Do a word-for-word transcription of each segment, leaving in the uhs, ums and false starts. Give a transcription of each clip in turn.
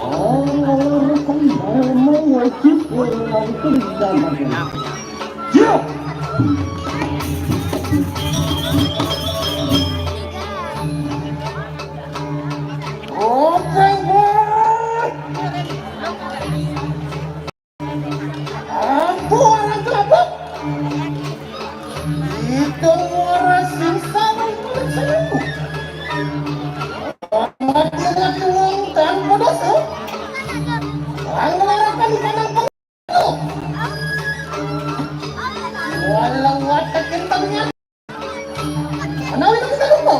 Oh, orang mau wajib orang itu di dalam. Siap. Open, boy. Ampun, orang kelabang. Itu orang sing sama, orang sing. Orang lagi wong tanpa dosa. Orang ngelarang di kandang pengulu. Walau watak kentangnya. Ana wina kita lupa.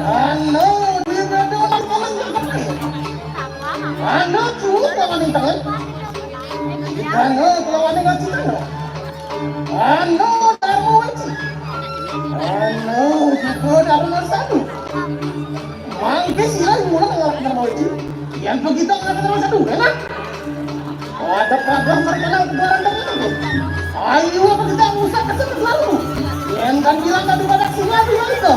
Ana di bebe orang kawan yang kecil. Ana cukup kawan yang tangan. Kita ana kelawan dengan kita. Ana darma wajib. Ana juga darma sadu. Mangke sira mula ngalap darma wajib. Yang begitu ngalap darma sadu, enak. Ada kagak mereka nang kebaran dari itu? Ayo, apa kita usah kesel selalu? Yang kan bilang tadi pada sini lagi itu.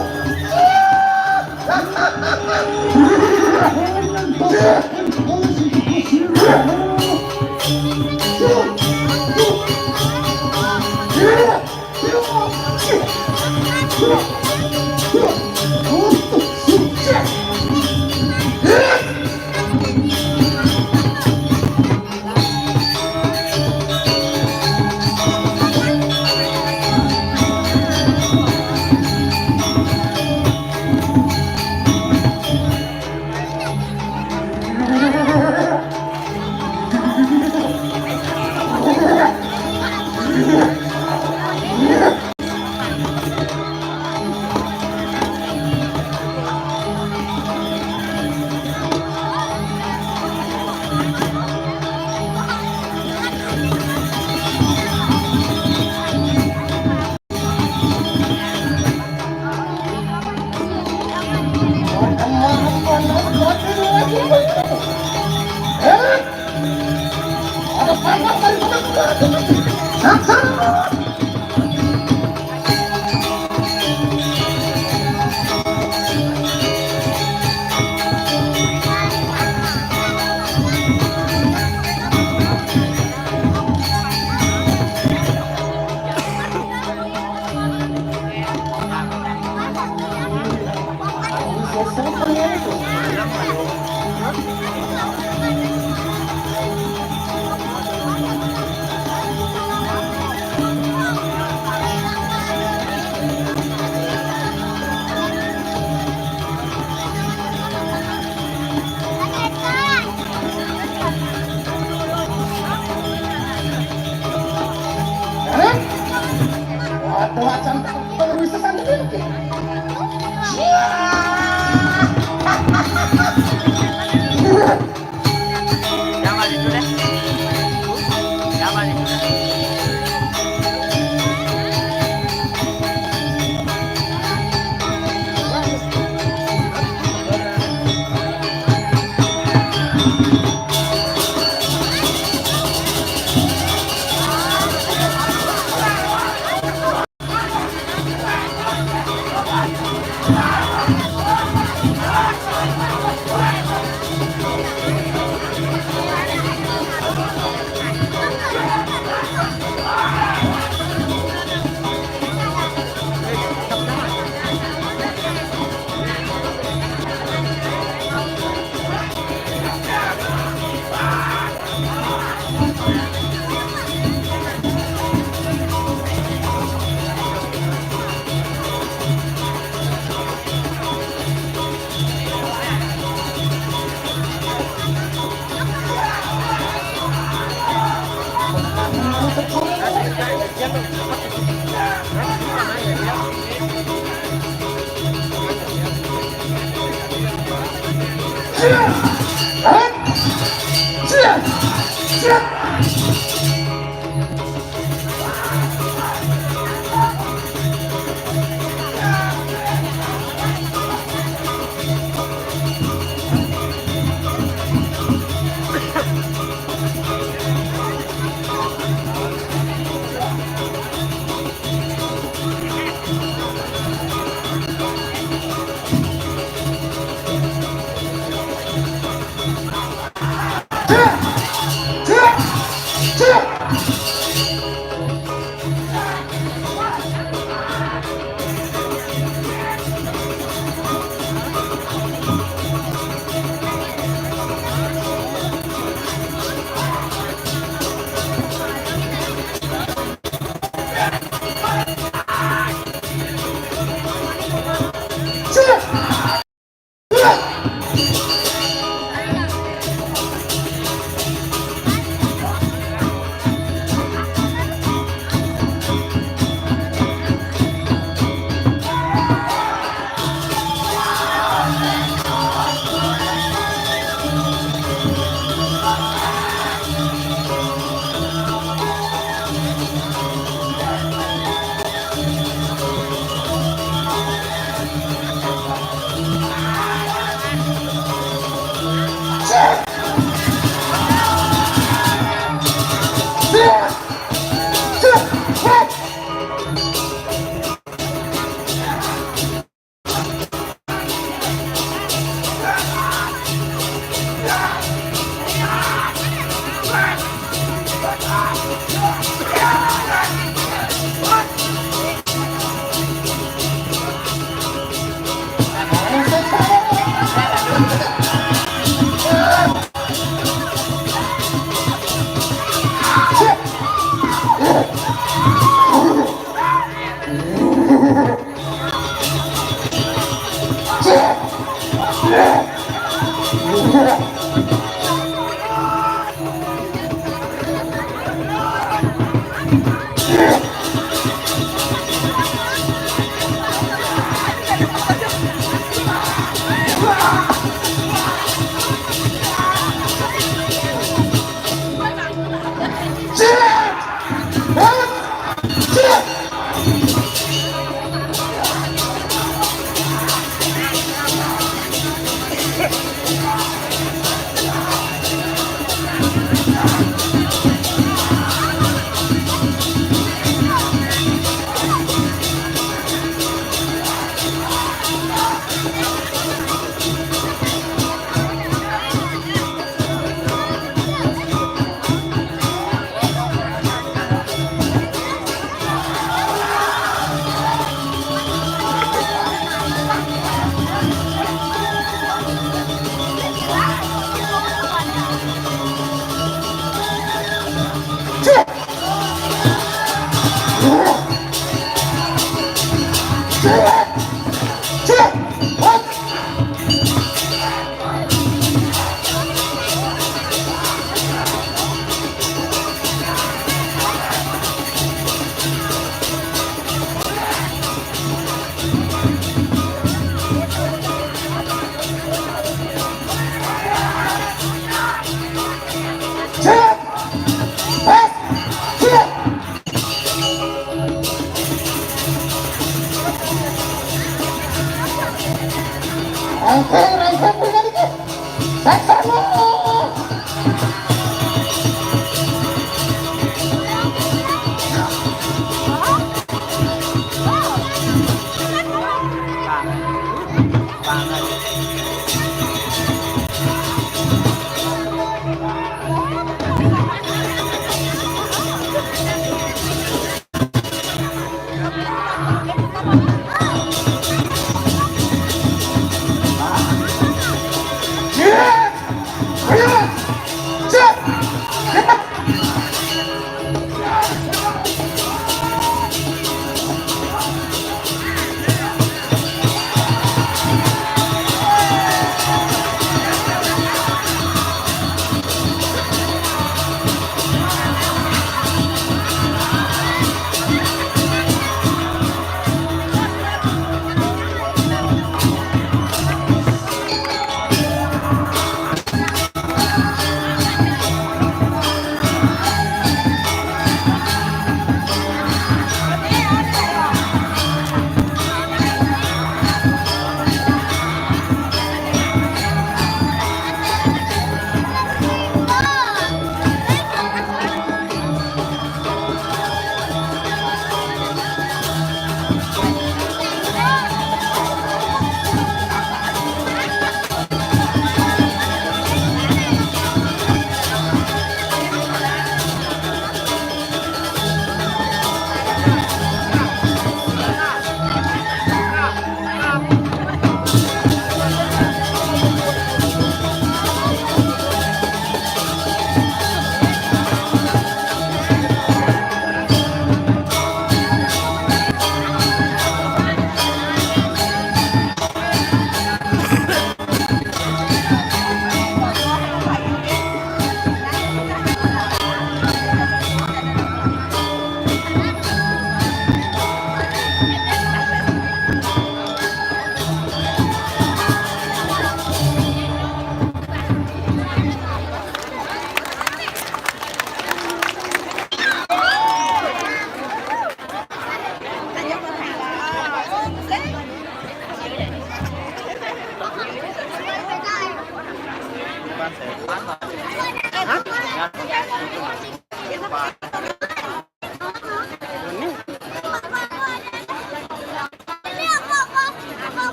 Waduh, acan terus sesanding.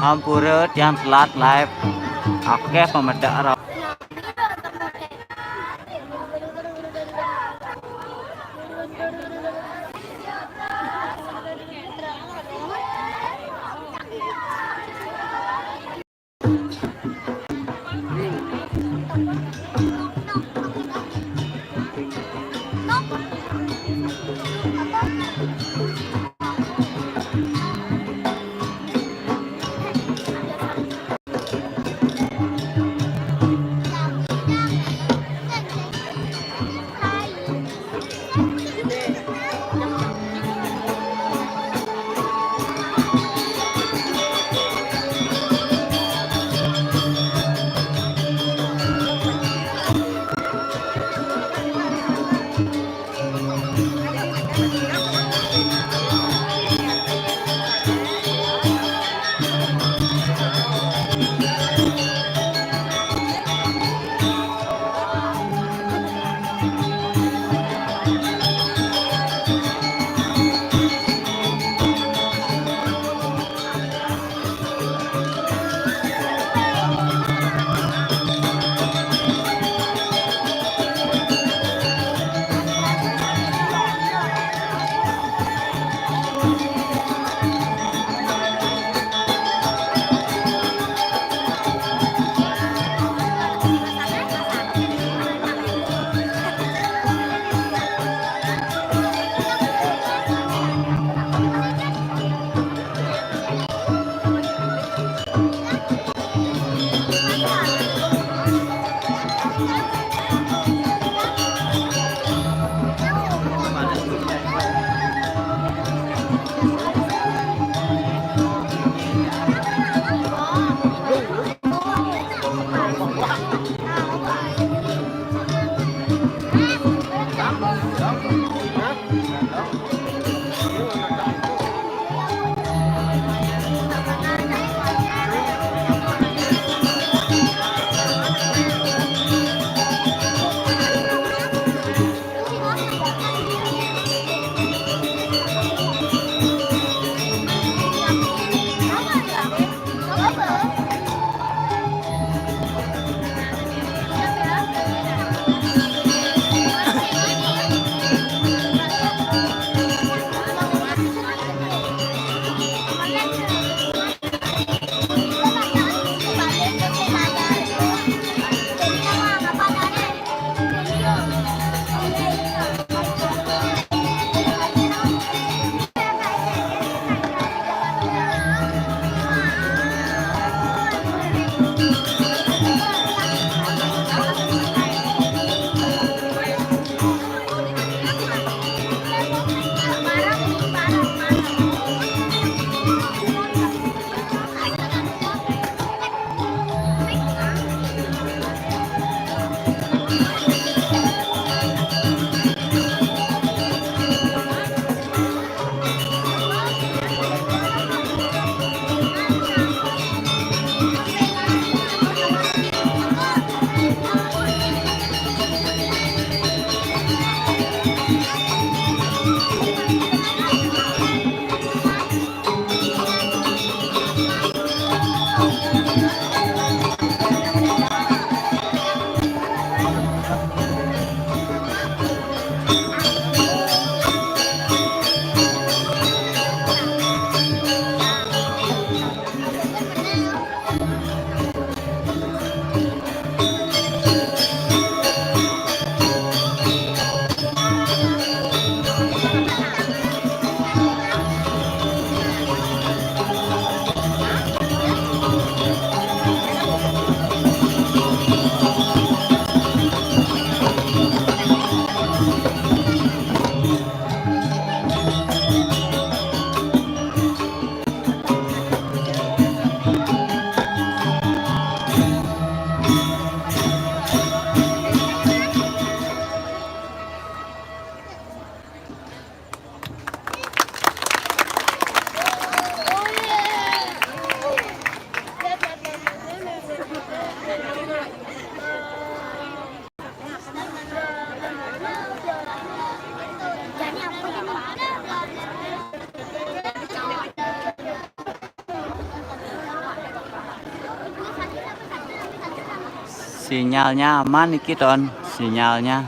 Ampura tiang telat live. Akeh pemedek. Sinyalnya aman iki, Ton, sinyalnya.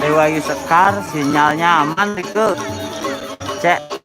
Dewa Sekar, sinyalnya aman, Rike. Cek.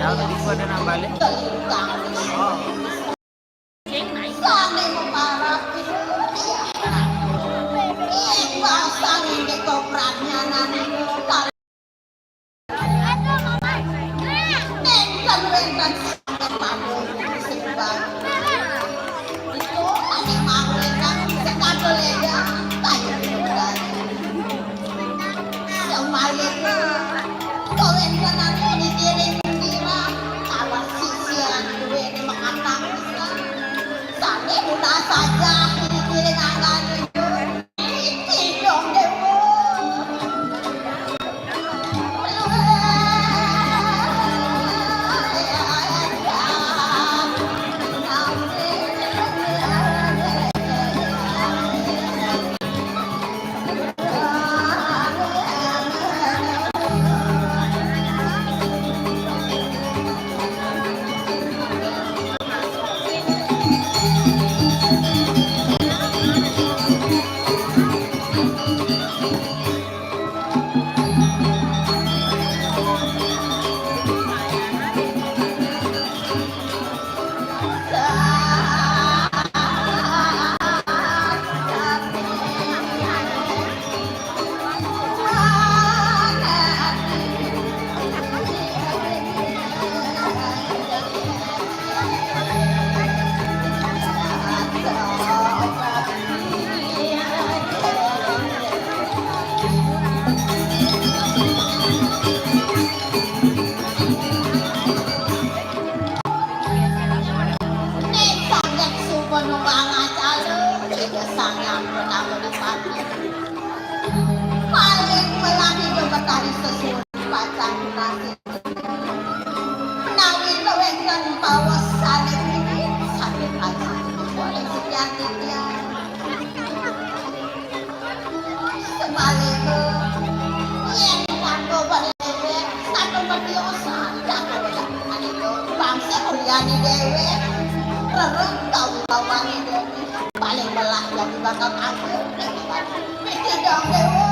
Tahu tadi gua ada nambah lagi. Sane meparab iku, ya. Iku asal ngendika pranyanane kali. Nenten wenten sanget padha sing bagus. Itu ane mau wenten sing kadol ya, kayu. Semalika, kowe ngenani dikiring kira, kawas sisian duwene mekatang pisan. Sane guna saja dikiring angkane. Iki dong, Dewa. Nek saged sumpun numpang acara, Ida Sang Hyang Pramana Pati. Paling melati Betari sesuwun pacang nasi. Menawi wenten pawasane wiwit saged aji oleh sekian titiang. Sebaliknya, yen kanggo pada dhewek, kanggo petiosan, kanggo wedak maneka, bangsa mulyani dhewek, rerem kawibawane dhewek, paling melah dadi bakal anggur, dadi batu. Mesti dong, Dewa.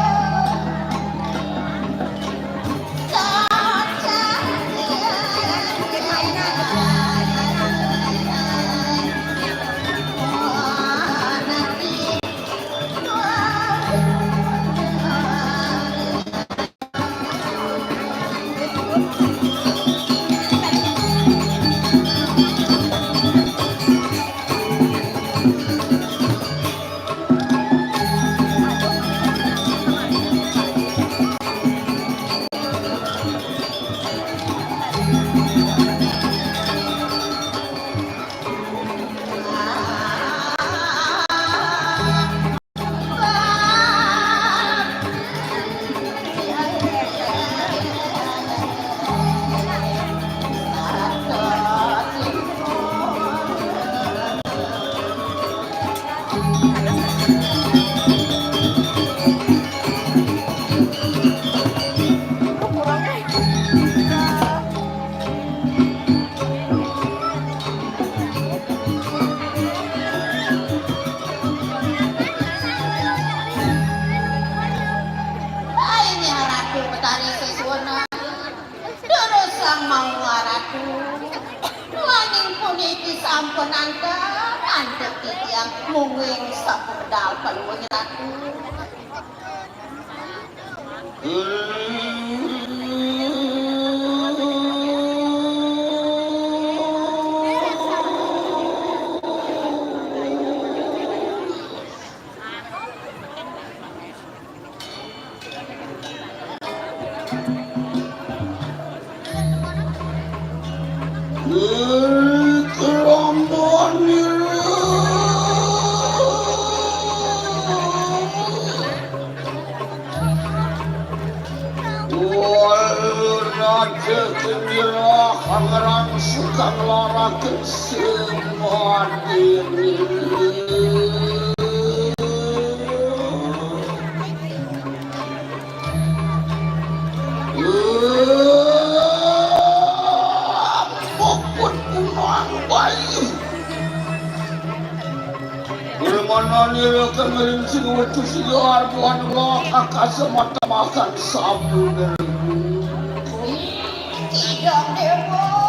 Ai, Ratu Betari Sesuwun. Durus sang mau Ratu. Nanging puniki sampun antar, antar titiang mungguing sepedal panuwun Ratu. Wal raja kemira hangrang sukang laraken semadini. Puput punang bayi. Ulmananira kemiring sing wetu sigar buhan Allah akasa mata makan sabu. Tidak, Dewa.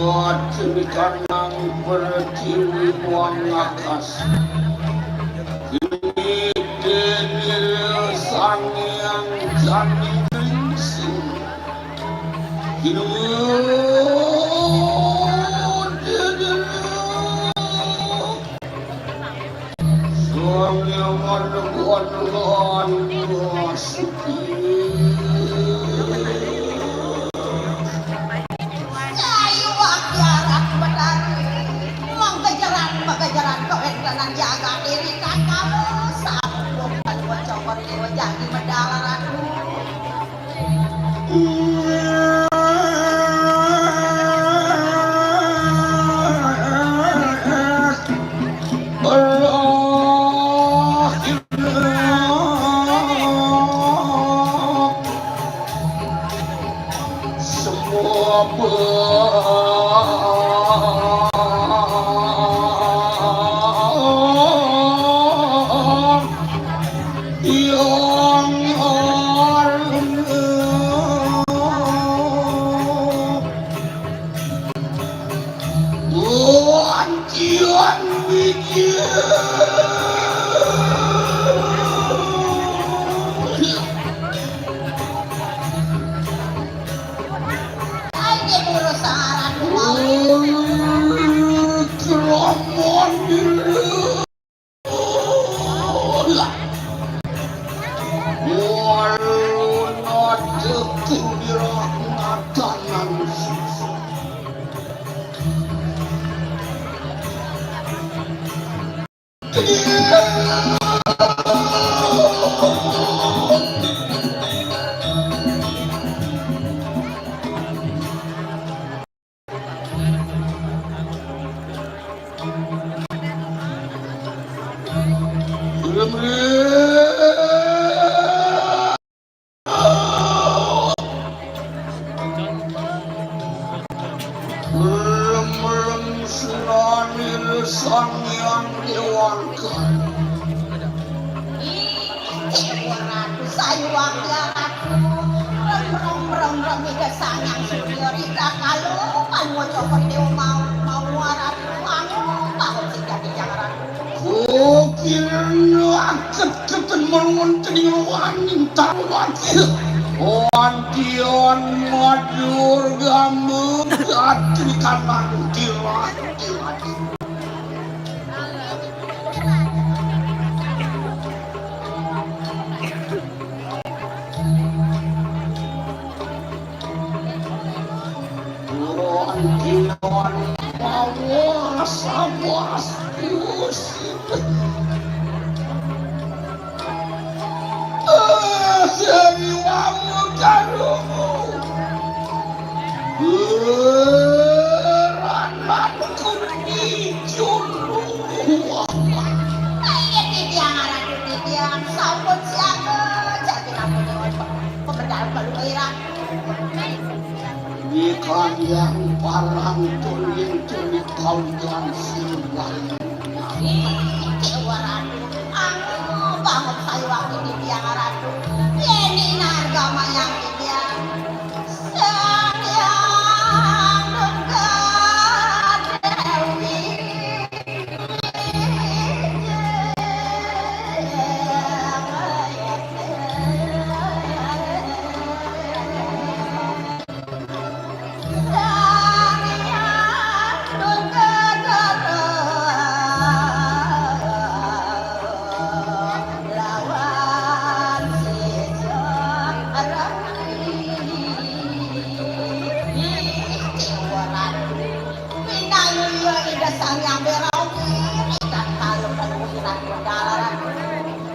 Lajeng kanang pertiwi wangakas. Déning Sang Hyang Jani Gringsing. Sang Hyang Anegawan Wasuki. Sayuwakti Ratu Betari, menggejeran-megejeran kawéntenan jagat iri kakawé, sampun panuwun cokor déwa jagi medal Ratu. Semua yang Wantian biji. Ai, dia boros saran. Ceramah dulu. Waluna ceking dirah ngatanan sisa. Lem-lem senani Sang Hyang Dewangga. Ih, Déwa Ratu, sayuwakti Ratu. Rem, rem, rem, rem, Ida Sang Hyang Surya Rida kalo panuwun cokor déwa mau, mau Ratu. Anu, bangun sing dadi jang Ratu. Kukirna aket-keten mawon tening waning tarwati. Wantian madur gambe gatri kanang tiwati-wati. Wantian mawas, awas, Gusti. Eh, Dewi Wamu Karumu. Eh, rananku dijulu. Ayo, titiang, aran titiang, sampun siaga, jagi nampun pemedal kaluiran. Di kalian parang tuning-tuning kalian siluan. Ih, Déwa Ratu, anu banget sayuwakti titiang Ratu. Yén narga mayang titiang. Sang Hyang Durga Déwi. Pinayuya Ida Sang Hyang Wirawi, Ida Kala Panuwunan Gundalaran.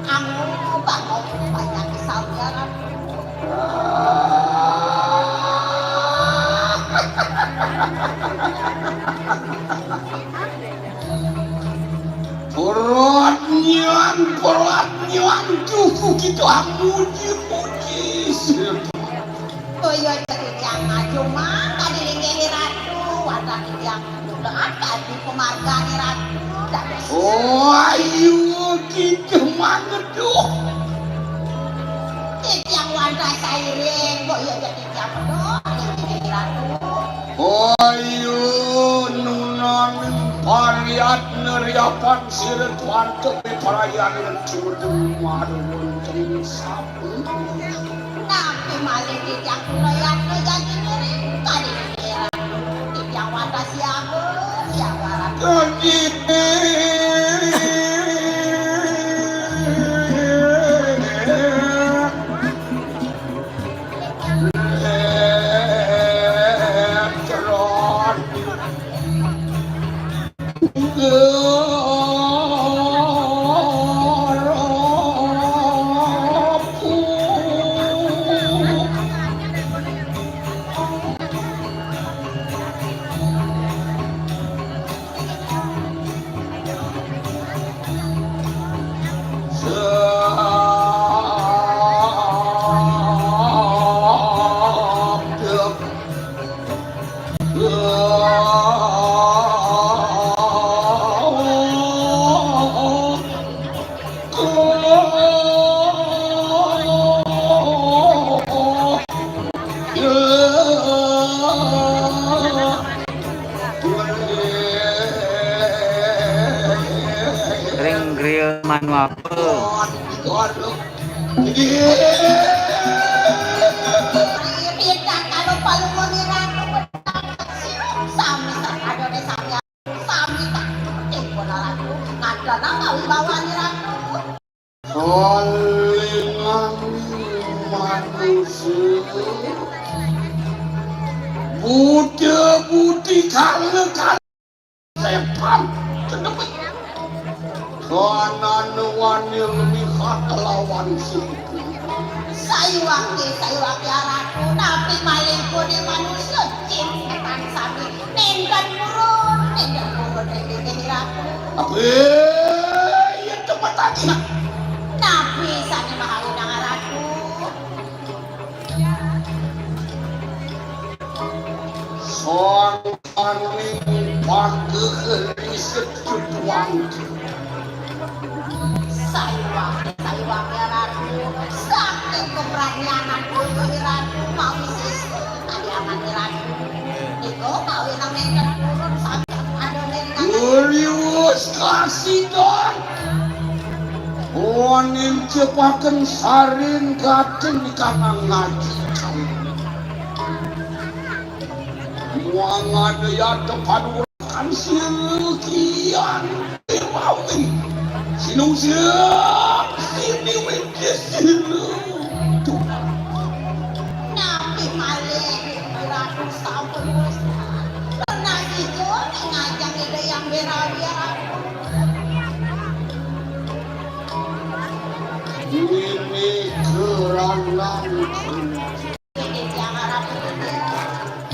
Anu bangun banyak kesaudaran. Peratnyan, peratnyan, cukup kita muji-muji. Kaya titiang maju mangga dilinggih Ratu, wadah titiang mudahan dadi pamargane Ratu, Oh, ayo kita mangeduh. Titiang wantah sairing, mbok ya jadi titiang penuh, Ratu. Ayo nunaning pariat neriapan sirah tuan tepi perayaan cudung marwun tring sapu. Napi malih titiang kula yatna janji ngiring kadi niki, Ratu? Titiang wantah siaga, siaga, Ratu. Ring griya manu apa? Pidan kalo palungguhe Ratu, sami sakadane sami, sami tak penting bola Ratu, ngandana kawibawane Ratu. Kalingani manusa, buta-buti kala-kala setan kedemit. Kanana wani lihat lawan situ. Sayuwake, sayuwake, Ratu, napi malih kone manusa, jin setan sami, nenten purun, nenten purun ring linggih Ratu. Ape, iya temetake. Napi sane mahawinang, Ratu? Sang Aning pageh riset tutuan. Sayuwake, sayuwake, Ratu, saking keberanianan Ratu mawi sisa kaliangan Ratu. Nika mawi nang nenten purun saking adonin. Urius kasidan. Wanin cepaken sarin gaten kanang ngaji. Muang ada yata padukan silukian. Dewawi. Sinungsir sini wikis silu. Tuh. Napi malih Ratu sampun wis. Pernah sida ngajeng Ida Hyang Wirawi, Ratu. Ini kerangan.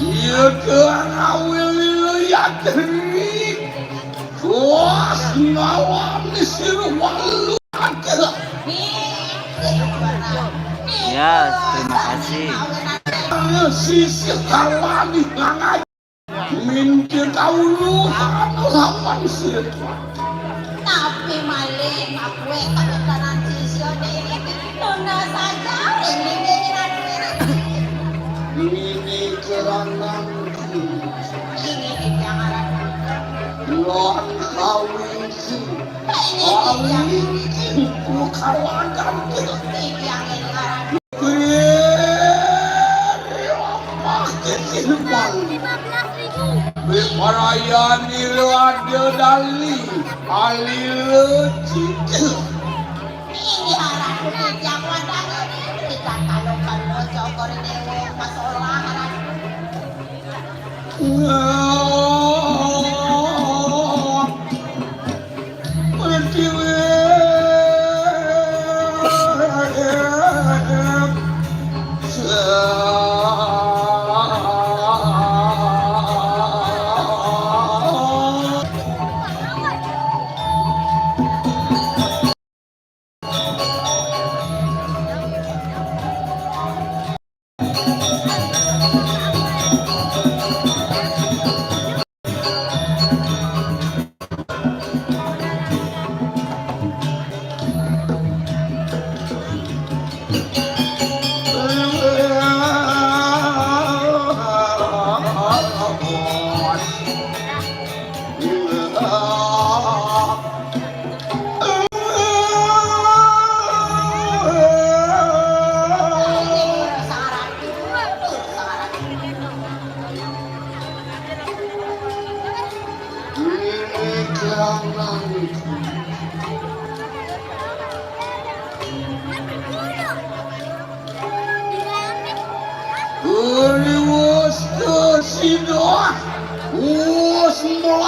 Iya, kerangan wilila yatri. Wah, ngawani sira walu. Ya, terima kasih. Sisih kalani ngangaji. Minti kauluhan lawan sira. Tapi malih akué kakékanan sisya dhewe iki tuna saja ing linggih Ratu. Ini kerangan ini jangan lan kawin. Kawin iki bukan ladang. Ini yang ini ngaran. Parayani lada dali, alila cita. Ini haraku titiang wadang ini, berikan kalau kalau cokor ini masalah haraku.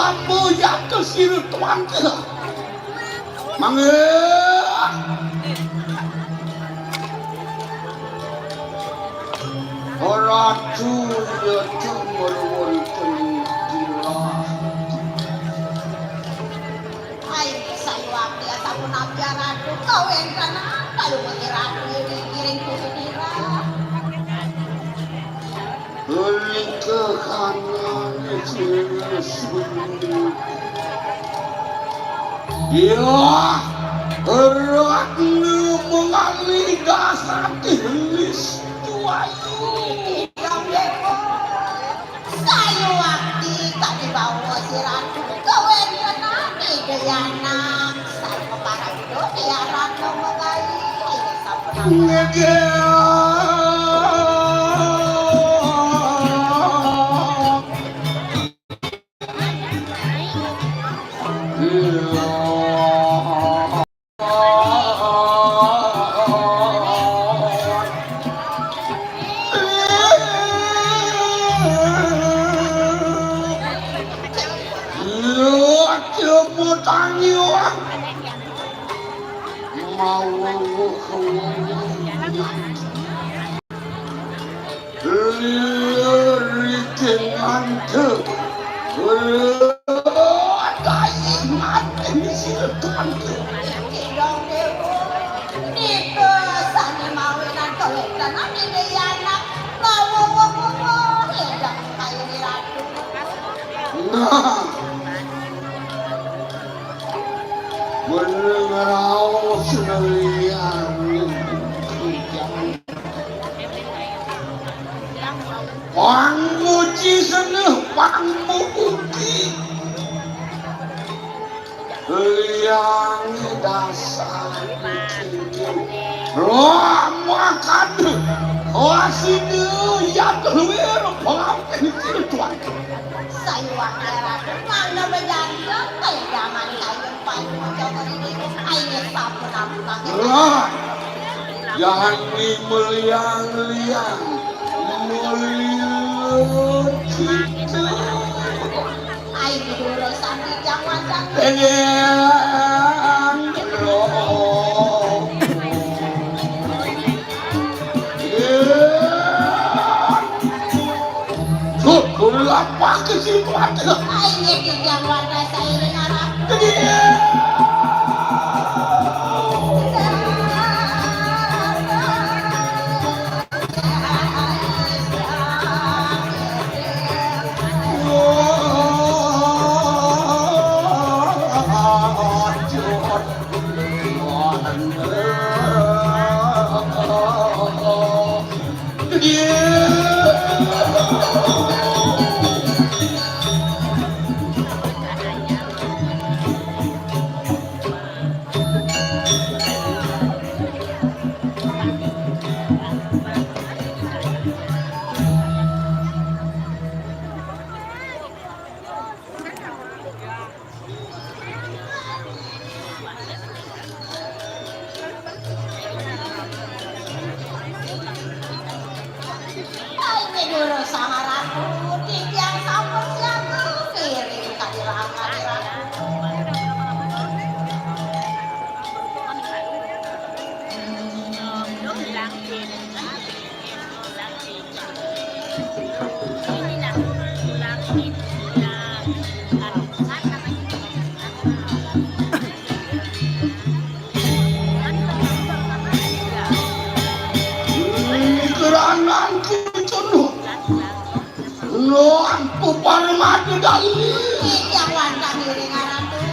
Ambo yato sira tuan kira. Mangga. Ratu yato meruwun tengkira. Ai, sayuwakti sapunapi Ratu, kawéntenan kalungguh Ratu ing ngiring kusinira. Nika kanane sira suni. Ya, ratna mengalih dasati lis tuayu. Sayuwakti kadibawa si Ratu kawéntenan Ida Yanak. Sarwa parabda tiaran mengalih. Nggih. Liriking mantep. Kayi mati sira tuan. Nika sane mawinan kawéntenan Ida Yanak. Bawa-bawa, Ida Kayi Ratu. Nah. Bener raos ngelian. Pang muji seneh, pang muji. Liang dasar. Wah, makan. Wah, sini, ya, keluar, pang, ini tuan. Sayuwakti Ratu, mangda bejanji, kaya jaman kayu. Lah, jani meliang-liang, meliang kita. Ai diduro sambil jangan. Meliang, loh. Sudah lapah ke situ ada. Ai, nggih, Kijang Warna sairing arah. Ai, Nyi Guru Sang Ratu, titiang sampun siaga, piring kadi rangkane Ratu. Kerangan kita, no. Lo, aku parmata dali. Yang wantah diri ngaran tuh.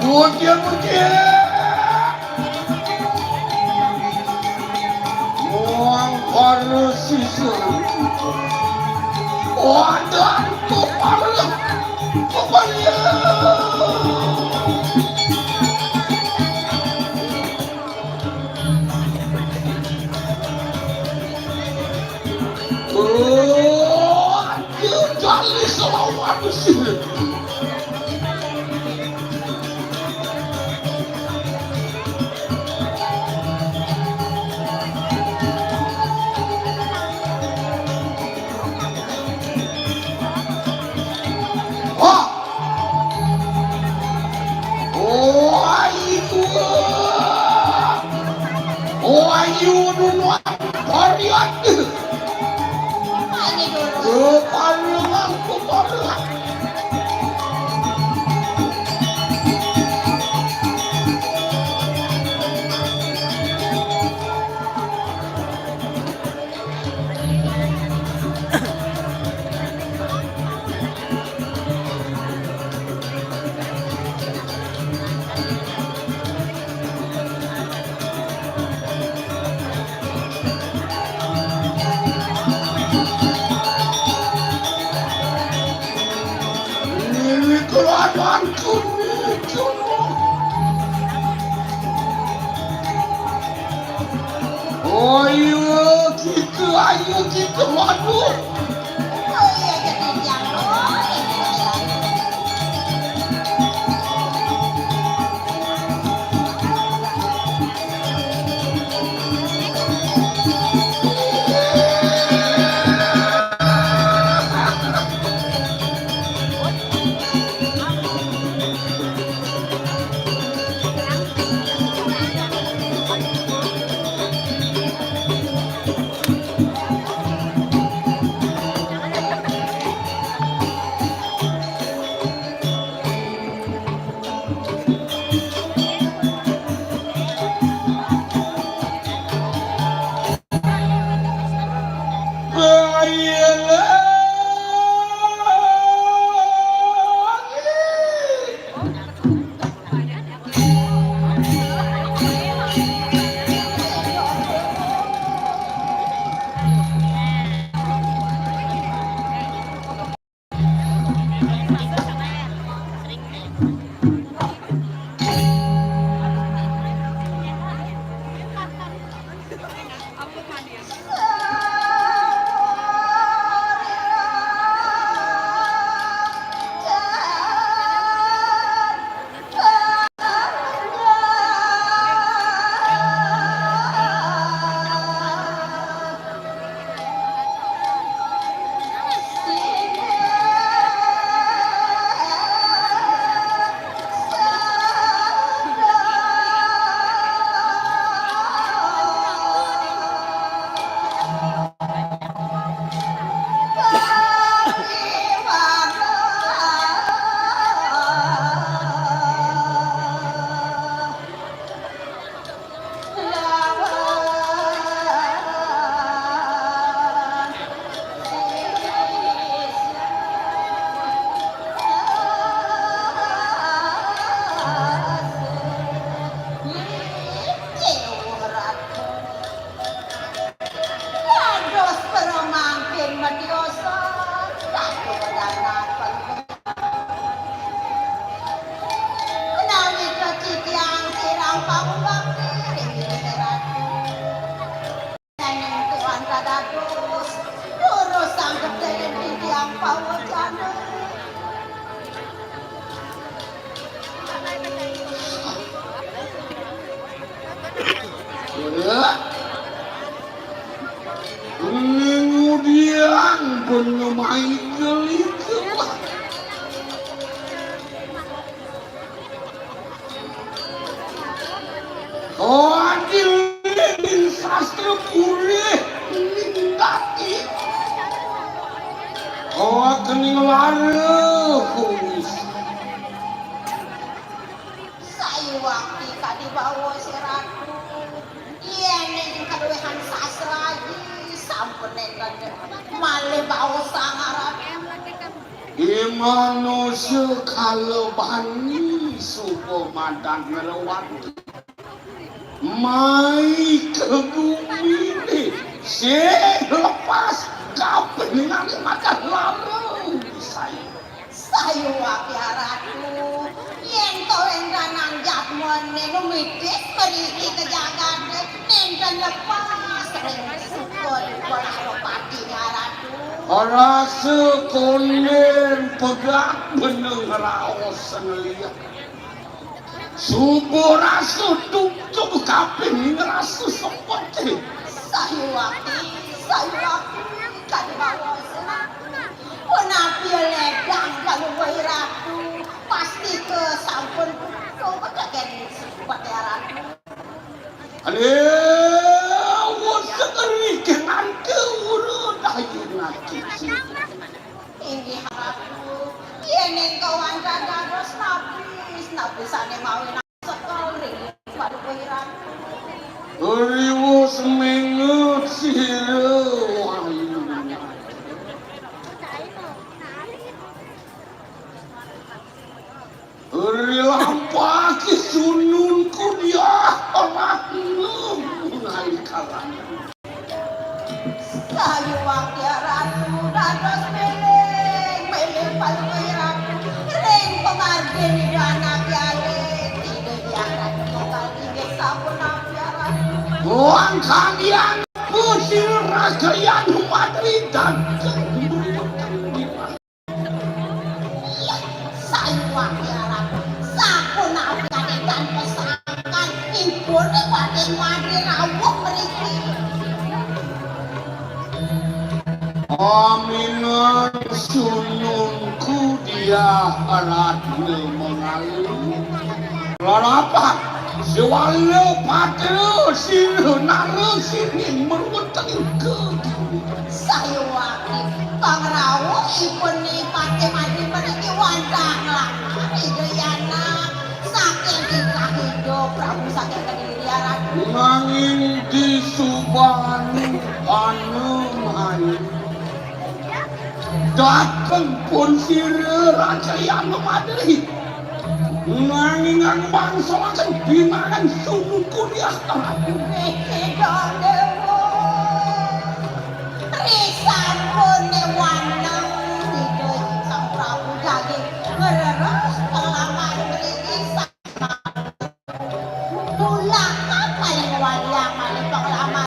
Mugi-mugi. Wong karo sisur. Wadah, kok parah. Kok parah. Oh, aduh, jali selawan sih. Oh. Oh, ayu. Oh, ayu dulu. Varian. Ini dulu. Oh, parah, parah. Ini keluarga. Ayo kita, ayo kita madu. Ning udiang pun ngemai geliku. Oh, adil ning sastra purih ning dati. Oh, kening lara kumis. Sayuwakti kadi bawa si Ratu. Yén ing kaluwihan sastra aji sampun nénten malih bawa sangaran. I manusa kalebani suba madan ngrewati. Mai ka guminé sing lepas kapiningané madan lara. Sayuwakti Ratu, yén to éngganan jadmané numitis mriki ka jagaté, nénten lepas ring suka ring Balarapati Ratu. Rasa kondén pegat beneng raos sengliat. Suba rasa tungtug kaping ngrasa sepeté. Sayuwakti, sayuwakti, kadi bawa senang. Punapi ledang kaluwih Ratu, pastika sampun tungtug kagén sepeté Ratu. Aduh, wes keri kenante ura dayu ngati. Inggih Ratu, yén ing kawanten dados napi, napi sané mawi sekel ring paduka Ratu. Riwus mingut sira wayu. Rilampah ki sunun kudiah rahnu nalikalan. Sayuwakti Ratu dados miling, miling paluwih Ratu ring pamargin Ida Anaké Alit, Ida Hyang Ratu Tunggal inggih sapunapi Ratu. Wangkalian pusil rajayan umatri daging. Sayuwakti Ratu, sapunapi kadétan pesangkan, ipun Patih Madé rawuh mriki. Aminan sunungku diah ratna mengalu. Larapan, siwala patra sira nara sini merweteng ke. Sayuwakti, pangrawuhipun Ni Patih Madé mriki wantah nglawan Ida Yana saking titah Ida Prabu saking Kediri Ratu. Nanging disubani anu main. Dateng pun sira Raja Yana Madé. Nanging anu mangsa lajeng binangan sumungkul yastra. Ida Déwa. Risampun néwanten Ida Sang Prabu daging ngreres pengalaman mriki. Tulak malih wayah malih pengalaman.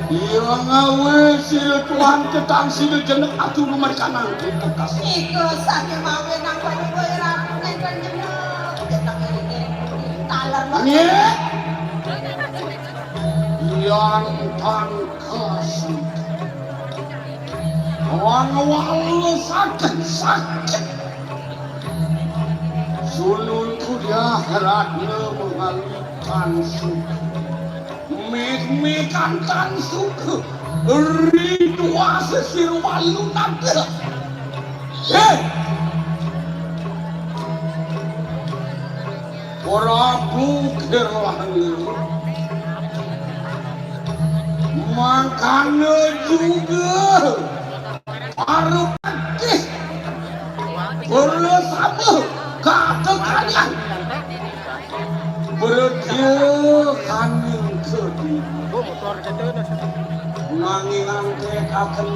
Iya ngawe sira tuan ketang sira jenek adu rumah kanang tekas. Ika sami mawe nang pada kowe ratu nenten jenek. Kita ngiring-ngiring taler. Nggih. Yang tangkas. Wang wal sakit sakit. Sunun kuliah ratna mengalihkan suku. Mih-mih kantan suku. Ridwa sesir walu nada. Heh. Prabu Kirlangi. Mangkana juga para patih bersama kakekalian berdia kaning kediri. Nanging angkekaken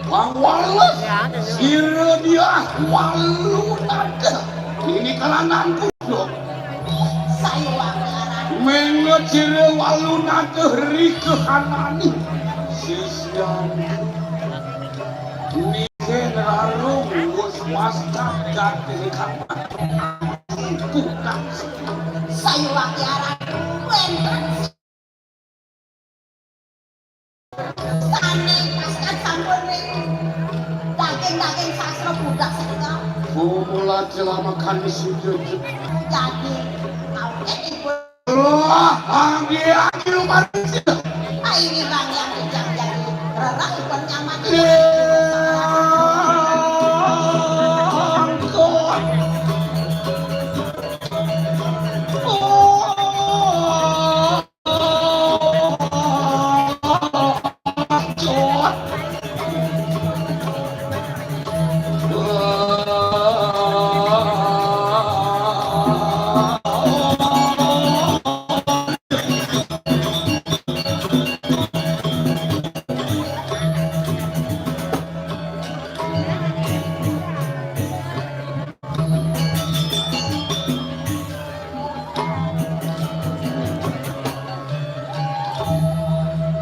Wang Waluh, sira diah walu nada. Ini kelananku, Dok. Saya wakilan. Menget sira walu nada rika hanani. Sisian. Nike nerarung wus waskat jati kamar. Tukang. Saya wakilan. Wenten. Sane pas kan sampun ring daging-daging sastra budak senika. Mula celamakan sujud. Daging kawit ibu. Wah, anggi, anggi, lumayan. Ah, ini Bang yang yang jadi rerah ikon nyaman.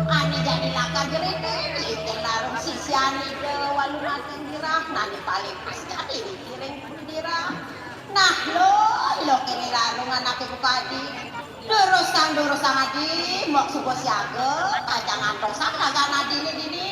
Ane jani lakar jerene, ngiring larung sisian Ida Walumating Dirah, nane paling pas jani ngiring Dirah. Nah, lo, lo kene larung anake kadi. Durusang, durusang adi, mok suba siaga, kajangan dosan ragan adine dini.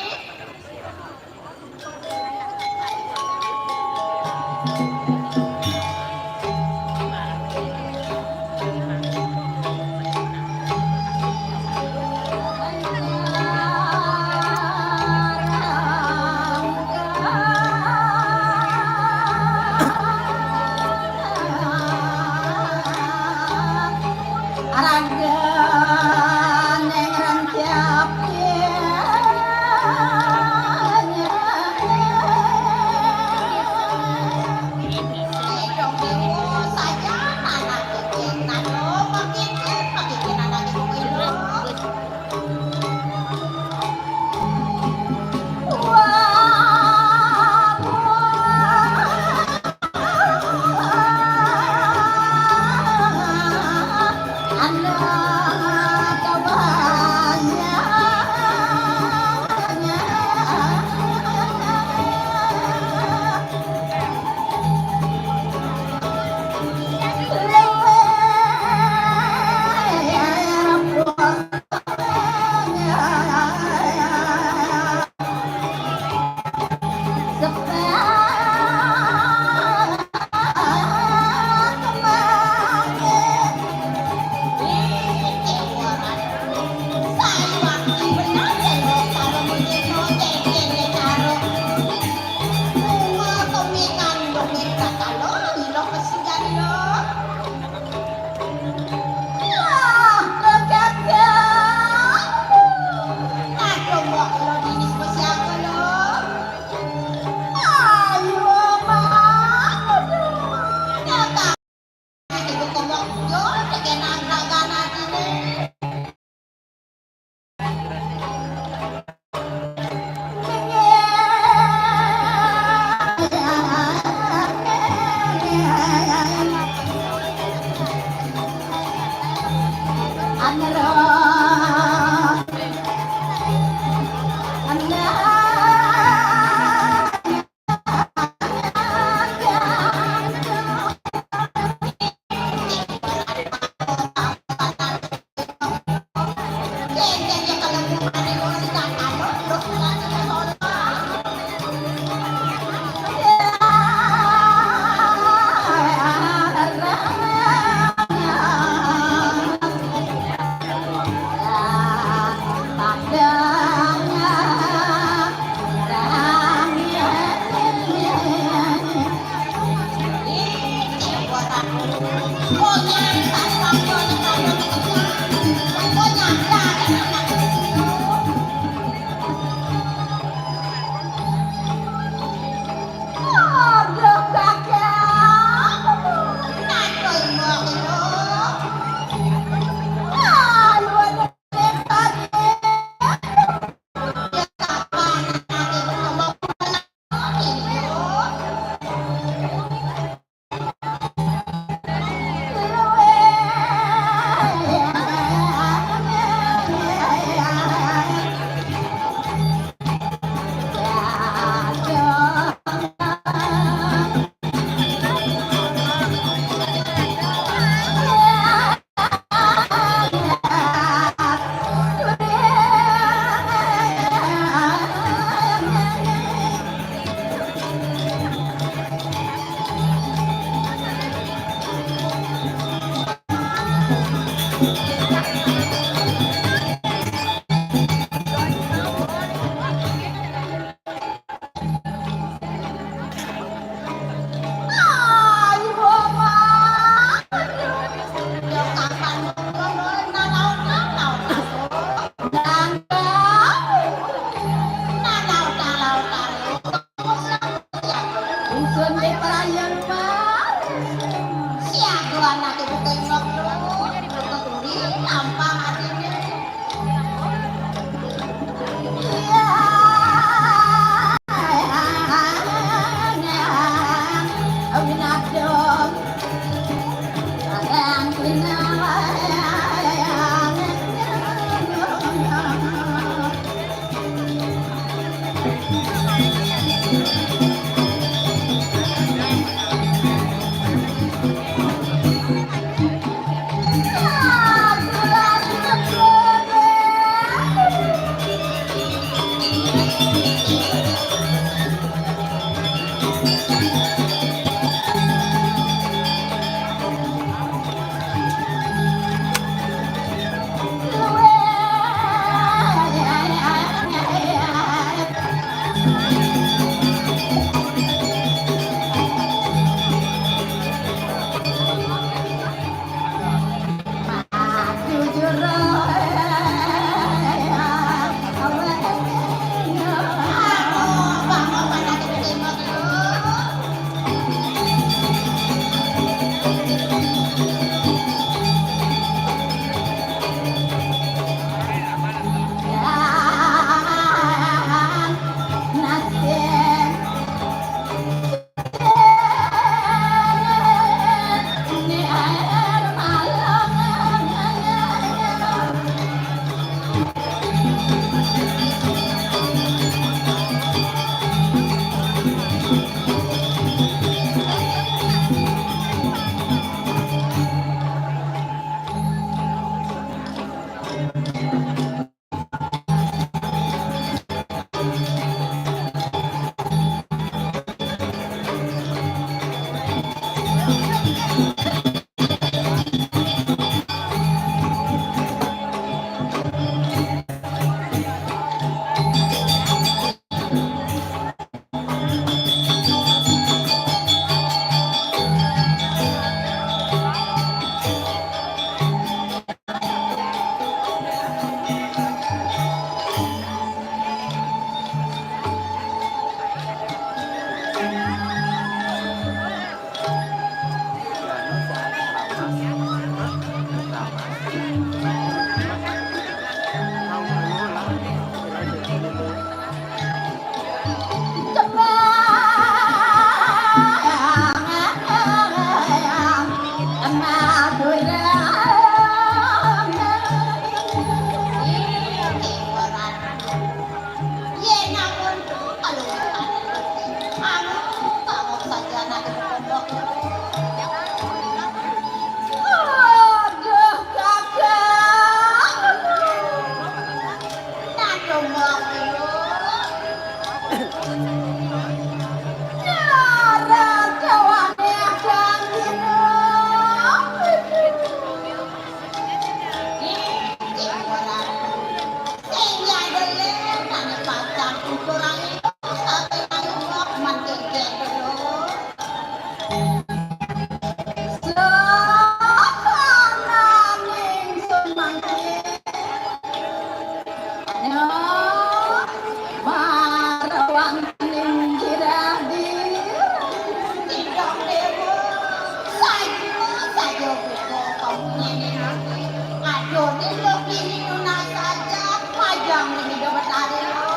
Ini lo kini nunas aja, majang ini dapat hari lo.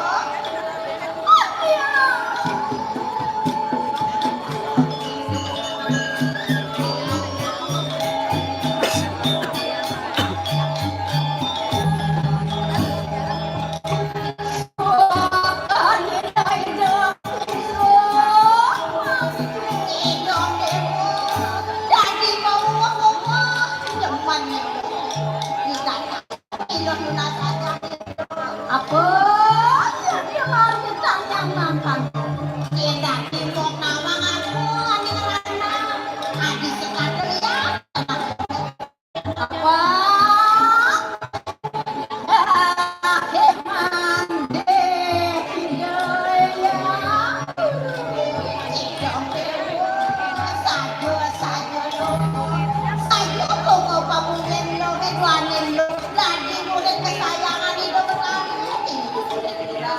Apa? Ya, dia mari tanya makan. Dia dadi wong nawang aku, ane ngerana. Adi sekadar ya. Apa? Eh, mandi, iya, iya. Sayo, sayo, lo. Sayo, lo, lo, pamunyen, lo, ketuanen, lo. Dadi murid kesayangan Ida Betari. Ini murid Ida.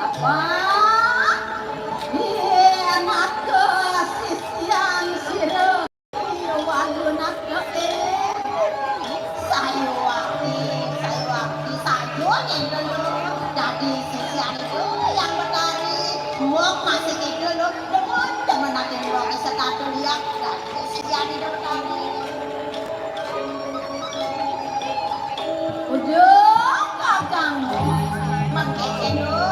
Apa? Iya, anak sisian sira. Iya, walu anak, eh. Sayo ati, sayo ati, sayo nyendel. Dadi sisian itu yang Betari. Wong masih kecil lo, demen, demen ati wong sekadar ya. Dadi sisian itu Betari. Uduh, kakang. Mengkene lho.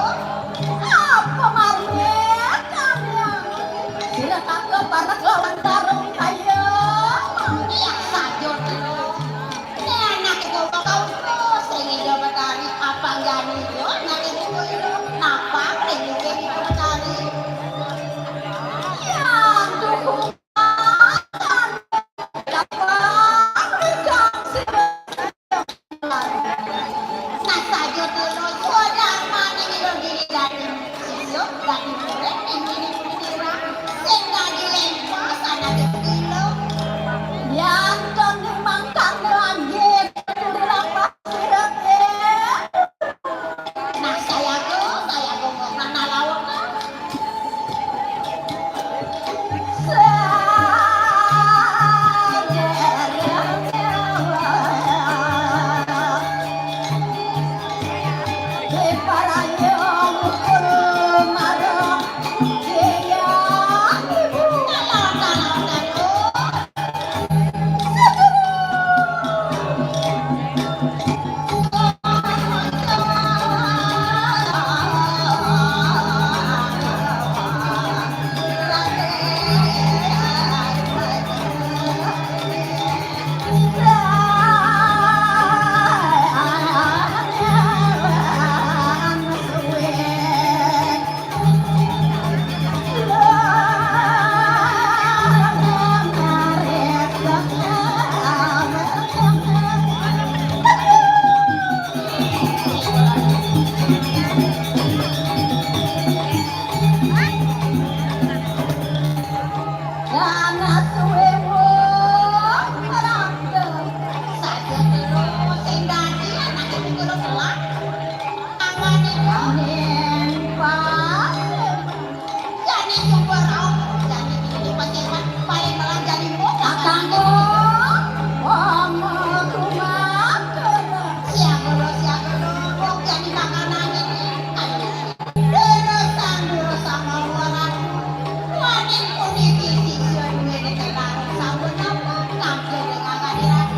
Apa marme, Kakang? Sira kagak parek lawan tarung kaya. Iya, saja lho. Nek anak itu kau terus sing ijo Betari apa gani yo, anak itu lho. Napa ning ijo Betari? Ya, aduh. Nah, saya tuh, saya tuh mau mana lawan. Jani sumber raos, jani ini pancen paling melah jani mbok. Kakangku, wong kumatur. Siaga lo, siaga lo, wong jani makanan ini. Aduh, terus sambil sama orang. Waning puniki siswa duwe keterangan sampun apa? Kabeh dengan hadirat.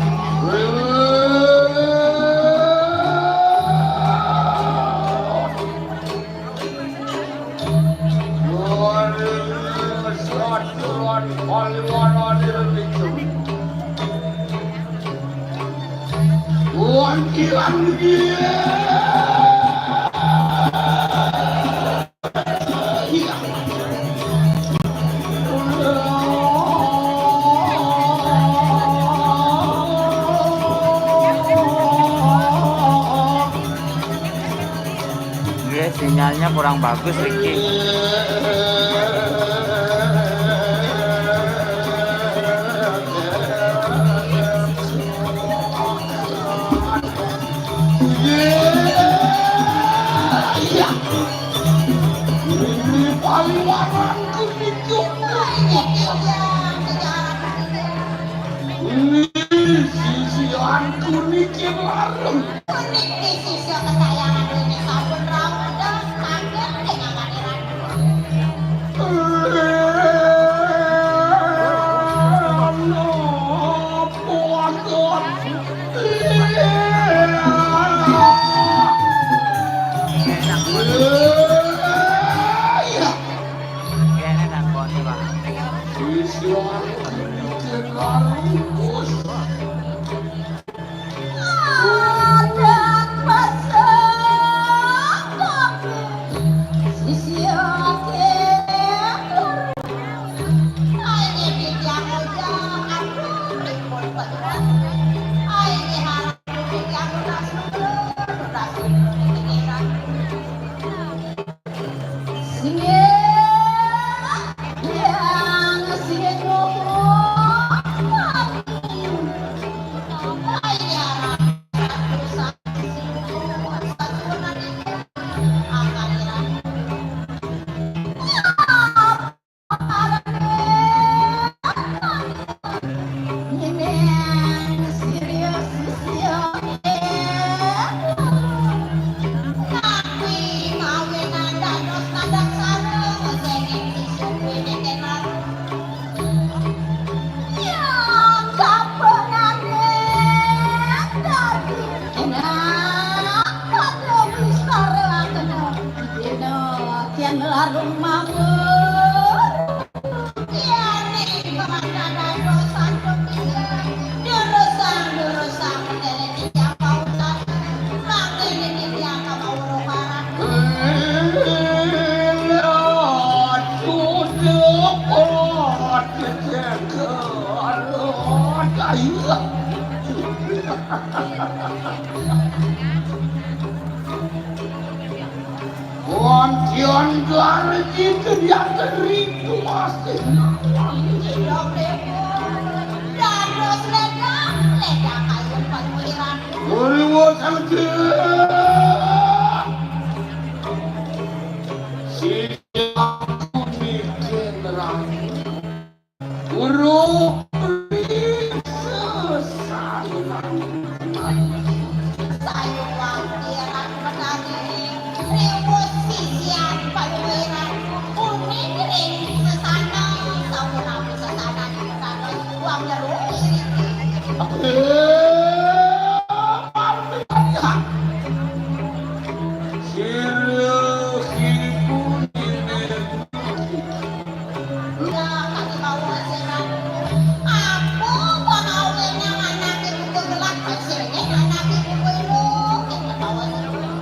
Iya, sinyalnya kurang bagus, Ricky. Iya. Ini paling warang kuning. Ini sisianku. Mikir larem. Puniki sisya kesayangan dene sampun rauh medal kagem kengangane ratu. Napa waton? Iya. Sisya mikir larem, Gus. Yen larung mawon. Yane kemandana dosan pemikir. Durusang, durusang, meneliti siapa urusan. Mangkene titiang kemawuruh parang. Sudah pot cekel. Ayo. Wonten garji kediatan ritu masih nawang. Dados ledang, ledang kayun panuhiran. Uriwa sangke. Sing aku mikir nerang. Guru sesarengan. Sayuwang kirang menawi riwus sisian panuwiran uning ring sesana sapunapi sesana dikados wang jeruk siriti. Sira ibu nini.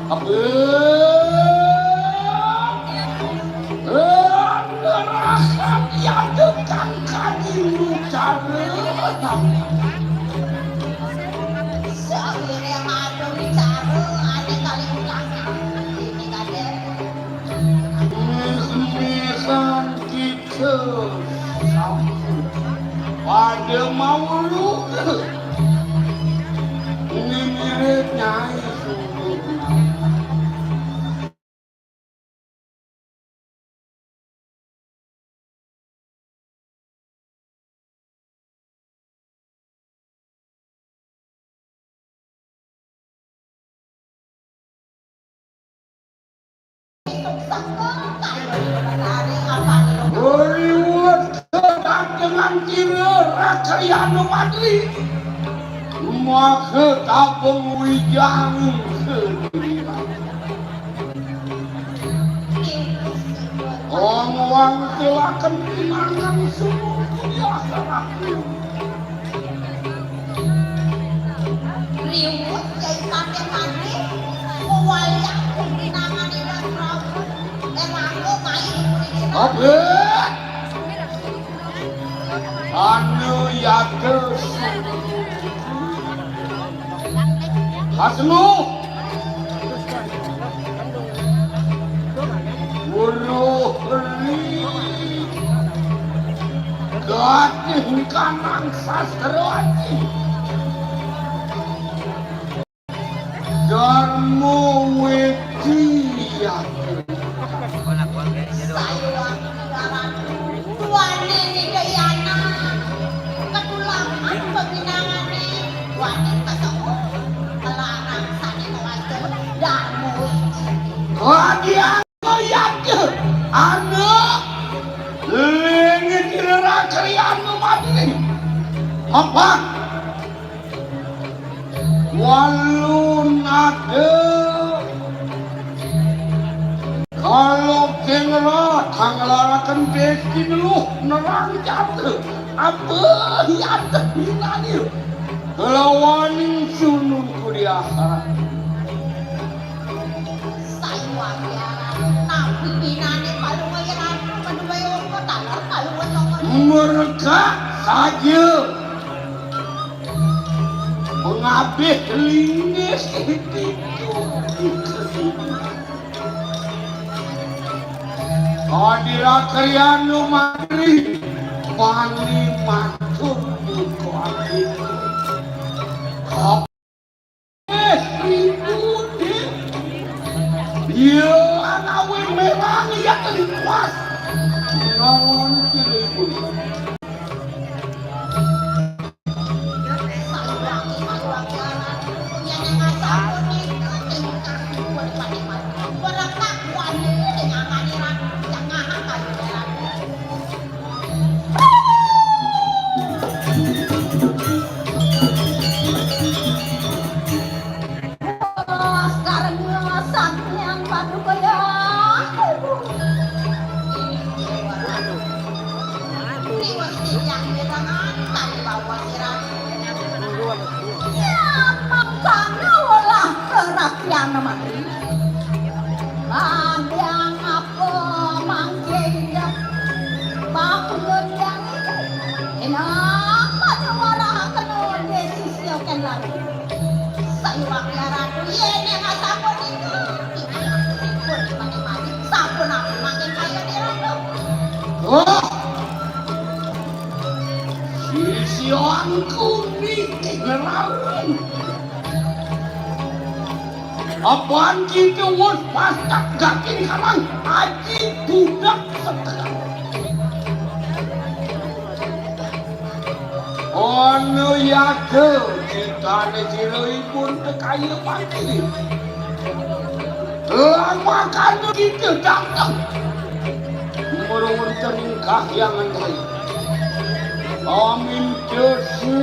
Apa? Ngerasa diadegang kadi cara. Sawiring atur cara ane kali utang. Ini kadek. Misan kita sampun pada mau luka. Ini mirip Nyai Sunduk. Riwet dengan kira Rakayana Madri. Maka tabung wijang. Wong wangkulaken pinangan sumangga. Riwut Kyai Paten Mandi, wayah pinangan Iwan Prabu, erangga main murid. Abet. Anu yatus. Hasnu. Guru Ri. Gading kanang sastra aji. Darma Widya. Sayuwang Ratu, wani Widayana, ketulangan pembinangane, wani kesemuh. Apa? Walunate. Kalau kengra tanglaraken besi luh nerang jate. Apa hiate hinani? Lawaning sunung kuliah. Sayuwakti aran napi pinane palungguh Ratu, paduka Yorga taler palungguh Songko. Merga saja pengabih linggih itu. Adira krianu mantri pani matur buka itu. Iya, anawi merang iya liwas. Naon kira ibu? Mangkana olah kerakyaan mati. Kadang apa mangke inggih? Pakunut yang itu. Enak pada warahaken oleh sisya kan lalu. Sayuwakti Ratu, yen ing sapunika, titiang pun mati-mati, sampun aku mangkin kaya Ratu. Wah! Sisyaku niki ngelawan. Apan kita wis pastak gakin kalang aji budak setelah. Ana yada citane sira ipun tekaya mati. Lamakan kita datang. Murung wonten ing kahyangan raya. Amin desi.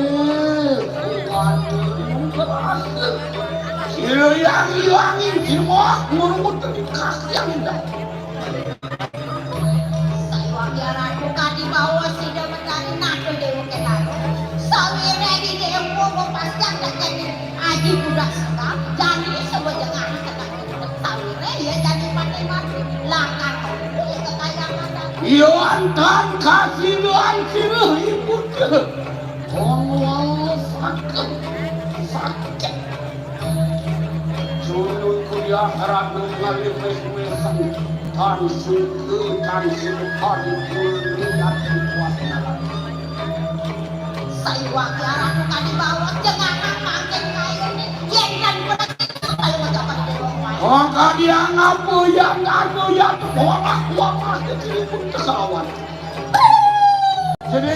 Sira yang ilangi jiwa murung wonten ing kahyangan raya. Sayuwakti Ratu kadi bawa sida medani nato dewa kenaro. Sawire di dewa pastian tekeni aji budak sekam, jani sebut dengan sawire iya jani mati-mati. Lakar aku ya kekayaan. Iya antan kasihan sira ibu. Tolong sakit, sakit. Junun kuliah ratu ngalih wis-wisan. Tan suka, tan suka, tan suka, tan suka. Sayuwakti ratu kadi bawa jenganan mangkin kayune. Yen tan kuat, ayo ngucapake dewa kuat. Oh, kadi ngapa yang anu yang porak-porak kecil pun kesawan. Jadi,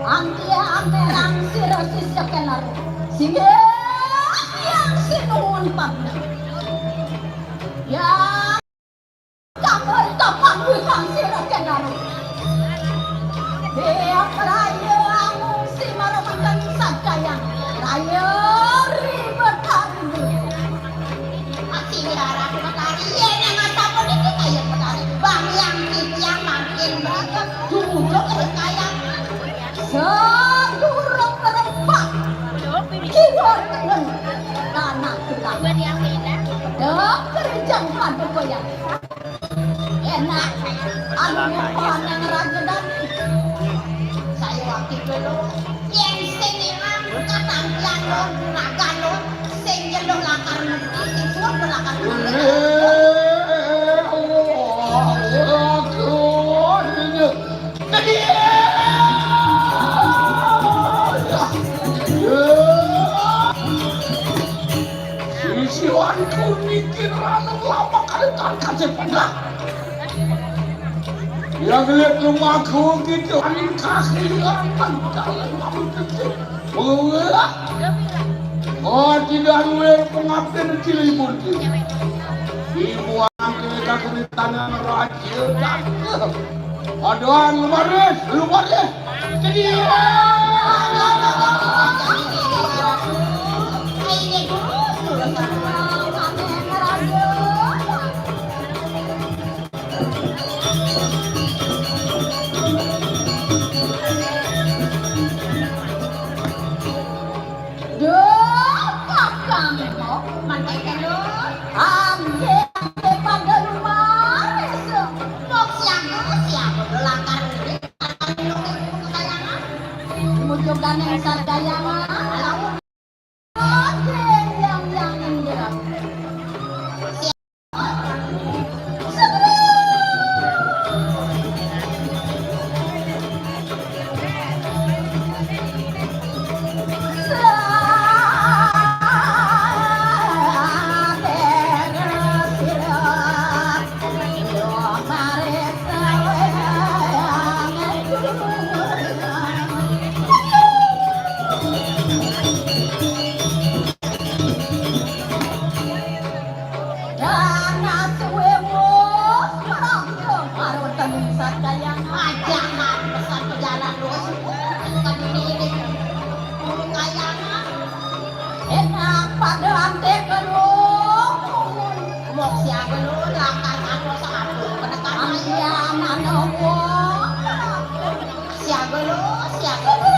angkia amerang sira sisya kelar. Singgih yang sinuwun pamit. Ya, kamar tapan wikan sira kelar. Dia raya amung si mara menten sadaya. Raya ribet hari. Asih Ratu Betari, yen yang sampun iki kaya Betari. Bang yang titiang mangkin mriki duduk ing kayangan. Sadurung ngrembak kiwa tengen tanah gelang. Dek kerjang paduka yang enak. Anu paneng raja dani. Saya wakil dulu. Yen sing ilang katampian lo, juragan lo, sing jenuh lakar ngerti, sing suwun lakar ngerti. Sisiwanku mikir anu lama kali tak kasih pedah. Yang lihat rumahku gitu, aning kasih yang dalam aku kecil. Wah. Oh, tidak duwe pengabdian Cilibun. Ibu anak ini Tanah raja. Aduh, lumaris, lumaris. Jadi, Duh, kakang kok mantai terus. Angge, angge pada lumaris. Kok siaga, siaga do langkar ini, langkar ini kekayangan. Muncul ganeng sardayangan. Alah, angge, yang, yang, yang, yang. Dana suwe wus, merangkeng karo tenung sadaya. Ajahan pesan pejalan wus, kadene ini. Guru kayangan. Enak pada ante karo. Mok siaga lu, langkah aku sampun penekan. Ambian anu wong. Siaga lu, siaga lu.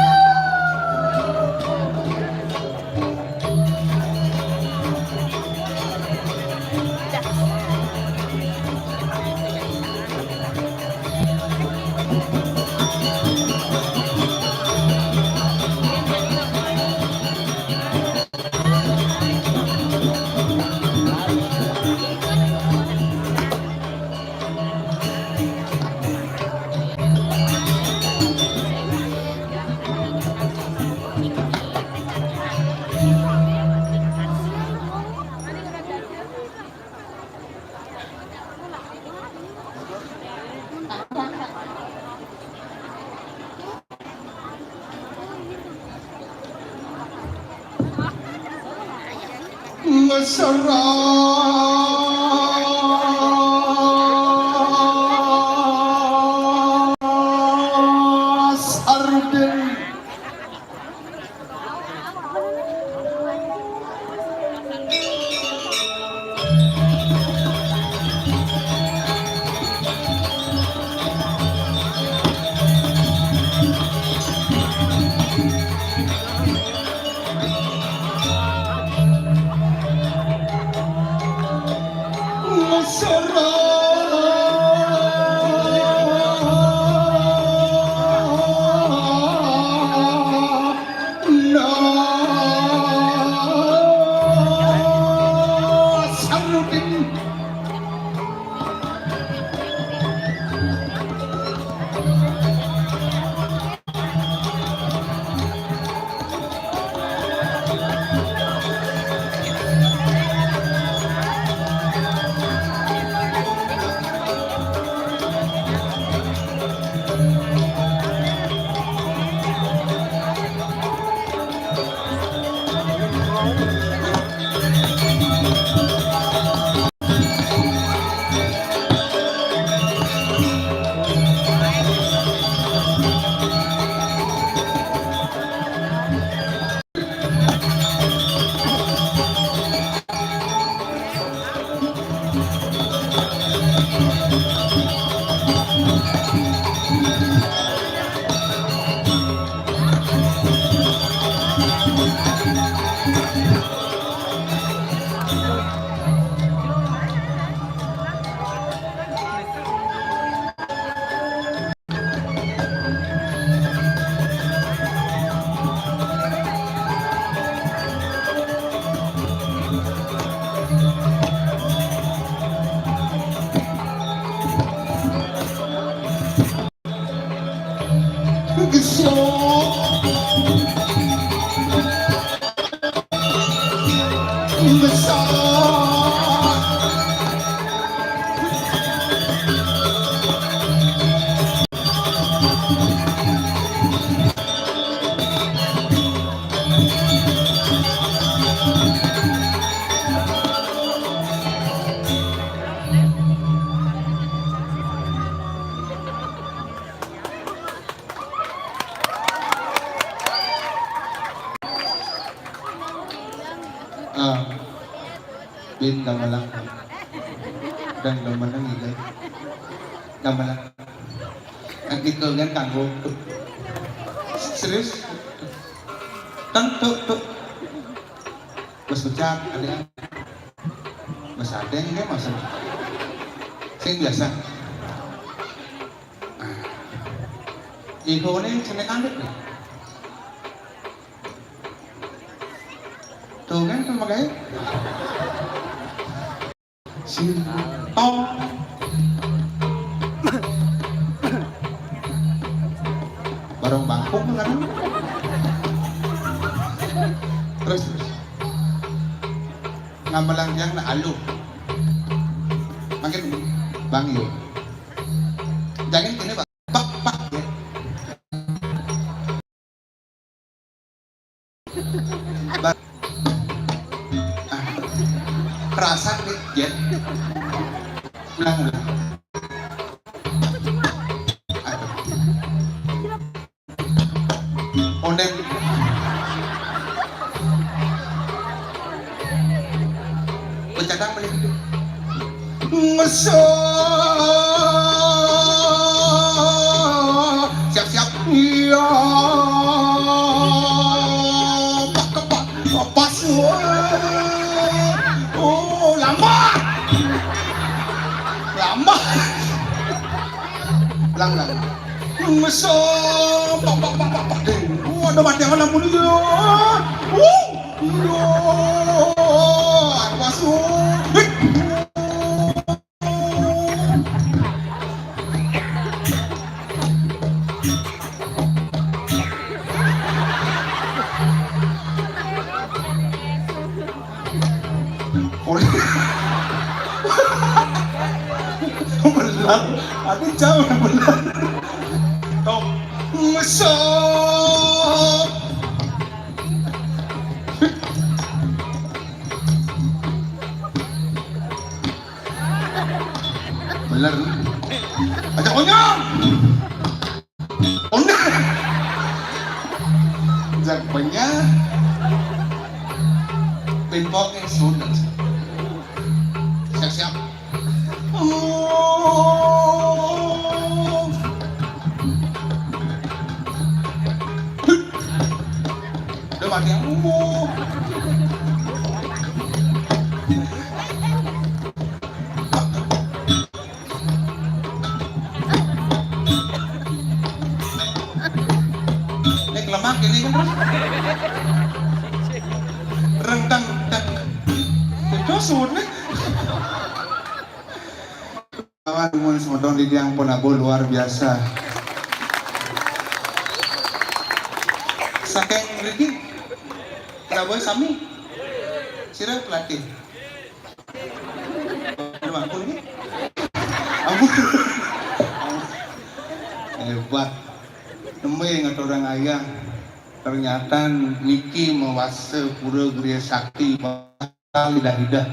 Mesra Sardin. Ah, bin gamelan. Dan gamelan gitu. Gamelan. Kan gitu kan kanggo. Serius? Tentu tuh. Bos ucap, ada. Bos adeng ini maksud. Sing biasa. Ihone cenah andek nih. Tuh kan, tuh makanya. Sintong. Bareng bangkung kan. Terus, terus. Ngamelang yang na aluh. Makin Bang Yo. Jangan gini, Pak. Pak, Pak, ya. Ba-, ah, kerasan nih, Jet. Ulang, ulang. Aduh. Onen. Becadang balik itu. Ngeso. Siap-siap. Iya. Pak, pak, pas. Oh, lama. Lama. Lang, lang. Ngeso. Pak, pak, pak, pak, pak. Oh, ada mati akan lampu dia. Uh. Iya, aku masuk. Hik. Benar. Aku jauh benar. Tok. Ngesok. Bener. Aja onyong. Onyong. Jak banyak. Pingpongnya sudah. Siap-siap. Udah mati aku. Ini lemak ini kan terus. Rentang dan itu sulit. Kawan mun semeton di tiang Ponabo luar biasa. Saking mriki, Ponabo sami. Sira pelatih. Aduh, ampun, nggih. Ampun. Hebat. Nembé ngaturang ayah. Ternyata niki mawasta pura Griya Sakti bakal lidah-lidah.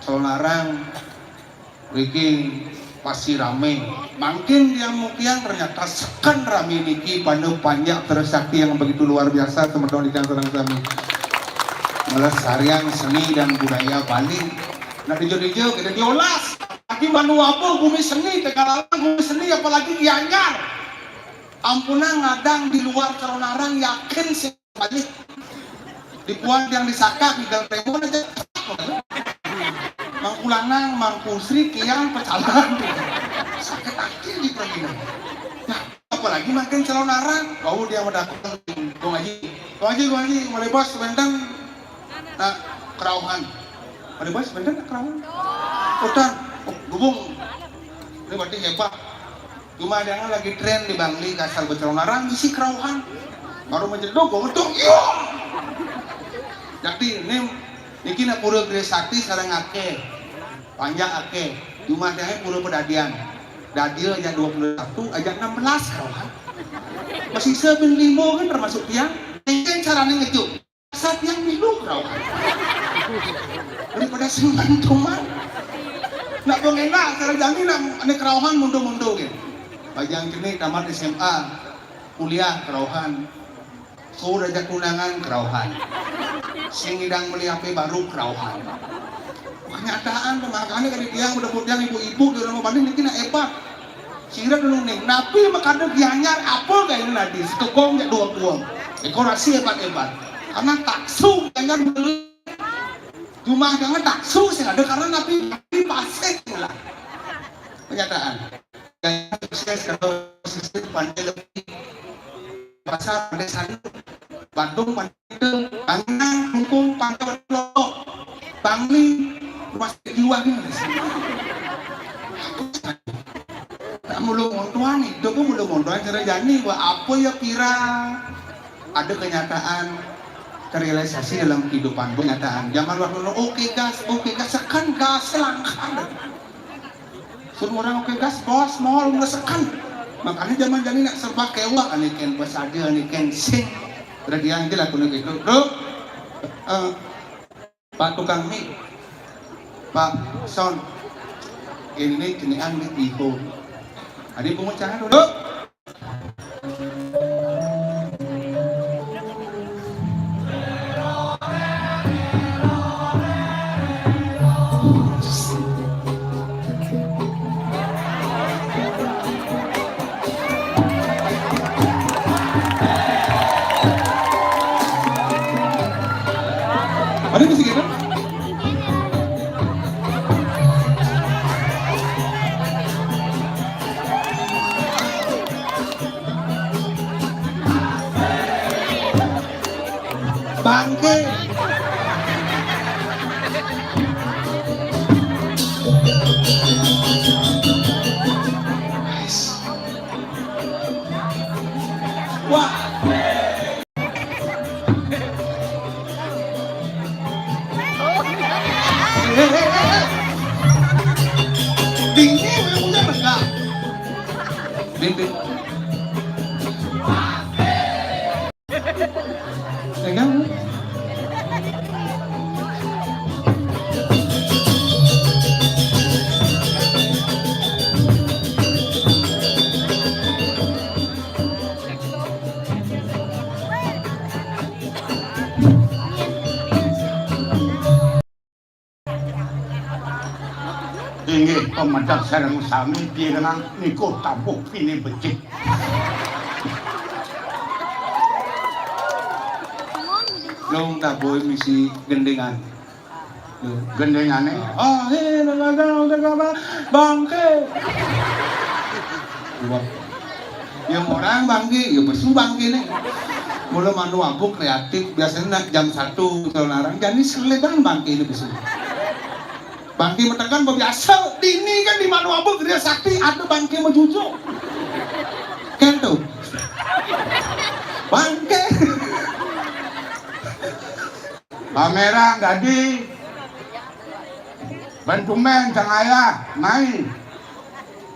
Salarang mriki pasti ramé. Mangkin tiang mukiang ternyata seken ramé niki pada panjak Trisakti yang begitu luar biasa, semeton ingkang sareng sami. Melestarian seni dan budaya Bali. Nah, dija-dija kita diolas. Lagi manu apa bumi seni, Tegalalang bumi seni, apalagi Gianyar. Ampunang ngadang di luar Kalonarang, yakin sing balik. Dipuan tiang di Sakak, di Gang Tembon aja. Mangkulanang, Mangkusri, Kiang, Pecalang. Sakit hati di permainan. Nah, apalagi makin Kalonarang. Kau dia mau datang, Gong Haji. Gong Haji, Gong Haji, mulai bos, benteng. Nah, kerauhan. Mulai bos, benteng, kerauhan. Udah, oh, gubung. Ini berarti hebat. Cuma dia lagi tren di Bangli, kasar Kalonarang, isi kerauhan. Baru menjedok, gua ngedok, iya. Jadi, ini, niki na pura Griya Sakti sareng akéh. Panjak akéh. Cuma dia pura pedadian. Dadia aja dua puluh satu, aja enam belas kerauhan. Masih sabin limo kan termasuk tiang. Ini caranya ngejuk. Saat yang milu kerauhan. Daripada sing bantungan. Nak pengenak, cara jani nak ane kerauhan mundur-mundur gitu. Bajang kene tamat S M A, kuliah kerauhan. Ku diajak tunangan, kerauhan. Sing ngidang meli H P baru, kerauhan. Kenyataan, makanya kan tiang udah tiang ibu-ibu di rumah Bandung, mungkin hebat. Sira dulu nih, napi makada Gianyar apa gaya nadi, setukong ya dua buang. Dekorasi hebat-hebat. Karena taksu Gianyar beli. Cuma jangan taksu sih ada karena napi, napi pasek lah. Kenyataan. Yang sukses kalau sukses pandai lebih. Pasar pandai sana. Bandung pandai itu. Tangan, Klungkung, Pangkal, Lombok. Bangli, rumah sakit jiwa ni. Tak mulu montuan itu pun mulu montuan cara jani buat apa ya kira ada kenyataan terrealisasi dalam kehidupan kenyataan zaman waktu dulu, oke gas, oke gas, sekan gas langkah. Suruh orang oke gas, bos, mau lu sekan. Makanya zaman jani nak serba kewak, aniken pesada, aniken sing. Berarti yang jelas aku gitu. Bro, eh, Pak tukang mi, Pak sound, ini kenian di iho. Adi pungut jangan dulu. Ada musik itu? Bangke. Wah. Eh, eh, eh, eh. Dingin, punya enggak? Ding, ding. Pegang. Inggih pamedek sareng sami pirengang niku tabuh pinih becik. Long tabuh misi gendingan. Lho, gendengane. Ah, eh, lho, lho, lho, lho, lho, bangke. Wah. Ya orang bangke, ya pesu bangke nih. Mula manu abuk kreatif, biasanya nak jam satu kalau larang, jadi seledan bangke ini pesu. Bangke metekan biasa, dini kan di manu abuk Gria Sakti ada bangke mejujuk. Kan tuh. Bangke. Pameran dadi ben tumben cang ayah mai.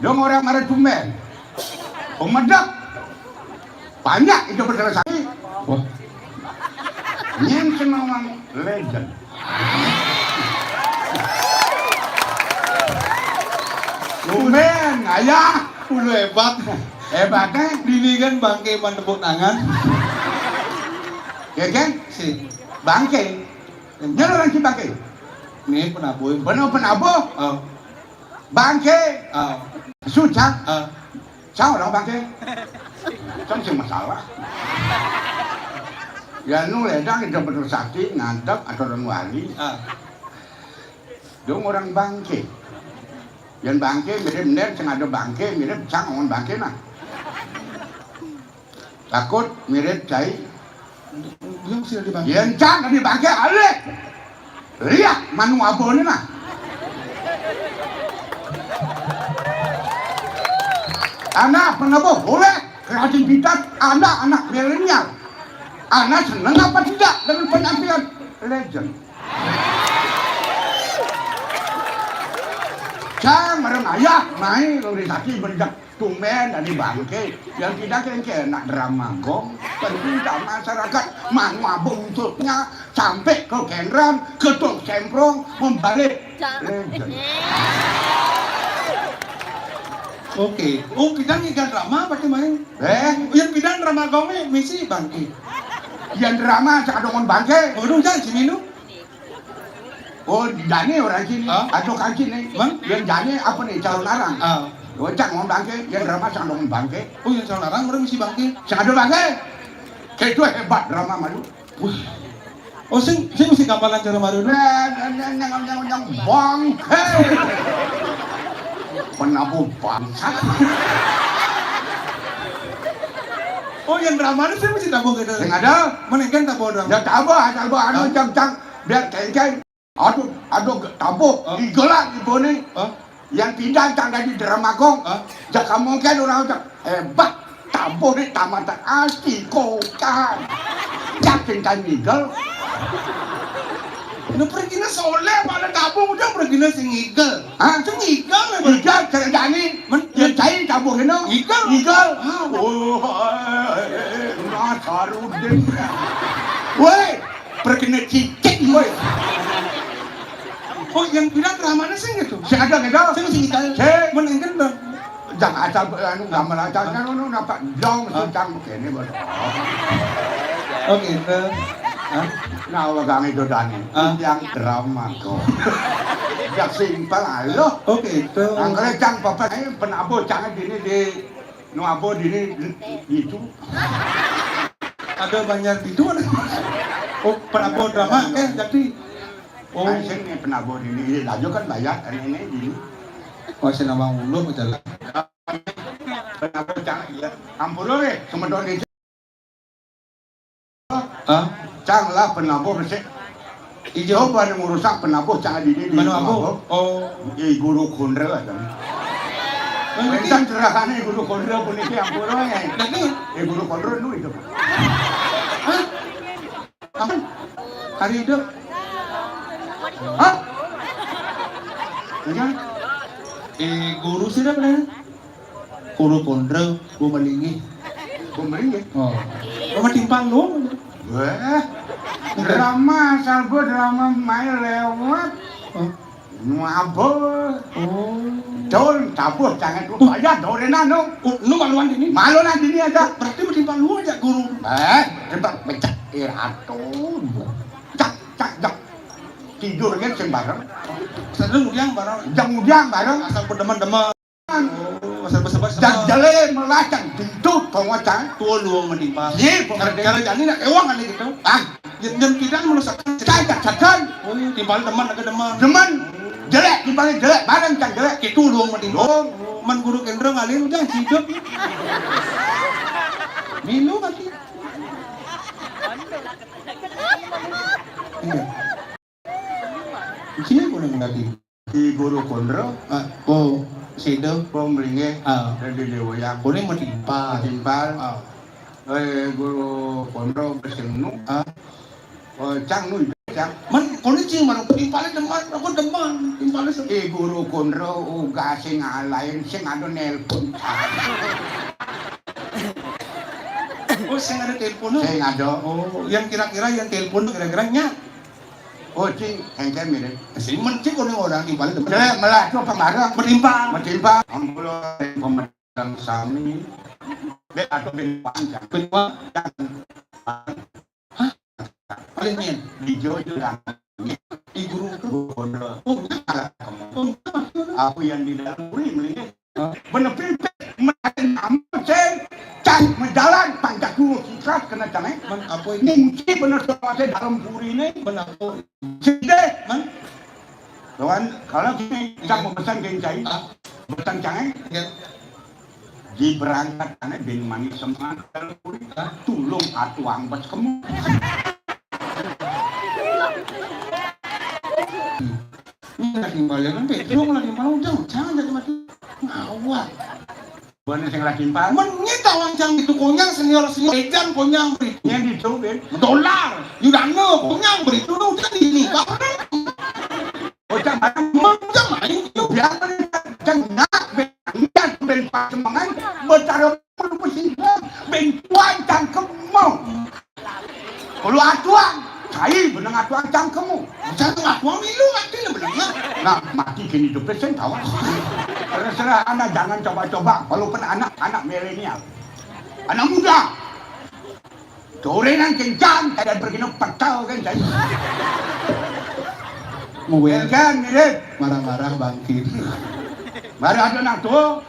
Dong orang mara tumben. Pemedek. Banyak itu bersalah sakit. Wah. Nyen senawang legend. Tumben ayah. Ulu hebat. Hebatnya. Dini kan bangke man tepuk tangan. Ya kan? Si bangke. Nyelurang si bangke. Nih penabuh. Bener penabuh. Oh. Bangke. Oh. Susah. Oh. Cang orang bangke. Cang sing masalah. Ya nu ledang itu betul sakti ngadep atau orang wali. Oh. Dong orang bangke. Yang bangke mirip bener, sing ada bangke mirip cang orang bangke nah. Takut mirip cai. Belum sih di bangke. Yang cang di bangke alih. Lihat manu abo ni nah. Anak penabuh boleh kreativitas anak-anak milenial. Anak seneng apa tidak dengan penampilan legend? Cang marang ayah mai lori saki berjak tumben dari bangke yang tidak kengke nak drama gong penting tak masyarakat manu abo untutnya sampai ke kendran ketuk semprong membalik legend. Oke. Oh, pidang ikan drama apa tuh main? Eh? Yang pidang drama gong nih misi bangke. Yén drama sing ada ngomong bangké. Waduh, jangan sini lu. Oh, jani orang sini. Hah? Ada kan sini. Bang? Yén jani apa nih, calon arang? Ah. Oh, cak ngomong bangké, yén drama sing ada ngomong bangké. Oh, yang calon arang orang mesti bangké. Sing ada bangké. Kayak itu hebat drama malu. Wah. Oh, sing sing mesti kapalan cara malu. Nah, nah, nah, nah, nah, nah, bangké. Penabuh bangsat. Oh, yang drama ini sing mesti tabuh gitu. Sing ada. Mana kan tabuh drama? Ya tabuh, tabuh anu. Hah? Cang-cang biar kengkeng. Aduh, aduh, tabuh. Hah? Igelan ibu nih. Hah? Yang pindah cang dari drama kong. Hah? Jaka mungkin orang ucap hebat. Tabuh nih tamatan asli kocak. Cak pindah ngigel. Nah, perginya soleh pada tabuh udah perginya sing ngigel. Hah? Sing ngigel ya, Bang? Ngigel, kerjaan nih. Men- Yang cair tabuh ini. Ngigel. Ngigel. Ah, oh, eh, eh, eh, Nasarudin. Woi, perkena cicing, woi. Oh, yang bilang ramana sing gitu. Sing ada gitu. Sing sing kita. Sing. Men engken dong. Jangan asal anu gambar aja kan ngono nampak dong. Hah? Sucang begini, bos. Oh, gitu. Hah? Nah, wegang itu Dani. Hah? Yang drama kok. Jak simpel ayo. Oh, gitu. Angkare cang papat ae penabuh cang dini di nu apa dini di- itu. Ada banyak itu ada. Oh, penabuh drama eh jadi. Oh, sing nih penabuh dini. Iya, laju kan banyak kan ini dini. Oh, sing nama ulu jalan. Penabuh cang iya. Ampura weh, semedon di Hah? Cang lah penabuh resik. Ijo pada ngurusak penabuh cang dini di Mana aku? Penabuh. Oh. I guru kondro kan. Oh, ini Wénten cerahane guru kondro puniki ampura ya. Lagi. Eh guru kondro nu itu. Hah? Apa? Hari itu. Hah? Enggak. Eh guru sih dah pernah. Kuru kondro, bu melingi. Bu melingi? Oh. Sama timpal lu. Wah. Drama salbo drama main lewat. Oh. Mabur. Oh. Dol tabuh jangan lu aja dorenan no. Oh, lu maluan ini. Maluan ini aja. Berarti mau timpal lu aja guru. Eh, timpal pecah. Eh, atuh. Cak, cak, cak. Tidur kan sing bareng. Sering udiang bareng. Jam udiang bareng. Asal berdemen-demen. Oh, sebab-sebab. Jang jele melacang pintu pengocan. Tua luang menimpal. Ye, kalau jani nak ewang ada gitu. Ah, yang yang tidak merusak. Cai tak sakan. Oh iya, timpal teman ada teman. Teman. Jelek, timpalnya jelek, bareng cang jelek. Itu luang menimpal. Luang. Man guru kendro ngalir udah hidup. Milu mati. Iya. Sini guru ngerti. Di guru kondro. Ah, oh, sedo. Pemlinge. Ah. Dan di dewa yang. Kone mau timpal. Timpal. Ah. Eh, guru kondro kesenu. Ah. Oh, cang nu cang. Man, kone cing mana timpalnya deman, aku deman. Timpalnya se- Eh, guru kondro uga sing lain sing ada nelpon. Oh, sing ada telepon. Sing ada. Oh, yang kira-kira yang telepon kira-kira nya. Oh, cing, engke mirip. Sing men cing orang orang timpal itu. Jelek melah itu apa barang? Metimpal. Metimpal. Ampulo pemegang sami. Be atau bin panjang. Bin apa? Hah? Paling nyen. Di Jojo dan di guru kondro. Oh, oh, aku yang di dalam puri melihat. Bener pipit, menarik nyamuk, sing. Cang, menjalan, panjat dulu, singkat, kena cang, eh. Man, apa ini? Kunci bener, dalam puri ini. Man, apa? Sini, man. Tuan, kalau gini, cang mau pesan ke cai. Ah. Pesan cang, eh. Ya. Di berangkat, aneh, bin manis semangat, dalam puri. Ah. Tulung atuang bas kemu. Ini lagi balik kan, Pet. Lu lagi mau jauh, jangan jadi mati. Ngawak. Bukan sing lagi empat. Menit awang jang itu konyang senior senior edan konyang beri. Yang di jauh, Ben. Dolar, Yudana konyang beri dulu jadi ini. Kapan? Oh, jangan. Menjam aing itu. Biar jang nak ben ben pas semangat. Betara pun musibah. Ben tuan cangkem mau. Kalau atuang, cai benang atuang cangkemmu. Jangan atuang milu mati lah benangnya. Nah, mati kini tu pesen kawan. Terserah anak jangan coba-coba, walaupun anak anak milenial, anak muda. Turunan kencang, kada berkena petal kan, cai. Muel. Kan, mirip. Marah-marah bangkit. Mari ada nak tuh.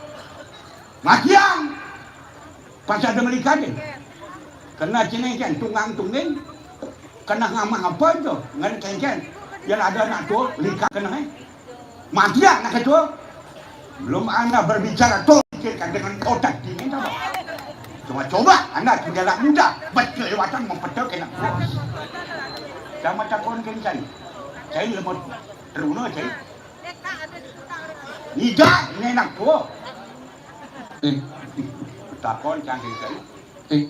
Matiang. Pas ada melikat ni. Kena cini kan, tunggang-tunggang. Kena ngamah apa tu? Ngan kengken. Yang ada nak tuh, likat kena, eh. Mati dah anak ketua. Belum anda berbicara, tolong pikirkan dengan otak dingin apa? Coba-coba anda tinggal anak muda, betul lewatan mempetel kena bos. Sama takon kan cai. Cai lemot teruna cai. Nida ini anak tua. Eh, takon cangkir cai. Eh,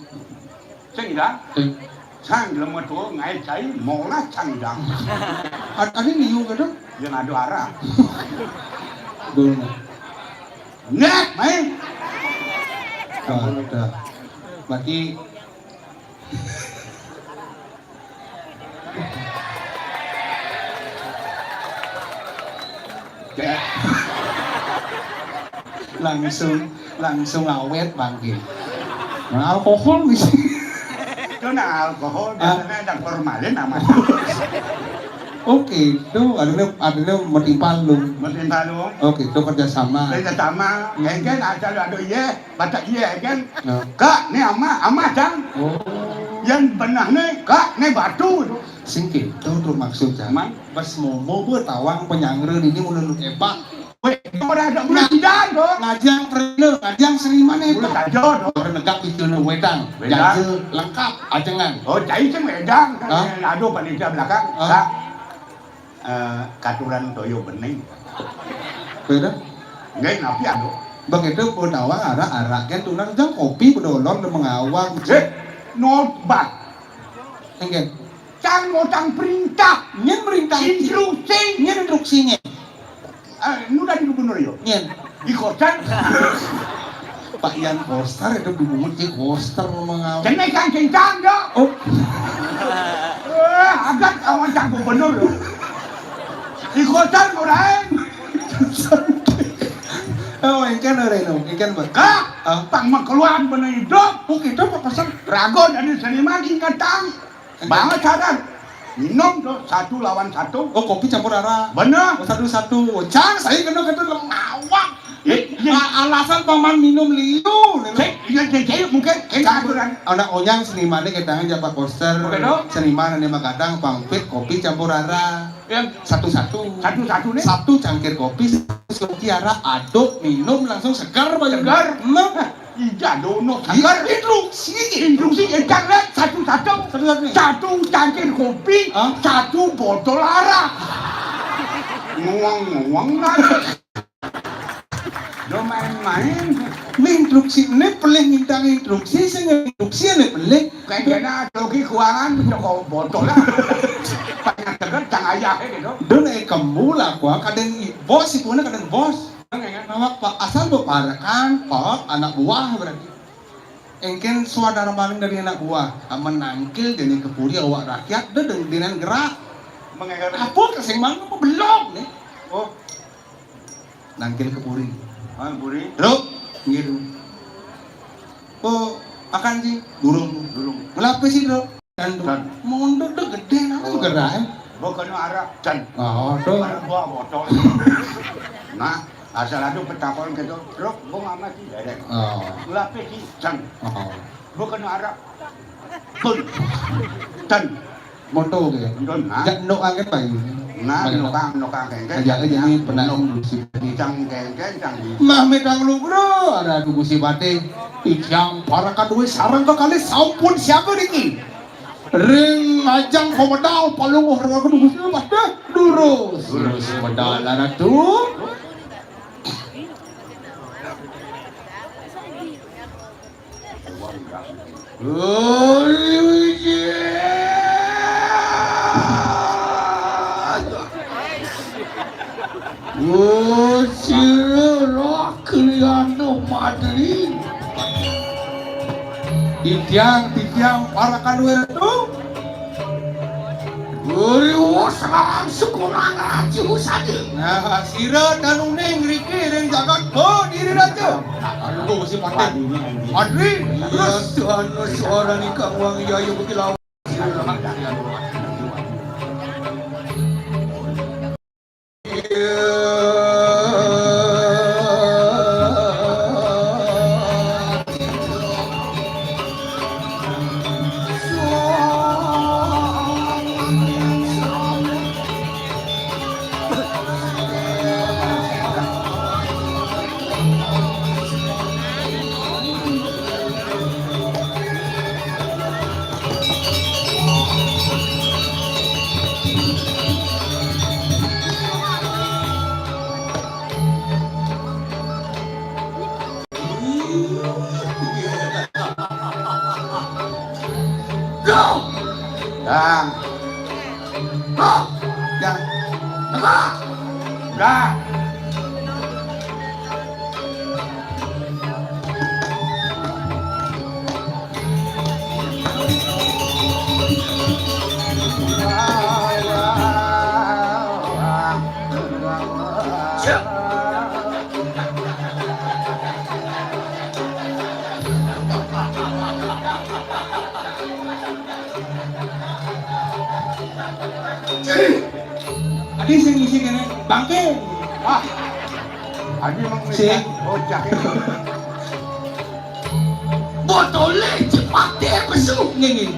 Cang Idang? Eh. Cang lemah tua ngai cai mola Cang Idang. Ad-, ada liu kada? Yang ada arah. Belum. Nek, main. Kada. Berarti langsung, langsung awet bangkit. Nah, alkohol bisa. Itu nah alkohol, ah, biasanya ada formalin namanya. Oke, itu adalah, adalah metimpal lu. Metimpal lu. Oke, itu kerjasama. Kerjasama, hmm, kan ada, ada iya. Batak iya kan? Ya. Kak, ni amah, amah cang. Oh. Yang benah ni, kak, ni batu tu. Singkit, tu tu maksud cang. Man? Bas momo be tawang penyangre ini ulun hebat. Weh, orang ada bulan tidak tu. Ngajang perlu, ngajang seniman hebat. Bulan saja tu. Orang negak itu ni wedang. Wedang. Jaja lengkap, ajengan. Oh, cai cang wedang. Hah? Aduh, panitia belakang. Hah? Kak. Eh, katuran toyo bening. Beda? Nggih, napi anu? Begitu pun awak arak-arak kan tulang jang kopi bedolor de mengawang. Eh, not bad. Enggak. Cang ngotang perintah. Nyen perintah. Instruksi. Nyen instruksinya. Eh, nu dari gubernur yo. Nyen. Di kosan. Pak Ian Koster itu dimungut di Koster mengawang. Kena kan kencang dok. Oh. Eh, agak awan cang gubernur yo. Di kosan orang. Oh, engken orang no, engken ba. Kak, ah, pang makeluan bener hidup. Oh, kita apa pasang? Ragon ada seniman ingkatang. Banget sadar. Minum tuh satu lawan satu. Oh, kopi campur arak. Bener. Oh, satu-satu. Oh, cang, saya kena kata lengawak. Eh, iya. A-, alasan paman minum liu. Cek, iya, cek, cek, mungkin, cek, campur aturan. Anak onyang senimannya ketangan japa poster. Oke, dong. Seniman ini magadang pangpit kopi campur arak. Yang satu-satu. Satu-satu nih. Satu cangkir kopi, satu cangkir arak, aduk, minum langsung segar, Pak. Segar. Nah. Ija dono segar. Instruksi. Instruksi, encang lihat satu-satu. Satu-satu. Satu cangkir kopi, hah? Satu botol arak. Nguang-nguang lah. Yo main-main. Ini instruksi, ini pelih minta instruksi, sing instruksi ini pelih. Kayak kena logi keuangan, menjoko botol lah. Banyak denger, cang ayah gitu. Dun, eh, kamu lah, kuah, kadang i-, bos, si punya kadang bos. Awak, Pak, asal beparekan, Pak, anak buah berarti. Engken swadar maling dari anak buah. Amun nangkil jadi kepuri awak rakyat, deh deng-, dengan gerak. Mengenai apa kesing mana apa belum nih? Oh. Nangkil kepuri. Ah, puri. Bro, gitu. Oh, akan sih, durung. Durung. Melapis sih, bro. Dan tuh, dan. Mondok tuh gede, apa tuh gerak, eh? Bukan arak, dan. Oh, tuh. Arak buah botol. Nah, asal ada petakon gitu, bro, bung amat sih, derek. Oh. Melapis sih, dan. Oh. Bukan arak, pun. Dan. Moto ke? Ndon, ha? Jak ndok angkat bayi. Nah, bagaimana? Nokang, nokang kengkeng. Aja aja ni pernah minum si cang kengkeng, cang di. Mah metang lu, bro, ada tunggu si batik. Ijang para kadue sarang ke kali sampun siapa niki? Ring ajang komedal palung oh raga tunggu si batik. Durus. Durus medal ada tu. Oh, sira roh Kriana Madri. Titiang, titiang, para kadué tu. Riwos langsung kurang raju saja. Nah, sira danuning riki ring jagat Badiri Raja. Aduh, si Patih. Madri, terus. Tuhan, suara nikah wang iya, iya, bagi lawan. Dang. Hah? Dang. Negak. Dang. Adi sing ngisi kene bangke. Ah. Adi emang sing. Oh, jahe. Botole cepate pesu. Nggih, nggih.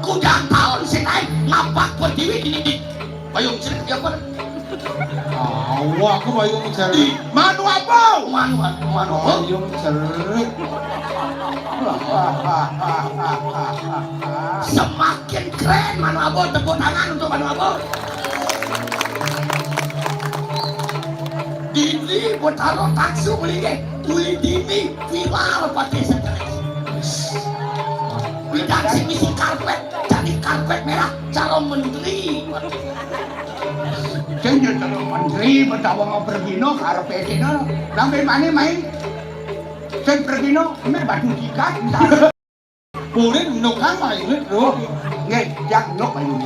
Kudang taun sing ae ngapak pertiwi ini di Bayung Cerik ya apa? Ah, wah, aku Bayung Cerik. Manu apa? Manu, manu. Bayung Cerik. Semakin keren Manu Abo, tepuk tangan untuk Manu Abo. Dini Botaro Taksu beli ke, beli dini viral pakai stres. Bidang sing misi karpet, jadi karpet merah calon menteri. Sing jadi calon menteri, betawa mau pergi no, karpet no. Sampai mana main? Sing pergi no, ini batu tiga. Murid nukang main, Bro. Nggih, jak nuk main.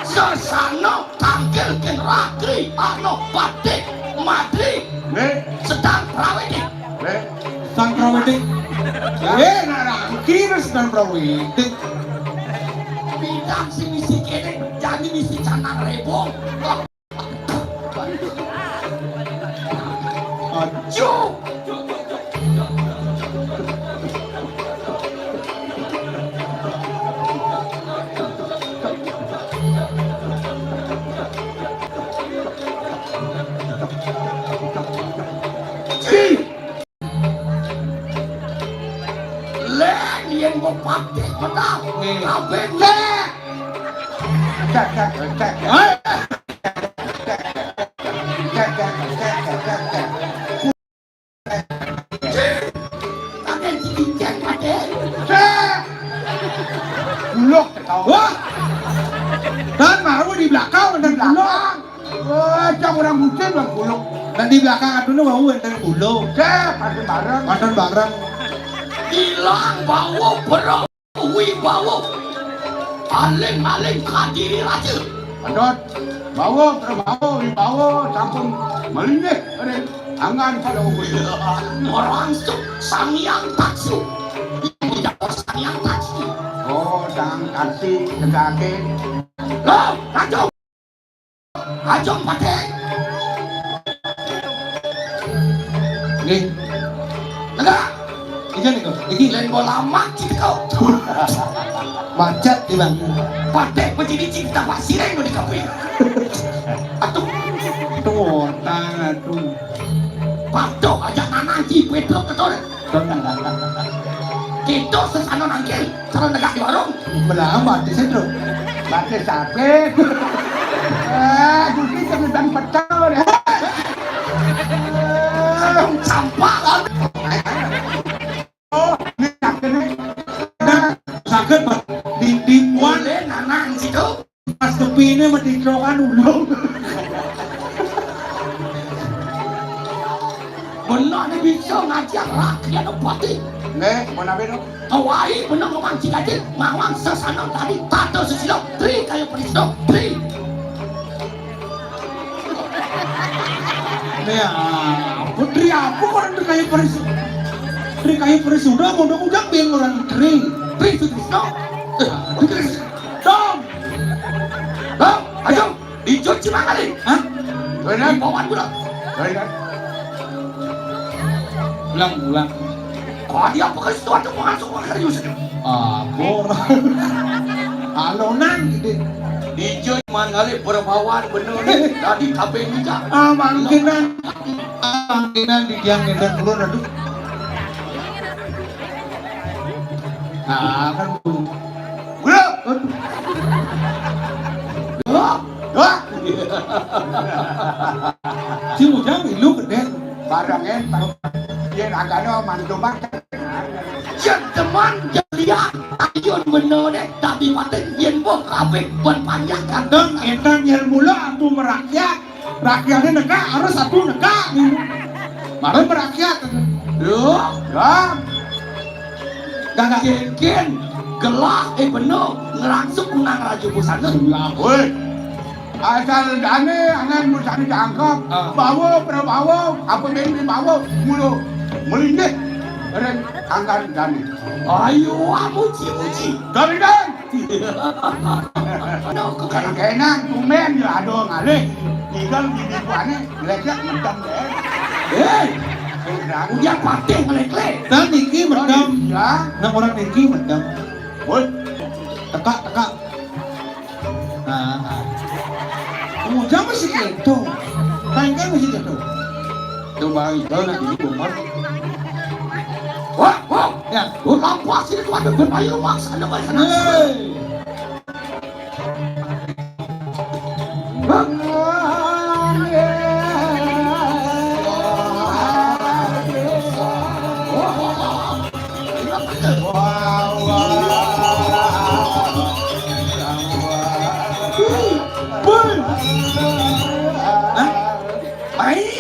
Sesano tangkil ken rakri, ano batik, madri. Nggih. Sedang praweding. Nggih. Sang praweding. Eh, nak rangki wis sedang praweding. Bidang sing misi kene, jani misi canang rebong. Aduh. Lek yen mbok patih menang, nggih, kabeh lek. Cek, cek, cek. Hei. Cek, cek, cek, cek, cek, cek. Kakek dicicek, Pak. Cek. Buluk ketawa. Wah. Dan mau di belakang, dan di belakang. Wah, cak orang bucin, Bang Buluk. Dan di belakang aduh wau enten buluk. Cek, pakai bareng. Pakai bareng. Ilang bau, bro. Wibawa. Aling-aling kadiri raja. Andot. Bawa, Prabawa, Wibawa, sampun melinggih, Raden. Anggan pada ubun. Orang tu Sang Hyang Taksu. Tidak Sang Hyang Taksu. Oh, Sang Taksi, tegake. Loh, raja. Aja mati. Nggih. Enggak. Iki niku. Iki len bola mak iki kok. Macet di bang. Patek begini cinta Pak Sireng di kafe. Aduh. Tuh, tangan tuh. Patuh aja nanang di Pedro ketol. Kita sesana nangkil, cara negak di warung. Belah mati sih, Bro. Mati sakit. Eh, Gusti kemudian pecel ya. Sampah kan. Oh, ini sakit nih. Nah, sakit, Pak. Di, di puan. Boleh nanang situ. Pas tepine mati cokan ulung. Benar ni bisa ngajak rakyat pati. Nggih, pun napi to? Kawai bener ngomong si Gajil, mawang sasana tadi, tata sesila, tri kaya peristo, tri. Ya, putri apa orang tri kaya peristo? Tri kaya peristo, udah, udah, udah, bingung orang tri. Tri Sutrisno. Eh, Tri. Dong. Dong, ayo. Dicuci mangali. Hah? Benar. Bawaan pula. Benar. Ulang, ulang. Oh, dia pakai sesuatu masuk ke serius. Ah, bor. Alonan gitu. Dicuci mangali perempuan bener ni. Tadi kabeh minta. Ah, mangkinan. Ah, mangkinan di tiang ngendang keluar, aduh. Ah, kan. Udah. Aduh. Wah, wah. Si Ujang milu gedé. Barang énter. Yén agakna mantu makan. Yén demen, yén liat, ayun bener deh, tapi paten yén boh kabéh ban panjang kan. Dong, énter yén mula atu merakyat. Rakyatnya negak, harus satu negak gitu. Mara merakyat. Loh, ya. Gagah. Kénkén gelah, eh, bener, ngerangsuk kunang raju busana. Lah, woi. Asal dané angan busana jangkep, ah, bawa prabawa, apa bén bawa, mulu melindih. Ren anggan dané. Ayo, ah, muji-muji. Dari dan. Aduh, kekenang-kenang, tumben ya ada ngalih. Tinggal bibir buahnya, ngelek-lek, mendem deh. Hei, udah, udah patih ngelek-lek. Dan niki mendem. Ya. Nang orang niki mendem. Woi. Tekak, tekak. Nah, nah. Ujang masih gitu. Kain kan masih gitu. Tuh, Bang, itu nak jadi kumat. Wah, wah. Ya. Lu lampas ini tuh ada bermain lu maksa ada main sana. Hei. Hah?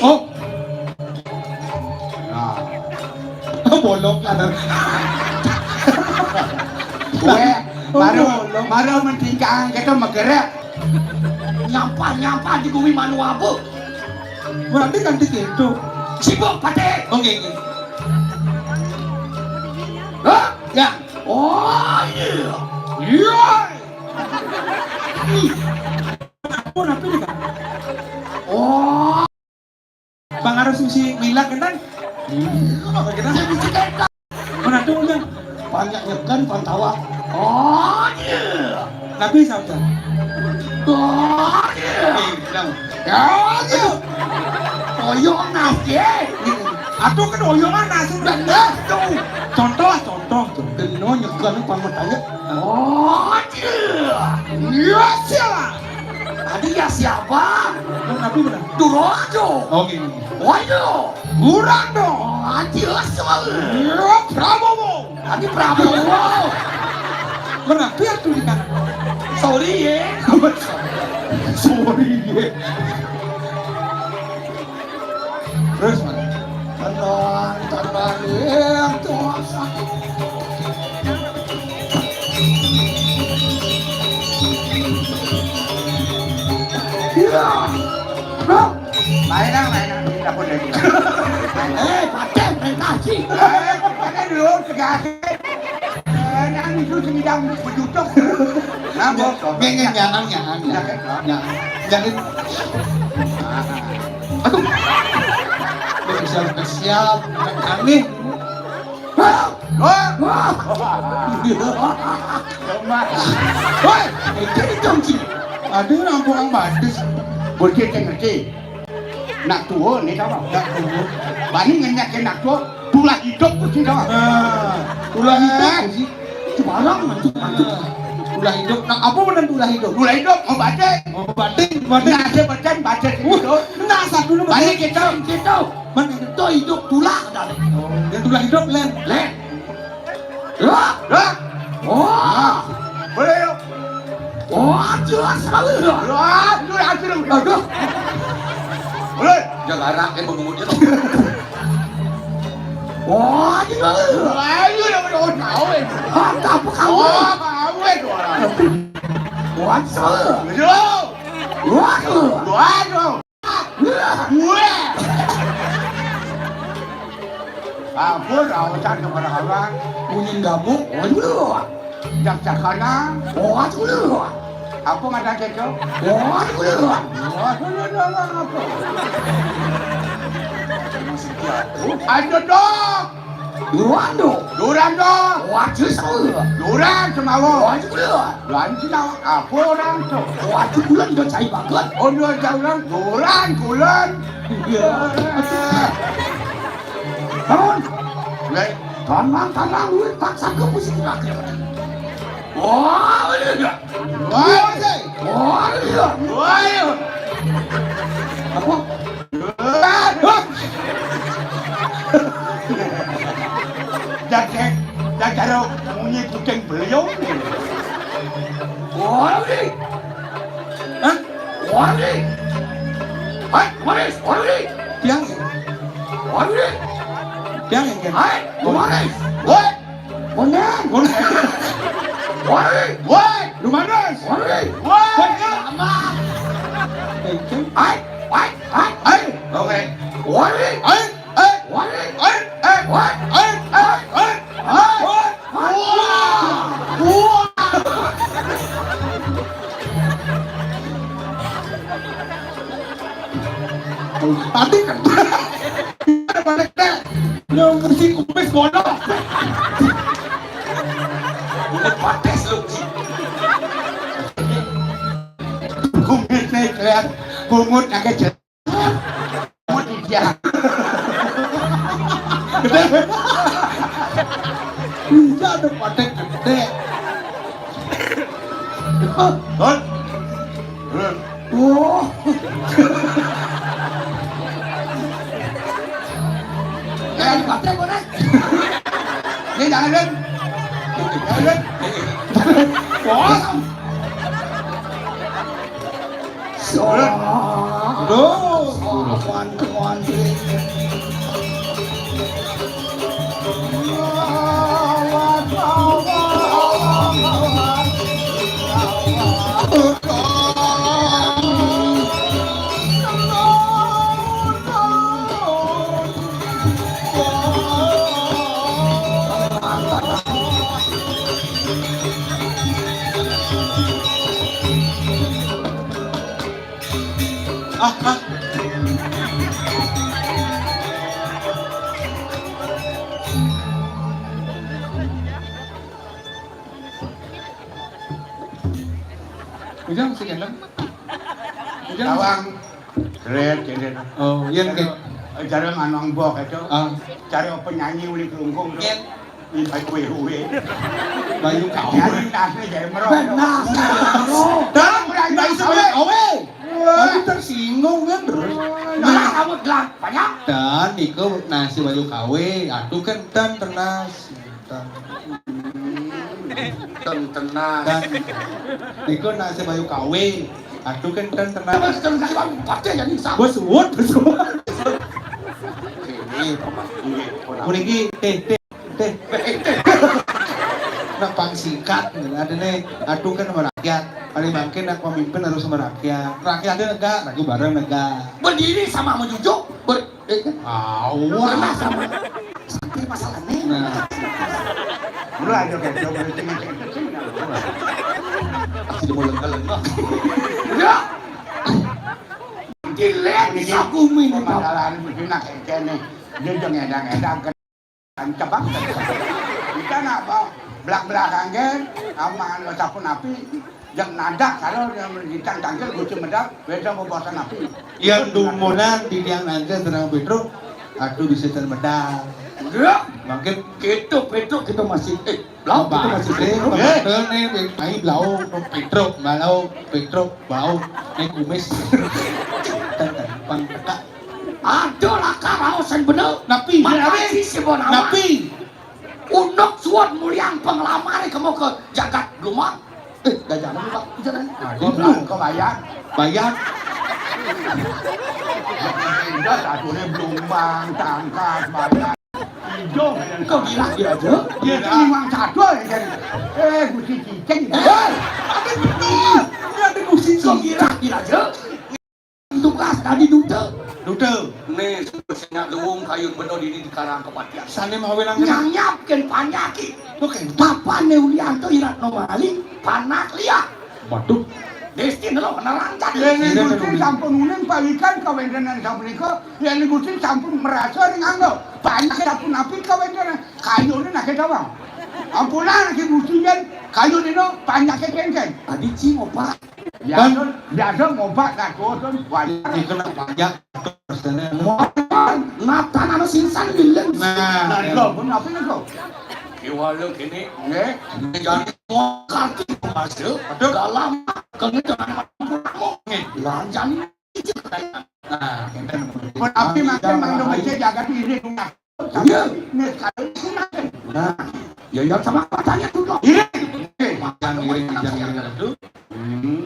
Oh. Nah. Bolong kan. Gue baru, baru mentingkang kita megerek. Nyampah-nyampah di bumi manu abu. Berarti kan di situ. Sibuk, Pate. Oke, oke. Hah? Ya. Oh, iya. Iya. Ih. Apa, apa nih, Kak? Oh. Bang harus mesti milak, kan? Iya, kita mesti milak. Mana tuh, Bang? Banyak nyekan, pantawa. Oh, iya. Nabi sabda. Oh, iya. Eh, bilang. Ya, iya. Oyong nasi. Aduh, kan oyongan nasi udah ndas tuh. Contoh lah, contoh tuh. Deno nyekan, pan matanya. Oh, iya. Iya, siapa? Tadi ya siapa? Nabi benar. Durojo. Oke. Waduh. Kurang dong. Anjir, selalu. Iya, Prabowo. Tadi Prabowo. Benar, biar tuh, kan. Sorry ya. Sorry ya. Terus, mana? Tenang, tenang, ya, tuh. Iya. Loh, mainan, mainan, ini dapur dari. Eh, pakai main kasih. Eh, pakai dulu, tegas. Eh, ini itu sendiri yang berjutok. Nah, bos. Nggih, nggih, jangan, jangan, jangan. Jangan. Jangan. Aduh. Spesial, spesial. Aneh. Wah! Wah! Woi, itu dong, Ci. Aduh, nampung batis. Bocil sing ngerti. Nak tua nih, tau. Nak tua. Bani ngenyak ke nak tua, tulah hidup mesti, tau. Nah, tulah hidup, eh, sih. Sembarang, mantap, mantap. Tulah hidup. Nah, apa benar tulah hidup? Tulah hidup, mau baca. Mau baca, baca. Nah, saya baca, baca. Uh, hidup. Nah, satu dulu. Bani kita, kita. Mana? Itu hidup tulah tadi. Oh, yang tulah hidup, Len. Len. Lah, lah. Wah. Boleh, yuk. Wah, jelas sekali. Wah, lu yang hasil. Aduh. Boleh. Dia larak kan mengungut dia. Oh, aja lu. Ayo, lu, lu, tahu, eh. Ah, tak apa kamu. Oh, kamu, eh, orang. What's up? Lu. Wah, lu. Wah, lu. Wah. Ampun, awasan kepada orang. Bunyi gabuk, waduh. Cak-cakana. Oh, aduh. Apa mata cecok? Oh, aduh. Oh, aduh, aduh, aduh, apa? Aduh, dok. Durando. Durando. Waduh, salah. Duran, semawa. Waduh. Duran, semawa. Apa orang tu? Waduh, bulan dah cai banget. Oh, dah cai orang. Duran, kulan. Iya. Bangun. Lek. Tenang, tenang, lu tak sanggup musik lagi. Wah, iya. Wah, iya. Wah, iya. Wah, iya. Apa? Jaga, jaga, munyi kucing beliau. Wah, iya. Hah? Wah, iya. Hai, Maris, wah, iya. Tiang. Wah, iya. Tiang yang kan? Hai, Maris. Woi. Konan. Konan. Woi. Woi. Lumanes. Woi. Woi. Woi. Lama. Hai, hai, hai, hai. Oke. Woi. Hai, hai. Woi. Hai, hai. Woi. Hai, hai, hai. Hai. Woi. Wah. Wah. Tadi kan ada balik deh. Yang mesti kupis bodoh. Udah pates lu, Ji. Kumis nih, kelihatan. Bungut agak jelas. Bungut dia. Gede. Bisa ada patek gede. Hah? Hah? Wah. Eh, dipakai, Bos. Ini jangan, Ren. Jangan, Ren. Bos. Aduh. Aman, aman. Ah, ah. Ujang masih gendong? Ujang masih Tawang. Keren, keren. Oh, iya, oke. Cara manong bok itu. Ah. Cara penyanyi uli kelungkung tuh. Iya. Ini baik kue kue. Bayu Kawe. Jadi nasi jadi merok. Benar. Dan Bayu Kawe. Kawe. Wah. Tadi tersinggung kan terus. Nah, kamu gelang banyak. Dan niku nasi Bayu Kawe. Aduh kan dan ternas. Dan. Dan ternas. Dan niku nasi Bayu Kawe. Aduh kan dan ternas. Terus terus kasih bang pakai jadi sama. Bos suwut, bos suwut. Ini, Pak. Ini, Pak. Puniki teh teh teh. Nah, pang singkat, ada nih, aduh kan sama rakyat. Hari mangkin nak pemimpin harus sama rakyat. Rakyatnya negak, lagu bareng negak. Berdiri sama sama Jujuk. Ber, eh, kan? Awal. Pernah sama. Sampai masalah nih. Nah. Mula aja kayak coba cengeng-cengeng. Pasti mau lengkal-lengkal. Ya. Dilihat di saku mini. Masalah ini nak kayak nih. Dia jangan edan-edan. Tancep banget. Kita nak bawa belak-belakan kan, sama anu sapu napi, yang nadak kalau yang ditang tangkil guci medak, beda mau bawa napi. Yang dumunan di tiang nangkil terang Petruk, aduh bisa termedak. Iya. Makin gitu Petruk kita masih, eh, blau kita masih Petruk. Eh. Betul nih, ai blau, Petruk, blau, Petruk, blau, naik kumis. Dan pang peka. Aduh, lakar raos sing bener. Napi? Makasih si Bonawa. Napi? Unduk suwun mulyang penglamar kamu ke jagat Blumbang. Eh, jajanan, Pak. Jajanan. Aduh, Blumbang. Kebayan. Bayan. Indah, satunya Blumbang, Tangkas, Bayan. Kok gila, gila aja? Ya, ini memang cadol ya, jadi. Eh, Gusti Cicing. Eh, tapi betul. Ini ada Gusti Cicing. Kok gila, gila aja? Tugas tadi duta. Duta. Nih, sing luung kayun bena dini di karang kepatian. Sané mawi nang nyanyapkeun panyakit. Oke. Bapakné Ulianto Iratno Mali, panak liak. Waduh. Desti nelo kena lancar. Yén Gusti sampun uning pawikan kawéntenan sapunika, yén Gusti sampun merasa ring angga. Banyak sapunapi kawéntenan. Kayuné naké tawang. Ampunang si Gusti yén kayuné no banyaké kéngkén. Tadi ci ngopak. Biasa, biasa ngopak kados banyak. Iki kena pajak. Natan anu singsan bileng. Nah, nah, lho, pun apa niku? Kiwala kene. Nggih. Jangan mau kaki masuk. Aduh. Dalam kene jangan mau. Nggih. Lanjang. Nah, enten. Pun api makin mangdo becik jagat irit. Iya. Nih, kalau sunat. Nah, ya, ya, sama pacarnya tuh, kok. Iya. Jangan ngiring, jangan ngiring, aduh. Hmm.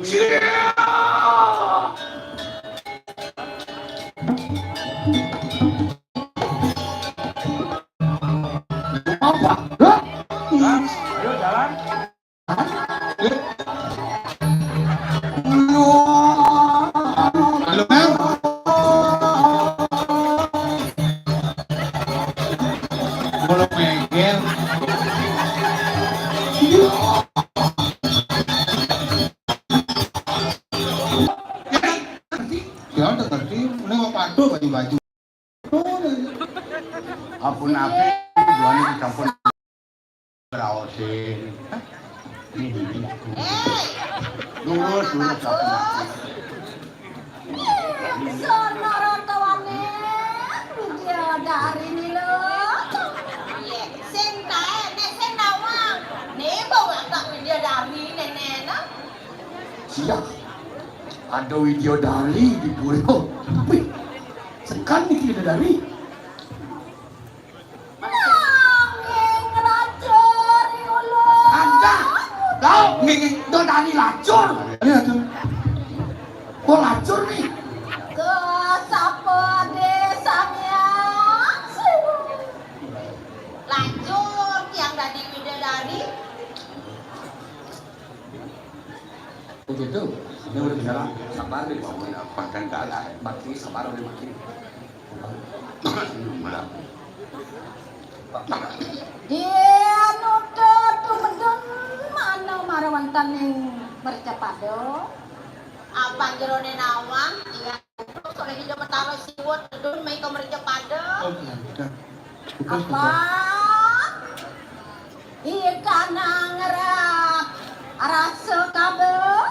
Apa? Hah? Ayo, jalan. Halo, Mel. Bolong megel. Ya, udah ngerti. Ini mau padu baju-baju. Ampun, api, duane dicampur raosin. Lurus, lurus, ampun, api. Sono rotowane, Widya Darini lho. Sing tae, nek sing nawang. Nih, bawa tak Widya Dari, nenekno. Siap. Ada Widya Dari di pura. Wih, sekan nih Widya Dari. Nanging nglacur, ya Allah. Anda, tau, nggih, nggih, do Dari lacur. Iya, tuh. Kok lacur nih? Ke sapa desa miang? Lacur tiang dadi widadari. Begitu. Ini udah bicara sabar nih, Pak. Makan kalah, mati sabar udah mati. Dia nuntut tumedun mana mara wonten ing mercapada. Apa jerone nawang? Iya. Soalnya dia betara siwut tedun main ke mercapada. Oh, iya, udah. Apa? Ikan nangrak rasa kabeh.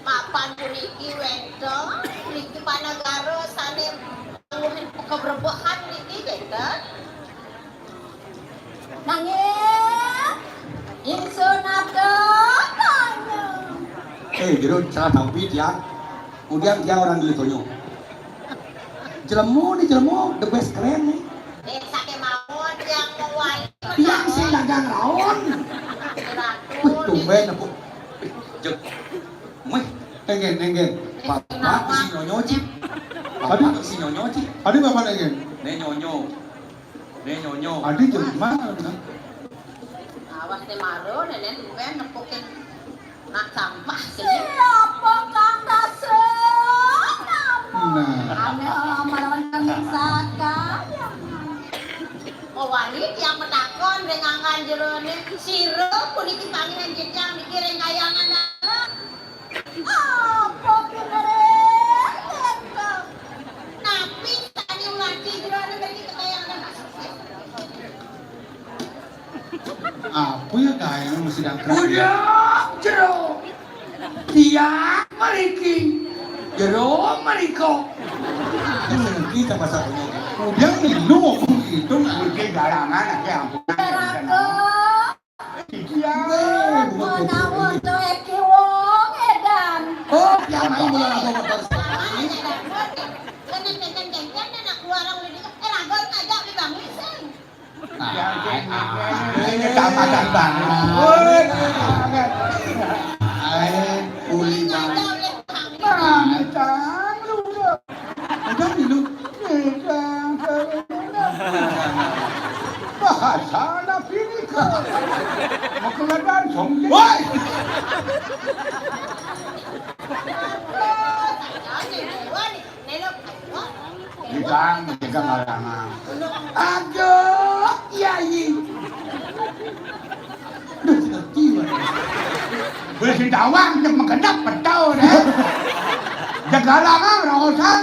Mapan puniki wénten, niki panagara sané ngangguhin kebrebehan niki wénten. Nanging ingsun ada tanya. Eh, jero salah tampi tiang. Kemudian tiang orang dulu tonyo. Jelemu nih, jelemu the best, keren nih. Eh, saké mawon tiang mawon. Tiang sing dagang raon. Wih, tumben aku. Jek. Meh, enggen, enggen. Bapak si nyonyo, Cip. Bapak si nyonyo, Cip. Adi bapak enggen. Né nyonyo. Né nyonyo. Adi jelema. Awas té maro, nénén tumben nepukin nak sampah sini. Siapa kang dasar? Nah. Ane melawan kami saka. Mawali tiang matakon ring anggan jerone, sira puniki panggihan jenjang niki ring kayangan dalem. Apa pinere? Napi sane wanci jerone mriki kekayangan? Apa ya gawe mesti dangkrak? Udah, jero. Tiang mriki. Jero mriko. Ini kita bahasa punya. Udah minum itu nggak? Mungkin garangan aja ampun. Neraka. Iki ya. Menawa to iki wong edan. Oh, yang main bola apa motor? Nah, ini tambah tambah. Woi, ae, uli banget. Nah, cang, lu udah. Udah, lu. Cang, cang, lu udah. Woi. Ikang, ikang alangan. Aduh, iya, iya. Duh, ngerti, wah. Boleh sing tawang, cek mengkedap, betul, deh. Cek galangan, raosan.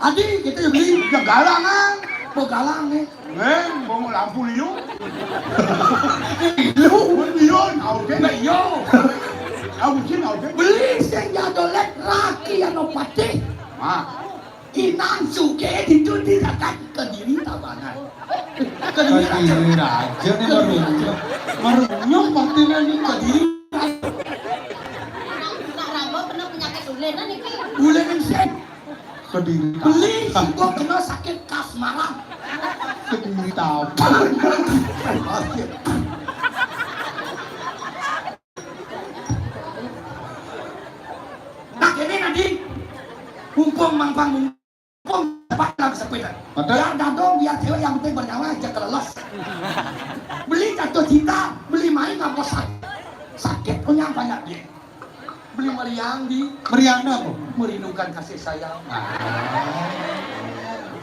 Adi, kita beli, cek galangan. Begalang, eh. Eh, mau lampu liu? Liu? Liu, ausin. Nah, iyo. Ausin, ausin. Beli sing jadolet laki yang opatih. Ah. Inang suke ditu dirakat Kediri Tabanan. Kediri Raja. Kediri Raja nih, Kediri Raja. Marunyong patina nih, Kediri Raja. Nak Rambo kena penyakit ulen, nah, niki. Ulen sen. Kediri. Beli, sing kena sakit kasmaran. Kediri Tabanan. Nah, kene, Nadi. Mumpung mangpang, mumpung cepat dalam kesepitan. Betul. Biar dadong, biar cewek, yang penting bernyawa aja keleles. Beli jatuh cinta, beli main apa sakit. Sakit punya banyak dia. Beli meriang di. Meriang apa? Merindukan kasih sayang. Ah.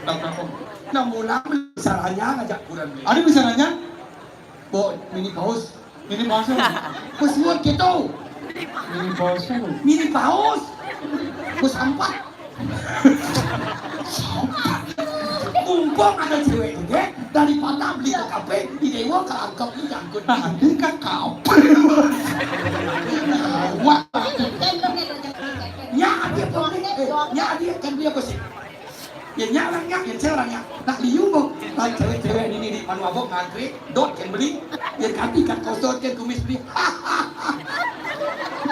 Tahu, tahu. Nah, mulang beli saranya ngajak kurang beli. Ada beli saranya? Bo, mini paus. Mini paus apa? Bos muat gitu. Mini paus apa? Mini paus. Bos empat. Mumpung ada cewek juga, daripada beli ke kafe, di dewa ke angkep ini jangkut. Nanti ke kafe. Wah. Ya, dia pun, eh, ya, dia kan dia pasti. Ya, nyak orang nyak, ya, saya orang nyak. Nak liu, Bang. Nah, cewek-cewek ini di manu abok ngantri, dot kan beli. Ya, kati kat kosot kan kumis beli.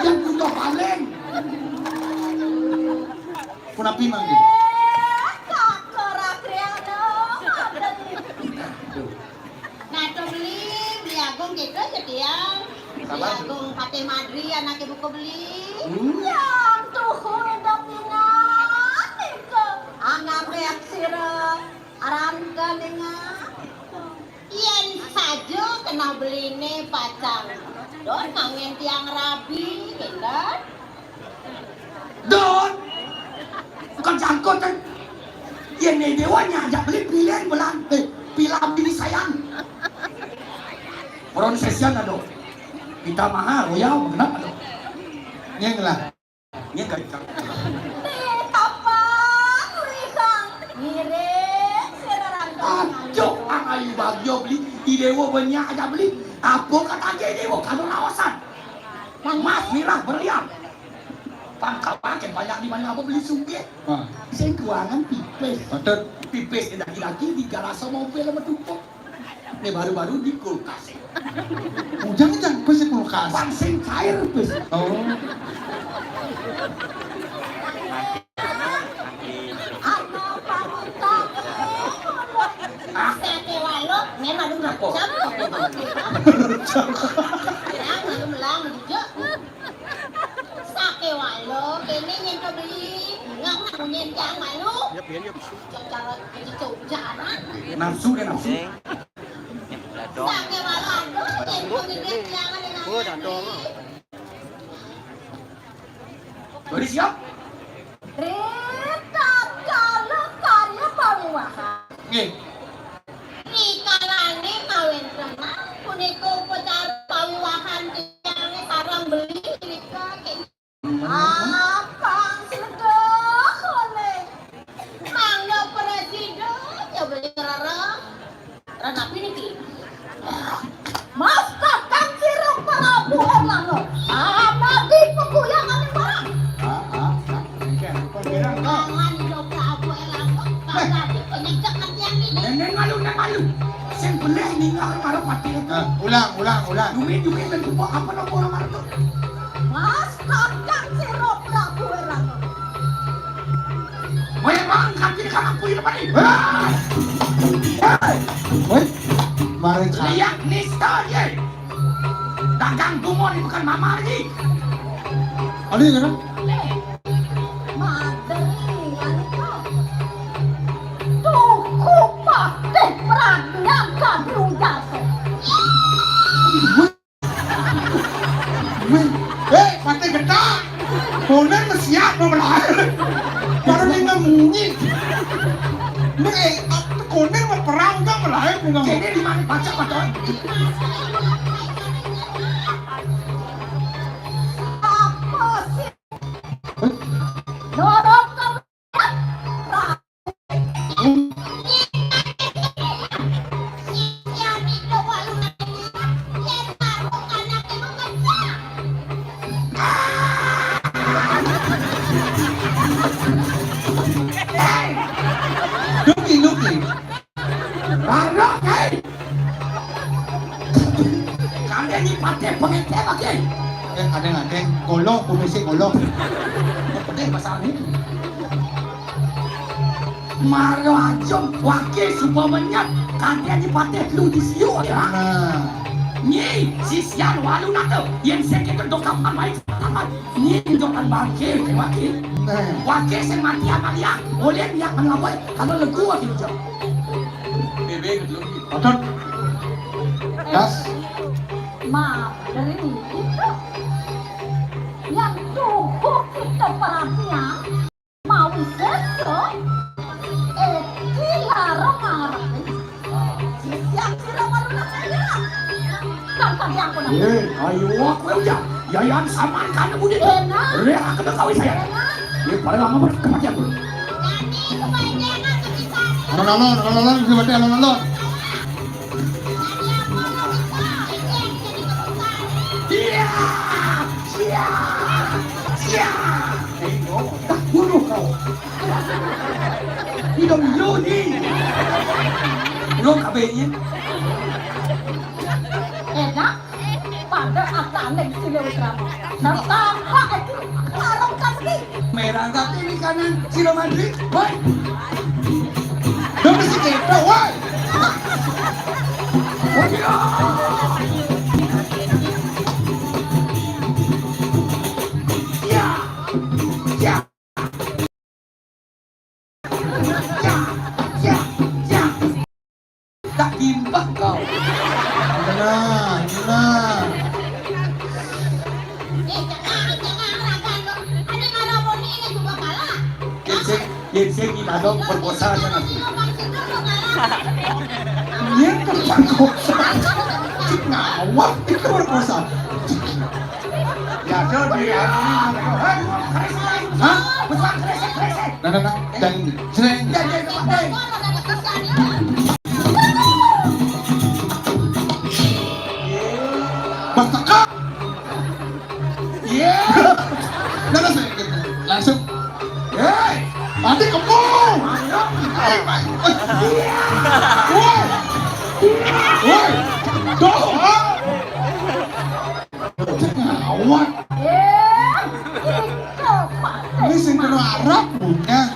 Yang butuh paling. Punapi mangkin. Eh, Kakak Rakriano, ada. Nah, tuh. Nah, to beli, beli agung gitu aja tiang. Beli agung Patih Madri, anaknya buku beli. Hmm. Yang tuh udah pindah itu. Anggap ya sira aran keningan. Yen saja kena beline pacang. Don mangen tiang rabi, gitu. Don, bukan jangkut, kan? Yen ne dewa nyak ajak beli pilen belan, eh, pila bini sayang. Pronunciation ado. Kita mahal, royal, genep ado. Nyeng lah. Nyeng gak jangkut. Eh, kapan, Rihang? Ngiring, sira rantau. Aduh, ang ayu bagyo beli, i dewa banyak ajak beli. Apa kata aja i dewa, kado raosan. Mas, mirah, berlian. Pangkal pakai banyak di mana apa beli sugih. Wah. Sing keuangan pipis. Patut. Pipis laki-laki di garasa mobil sama tumpuk. Ini baru-baru di kulkas. Ujang-ujang pis kulkas. Bang sing cair pis. Oh. Sate waluh, memang udah. Apa? Yang malu melang juga. Sate waluh, kene nyen to beli. Enggak, enggak nyen jang malu. Ya, biar ya. Cara cucuk jalan. Nafsu deh, nafsu. Sate waluh, aduh, nyen to beli, jangan dengan. Oh, datang. Beri siap. Rita kala karya pawiwahan. Nggih. Rikalane kawin tenan punika upacara pawiwahan tiange sareng beli nika. Abang sedo oleh. Mangga presiden ya beli rereh. Ran api niki? Mas Kakang Sira Prabu Erlangga. Ana di peguyangan barang. Ah, ah, ah, engke, apa bilang kau? Tangan Ida Prabu Erlangga. Eh. Bagawi penyejak nanti yang ini. Neng, neng malu, neng malu. Sing pelih ninggal karo pati itu. Ah, ulang, ulang, ulang. Dumi-dumi ben buka apa nopo orang itu? Mas Kakang Sira Prabu Erlangga. Memang kaki kanan kuwi apa nih? Hah? Hei! Woi, mari, Kak. Lihat nista ye. Dagang bunga ini bukan mama lagi. Ada ya, kan? Madri, anu kok. Tuku patih pragyan kadru jasa. Mau melahir. Baru ning ngemunyi. Ning, eh, kuning mau perang kan melahir ning ngemunyi. Kene di mana baca, Pak Don? Apa sih? Dorong ke Duki, duki. Rara, hei. Kandhane patih pengete lagi. Eh, kadang-kadang golo, kumisik golo. Pedih masalah ini. Maro ajum wake suba menyat, kadhane patih telu di siu, ya. Nah. Nyi, sisian walu nata, yen sing kedo kapan baik, kapan. Nyi, njokan bangke, wake. Nah. Wake sing mati Amalia, oleh dia kan lawan, kalau legu wake ucap. Bebe, betul. Otot. Das. Ma, dari itu. Yang tuhu kita perhatian, mawi seso, eh, kila rong arep. Siap sira maruna saya. Kan tadi aku nak. Eh, ayo aku ya. Yayan saman kana budit. Enak. Rek aku nak kawin saya. Enak. Dia pada lama berkematian. Alon-alon, alon-alon, bisa baca alon-alon. Iya, iya, iya. Eh, oh, tak bunuh kau. Idong Yuni. Lo kabehnya. Enak. Pada akaning sile wis rampung. Nang tampak iki larang kasih. Merah kaki ini kanan, sila mandi. Woi. Dong mesti kepo, woi. Woi. Ya. Ya. Ya, ya, ya. Tak gimbak kau. Tenang, tenang. Eh, jangan, jangan, jangan. Ada ngarap ini, ini juga kalah. Yen sing, yen sing kita dong perkosa aja nanti. Yen perkosa. Cik ngawak itu perkosa. Ya, so di anu ini. Hah? Besar kresek, kresek. Nah, nah, nah. Dan jreng. Pas teka. Iya. Nah, nah, saya gitu. Langsung. Hei, mati kamu. Hei, Pak. Woi. Woi. Tuh, ah. Cek ngawak. Eh, itu Pak. Ini sing kena Arab punya.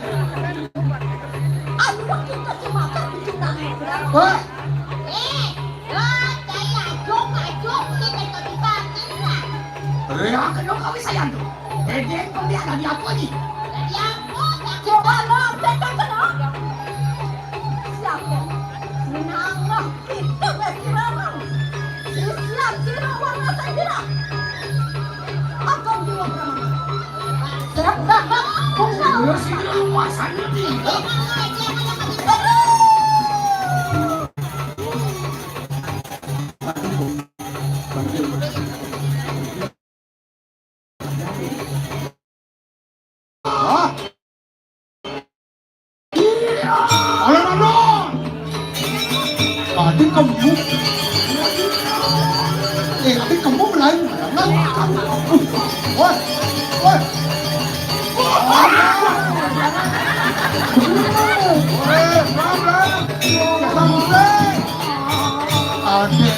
Ayo kita cemaka bikin nangis. Wah. Eh, eh, saya ajok, ajok, kita ikut dibanting lah. Eh, aku dong kami sayang tuh. Eh, dia pembiak dari apa nih? Dari apa? Coba lo, cek, cek, cek, no. Siapa? Menang lah. Kita berkiraman. Siap, siap, warna saya kira. Akan dua. Siap, siap, siap. Terus ini rumah saya nih. Hah? Alon-alon. Tadi kamu. Eh, tadi kamu lain. Woi, woi. Woi, pelan-pelan. Jangan mulai. Adik.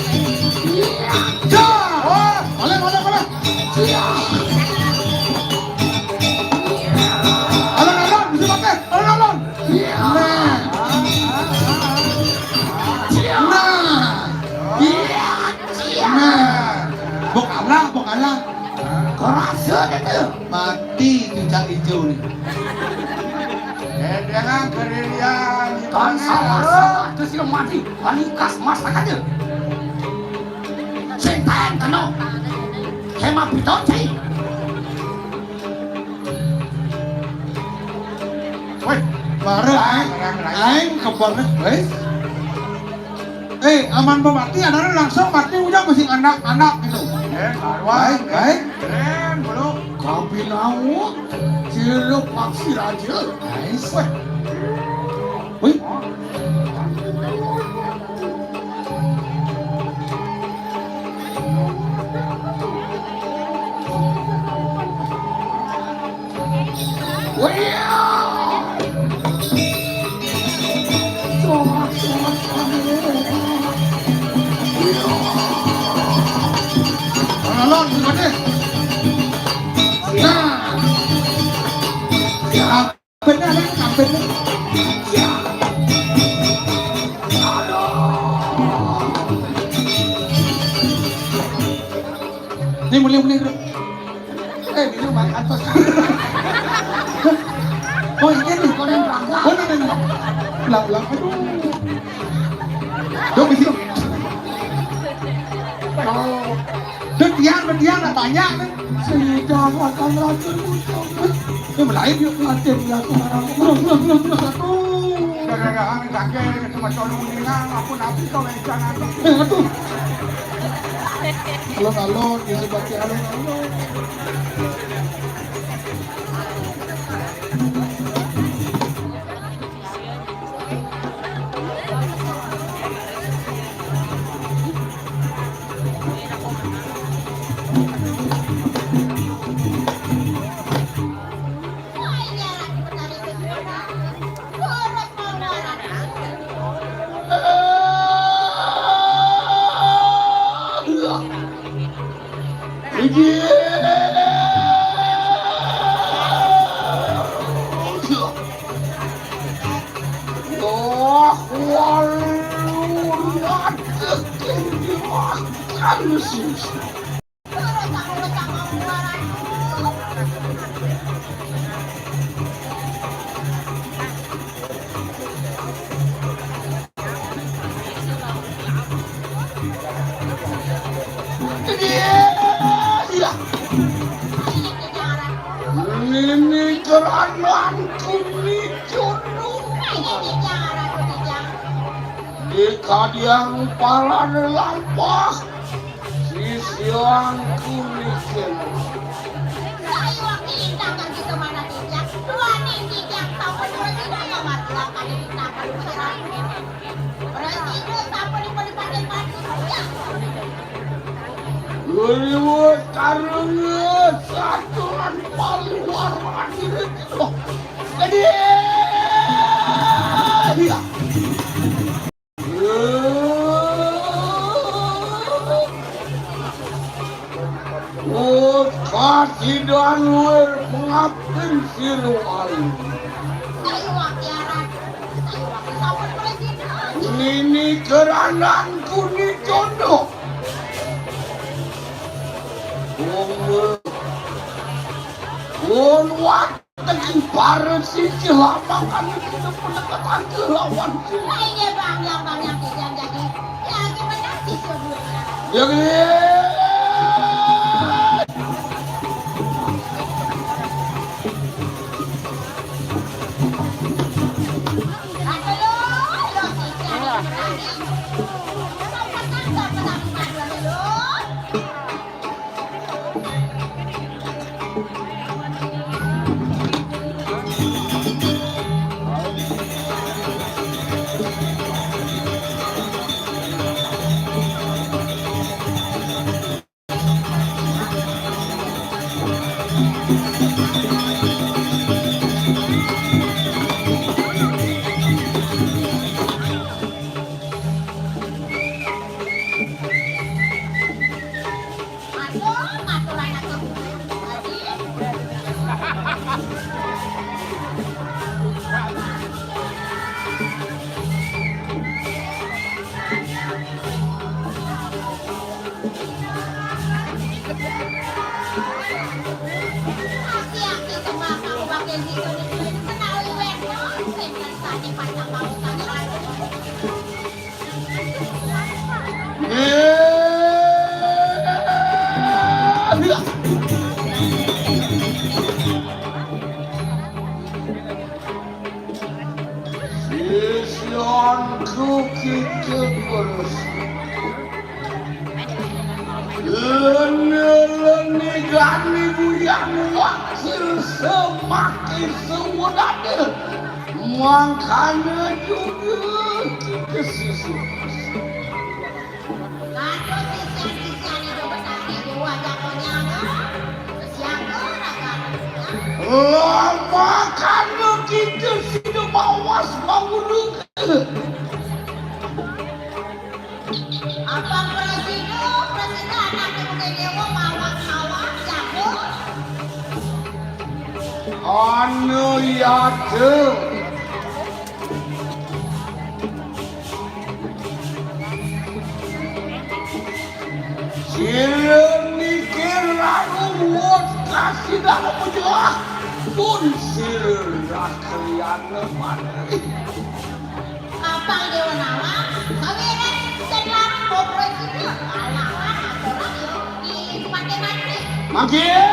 Dah. Wah, boleh, boleh, boleh. Alon-alon, bisa pakai. Alon-alon. Nah. Nah. Nah. Mbok kalah, mbok kalah. Kerasa dah tu. Mati cicak ijo ni. Eh, jangan kerilian. Kan salah, salah. Terus dia mati. Panikas masak aja. Sing taen kena. Hema piton, cai. Woi, mare aing, aing kebon, woi. Eh, aman pemati, anaknya langsung mati, udah mesti anak-anak gitu. Eh, karuan, baik, eh, baik. Keren, bro. Kabinawa, ciluk paksi raja. Nice. Weh. Wih. Alon, gimana? Nah. Ya, benar, ya, benar. Ya. Aduh. Ini mulai, mulai, bro. Eh, ini mah atas. Oh, ini nih. Konen bangga. Oh, ini, ini. Ulang, ulang. Aduh. Dok, di sini. Oh. Dok, Tian, Dok, Tian, nak tanya, nih. Sehingga akan racun muncul. Ini mulai, yuk. Racun, ya, Tuhan. Ulang, ulang, ulang, ulang. Aduh. Gara-gara kami kakek, cuma tolong ini, nah, ampun, ampun, kau yang jangan. Eh, aduh. Alon-alon, ya, sebagai alon-alon. Ini kerangan kuni jodoh. Di kadiang palan lampah. Sisian kulisin. Saya wakil intangan di mana tidak. Wani tidak tahu dua tidak yang mati akan ditangan. Presiden tanpa diberi pakai batu. Liwat karena satuan paling warna diri itu. Jadi, iya. Oh, kasidan wer pengabdin sira ayu. Nini kerangan kuni jodoh. Wong wong wat Tekan bareng sisi lapangan itu pendekatan ke lawan. Nah, ini Bang, yang Bang yang tidak jadi. Ya, gimana sih sebelumnya? Ya, gini. Aduh, lo sih, jadi berani. Sopan kan gak pernah dipanggil lo. Sisyanku kita terus. Lene-lene gani buyang wakil semakin sewedade. Makanya juga kita sisuk. Kados sisian-sisian Ijo Betari dewa jago nyawa, siaga raga. Lama kana kita sida mawas mangurung. Apa prasida, prasida anak ibu dewa mawas-mawas jago? Anu yata. Sira niki rarung wut kasidah mejelah pun sira rakriana mati. Kapang Dewa Nawang, sawiran sing larang bobroy sira, kalawan aturan yo di Pate Mati. Mangkin.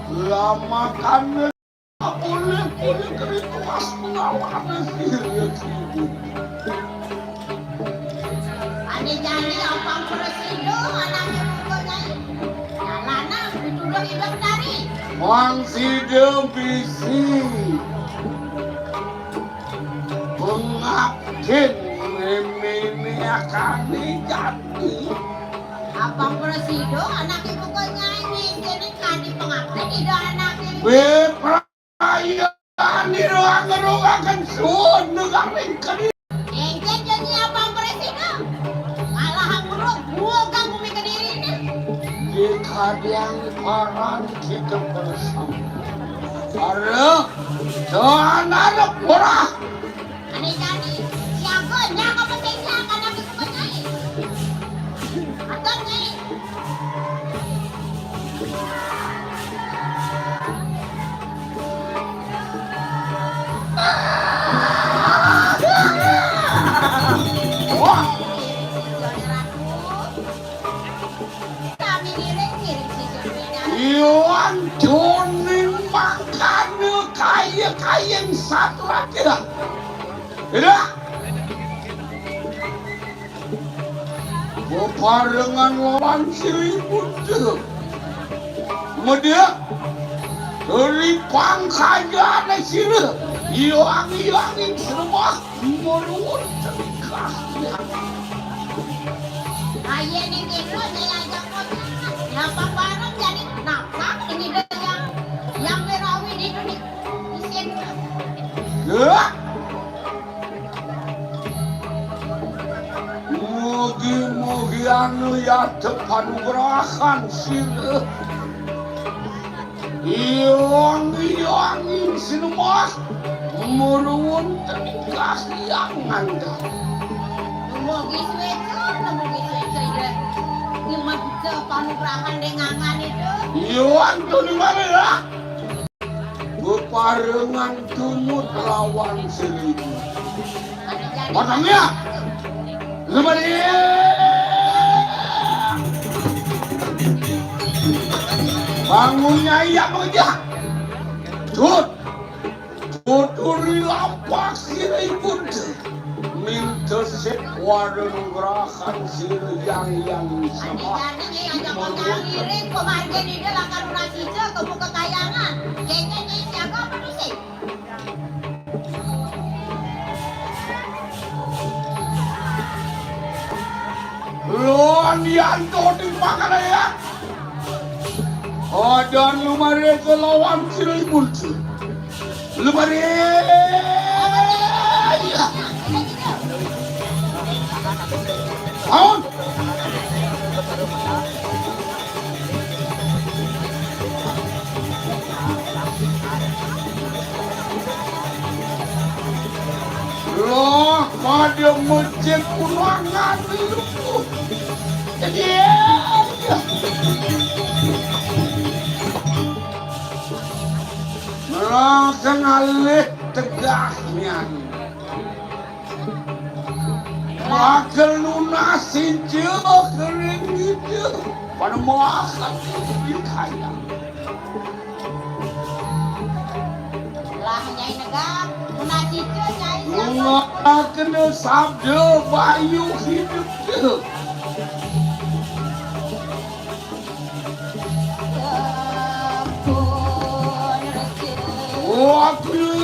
Lamakan Boleh, boleh, kerituas pengawalan sira. Ane jani apang prasida anake Putu Nyai. Dalana pituduh Ida Betari. Wong sida bisi pengabden remene akane jati. Apang prasida anake Putu Nyai wis kene kadi pengabden Ida anake. Wis Ayo, nira ngerugaken suun negaring kene. Engken jani apang prasida. Kalah ambruk, buka bumi kedirine. Dikadiang paran kita bersama. Arep, jangan arep murah. Ane jani, siaga nyang apa sing nyang kana kita nyai. Atur nyai. Iwan joning mangkane kaya-kayen satrate. Ira. Bebarengan lawan sira Buddha. Medya ri pangkajane sira, iwang-iwanging sremah meruwun tengkah. Aye ning kira nyayajak kocak, napa bareng jani napa ning ida yang, yang wirawi di dunia isin. Ya. Mugi-mugi anu yata panugrahan sira. Iwang-iwanging sinemah muruwun tening kahyangan. Mugi suwéca, mugi suwéca Ida ngemedca panugrahan ring angan itu. Iwang tuni malih. Bebarengan tumut lawan selibu. Potongnya. Lebih. Bangun nyai apa aja? Tut. Tuturi lampah sira ibun. Minta sik wara nugrahan sira yang yang sama. Adi-adi nyai aja kocang ngiring, pamargin Ida lakar nunas Ida ka muka kayangan. Kene nyai siaga apa tuh sih? Yanto di Makaraya. Adan lumare kelawan sira ibu. Lumare. Aun. Loh, pada mecek ruangan itu. Jadi, ya. Merasa ngalih tegahnya. Bakal lunas sinja kering itu. Pada makan itu kaya. Lah, Nyai Negak, menajikan Nyai siapa? Ngakene sabda bayu hidup. Waduh.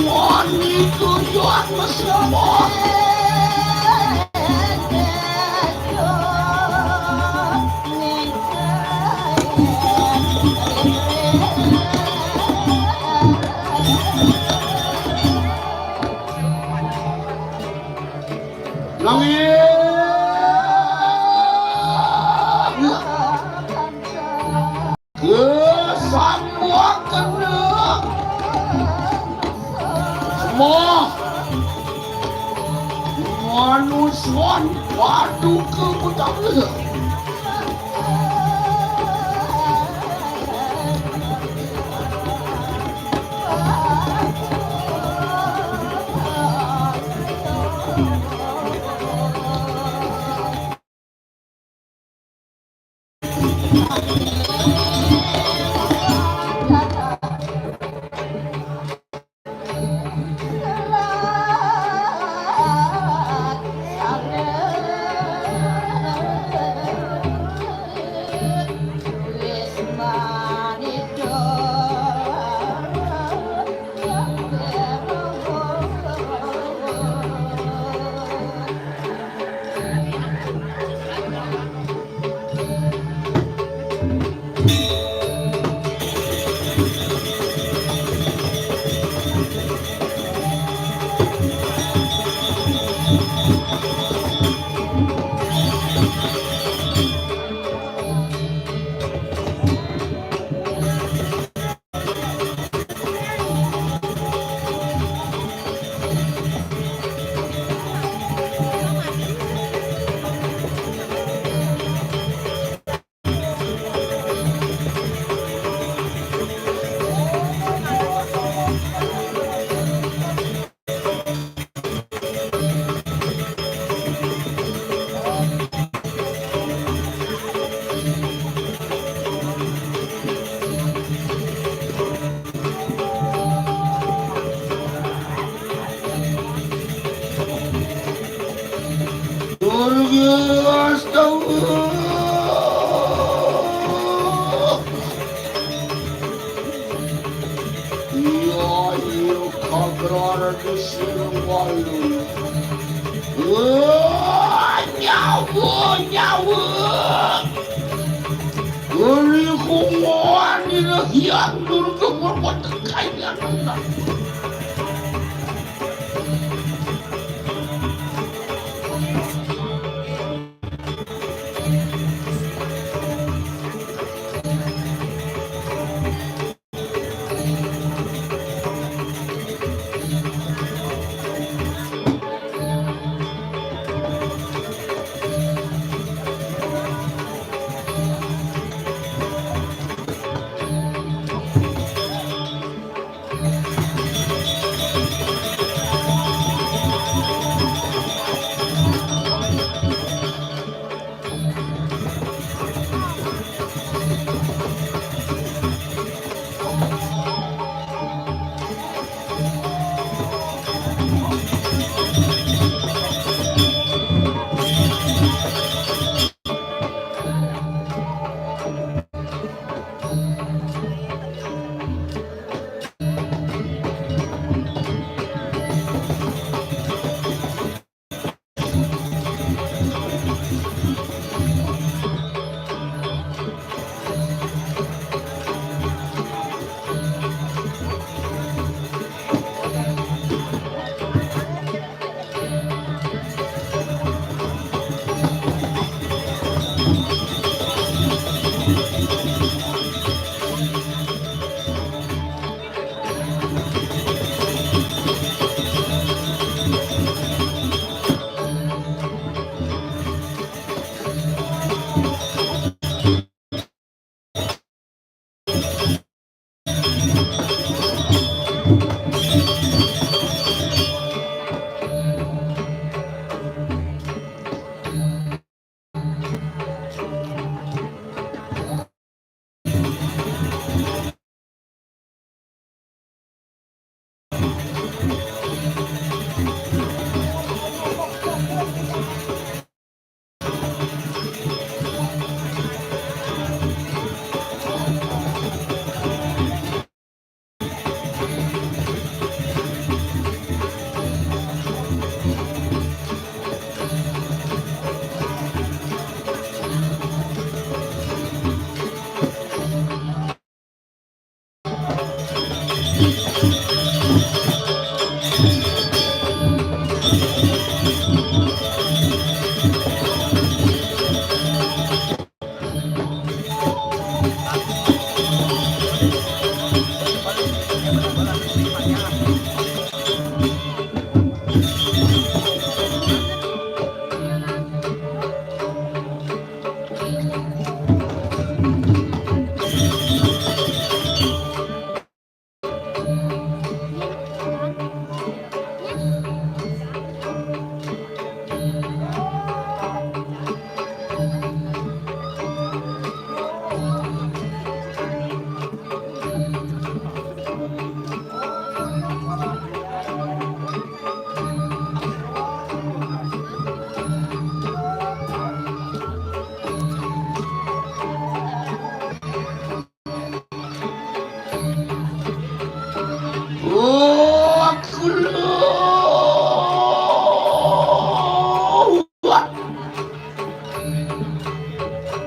Wani tujuan mesra. Langit. Kesamuaken semua manusia paduka betara. Iya, iya, kagrar di sini walu. Wah, nyawa, nyawa. Uri kuwan ini hiang durga berbuat kekayaan.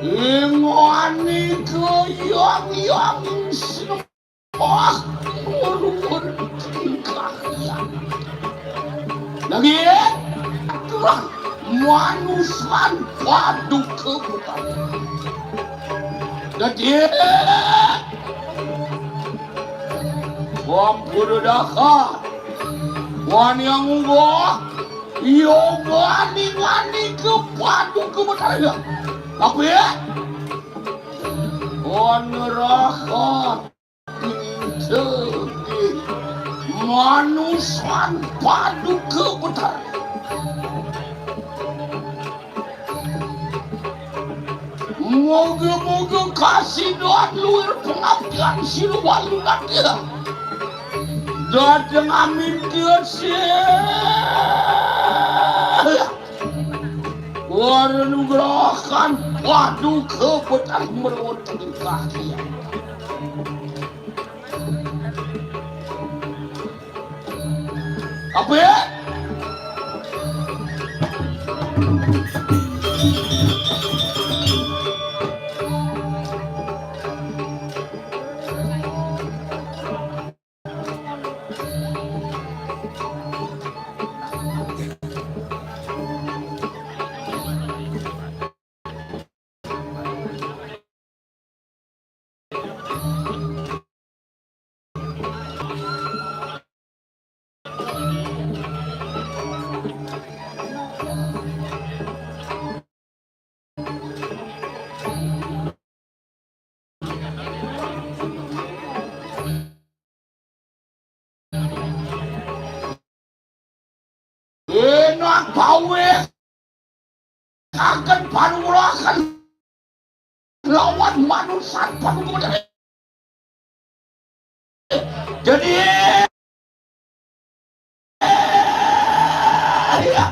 Ingwani kuyang-yang sembah ngurungun tingkah. Lagi, itulah manusan Paduka Betara. Jadi, ampun dah. Wan yang ubah, iyo bani ngani ke Paduka Betara. Tapi, wan rahat. Jadi, manusan Paduka Betara. Moga-moga kasidan luir pengabdian siluan lunadia. Dateng amin dia sih. Warenugrahan Paduka Betara merawat tingkah dia. Apa ya? Enak pawis akan panulakan lawan manusia panutup. Jadi, ya.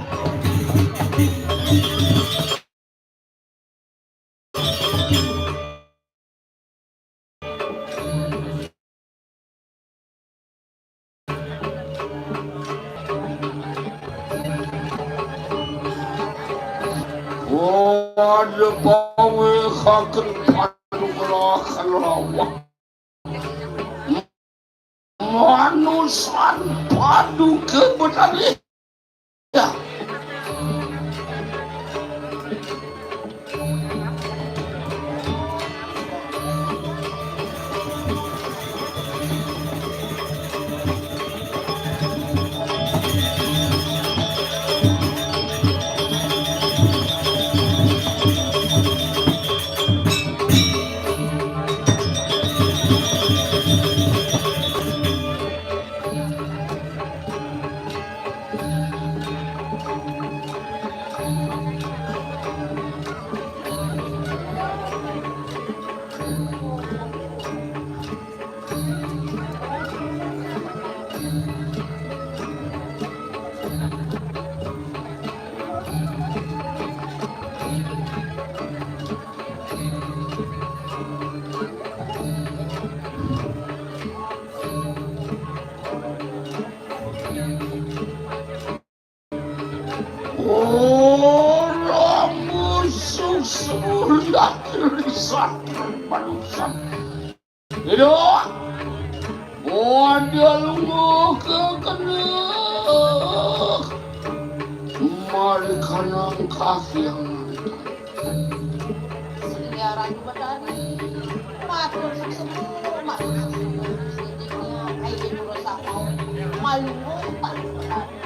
Waduh, pawehaken panugrahan lawan manusan Paduka Betara. Ya. Barusan. Iduh. Wadah lu ke kena. Mari kanang kaki yang Sehingga Ratu Betari matur suksema, matur suksema. Sidiknya, ai di pura sapau, malungo Ratu Betari.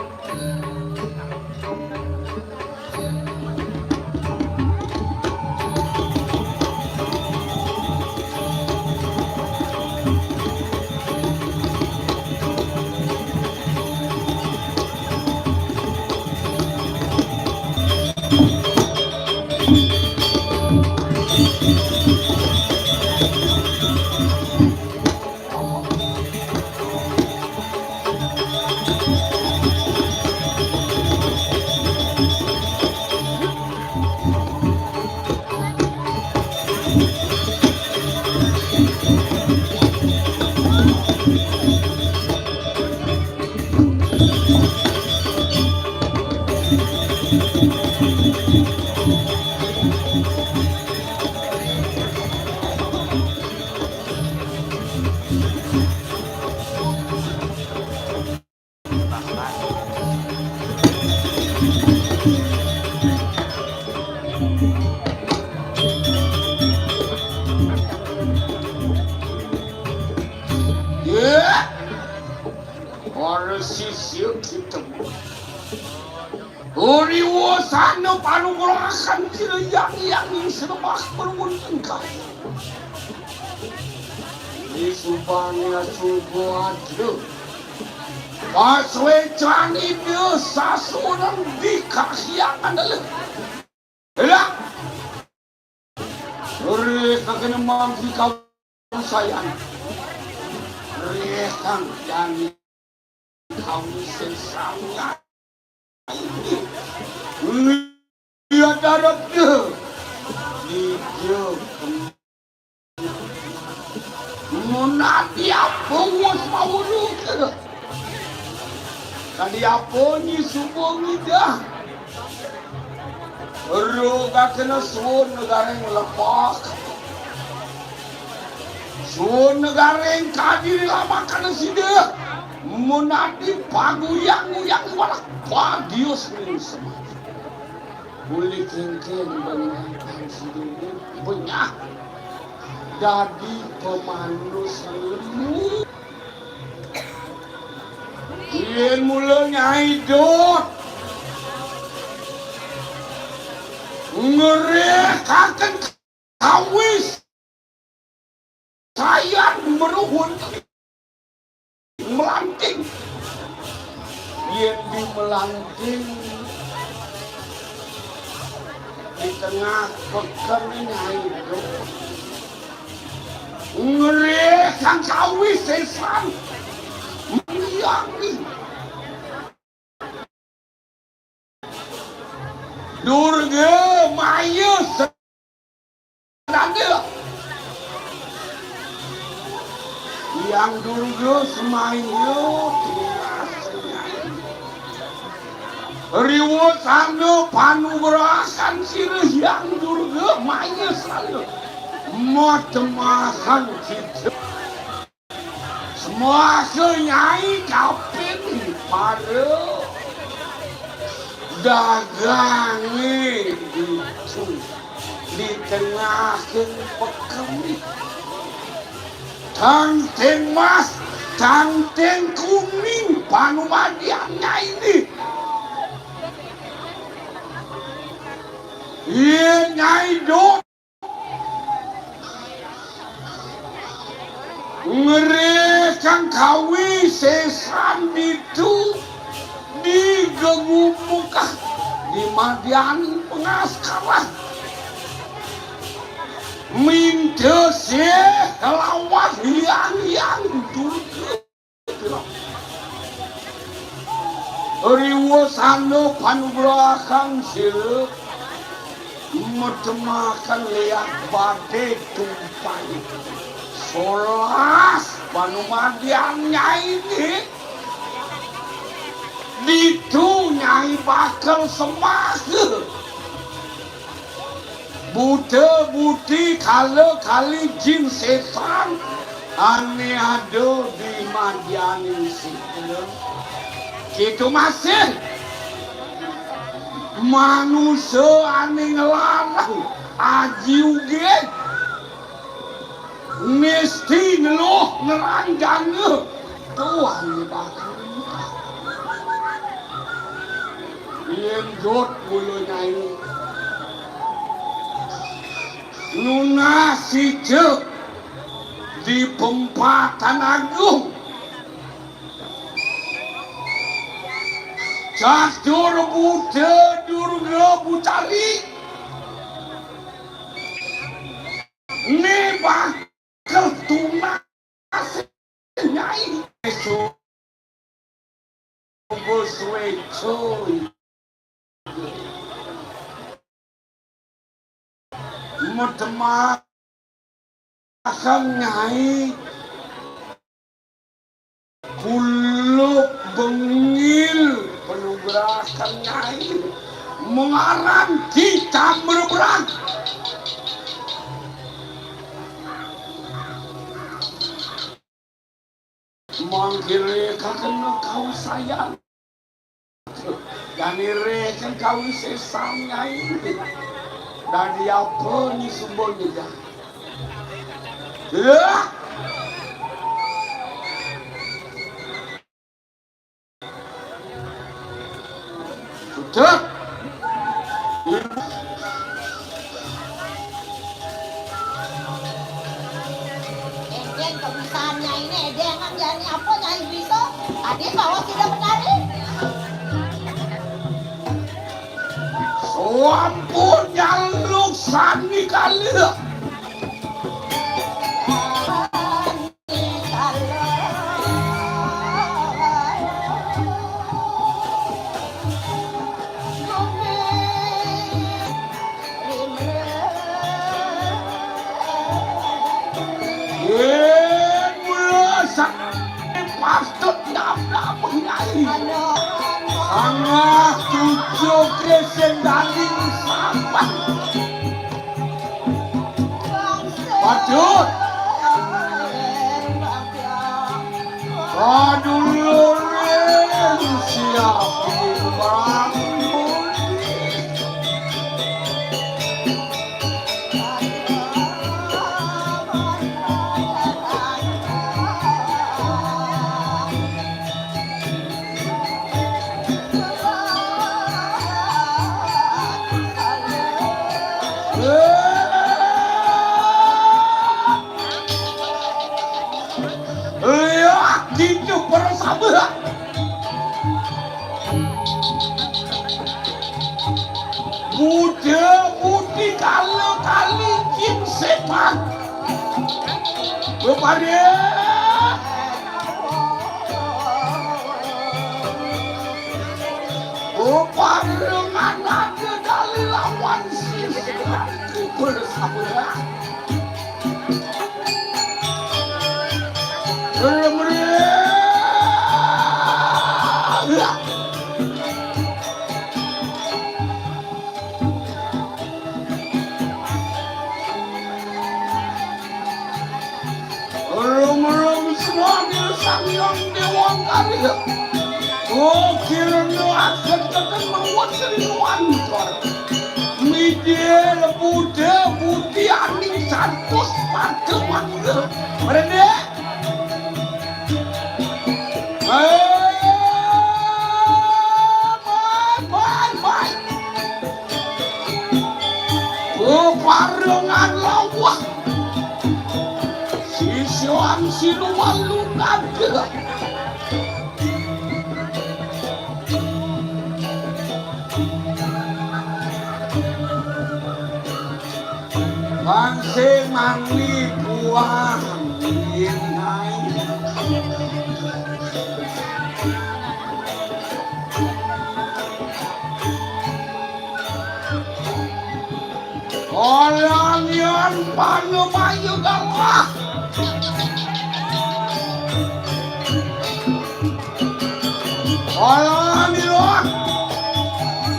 Ya. Para sisya kita. Uriwa sana panugrahan sira yang yang ing sembah perwun engkau. Di subane suba ada. Paswecane dia sasuran di kahyangan dalam. Elah. Ri kakene mampi kau sayang. Ri kang yang kau sesaunya. Iya darep dia. Dia. Mun ati apa wis mau lu kira. Tadi apa nyi subuh ngidah. Ro kakena suun negaring lepak. Suun negaring kadiri lamakan sida. Mun ati paguyang-guyang walak bagius ning semah. Uli kengkeng benyah kang sidene benyah dadi pemandu selemu. Yen mula Nyai Dot ngerekaken kawis sayan meruhun melanting. Yen di melanting di tengah peken Nyai Dot. Ngerih kang kawisesan mengyangi. Durga Maya Sedanda. Hyang Durga semaya tunas. Riwut sana panugrahan sira Hyang Durga Maya Sedanda. Matemahan kita. Semasa Nyai Kapin para dagange ditu di tengah peken. Tangting mas, tangting kuning, panumadian Nyai ni. Iya Nyai Dot. Ngerih kang kawisesan ditu di gegumukah di madian pengaskaran. Minta sih lawan hyang-hyang Durga. Riwasana panugrahan sira matemahan liat badhe tumpah. Solas panumadian Nyai nggih. Ditu Nyai bakal sembah. Buta, buti, kala, kali, jin, sétan, ané ada di madyaning sila. Kéto masih manusa ané nglarang aji ugig. Mesti neluh nerang jana. Tuh, ané bakal. Yén jot mula nyai. Nunas sicak di pempatan agung. Catur Buta Durga Butari. Né bakal tunas nyai. Suba suéca. Matemahan nyai. Kuluk bengil panugrahan nyai. Mangaran Ki Tamrebrang. Mangkiré kakena kausayan. Jani rékén kawisésan nyai. Dadi apa nyi suba nyai? Yah! Sudah. Édén kebisaannya ini, édén emang jani apa nyai bisa? Tadi bawa sida penari. Sampun nyaluk sani kala. Yén mula sané patut nyabda nyai. Sangah tujuh sing daging sampah. Patut. Padulurin siap barang budi. Lihat gitu para sahabat. Buta, buti, kala, kali, jin, sétan. Bepada. Bepada dengan ada dali lawan sisi. Bersama. Rum-rum semua dia Sang Hyang Déwa Karya. Oh, kirana aget-aget mawon srinuan. Midil Buddha Budi Aning Santos pada mangga. Mrene. Eh, bye, bye, bye. Bebarengan lawah. Sisian sinuan lunada. Mangsé mangli buah. Orang yang panggil-panggil darah. Orang yang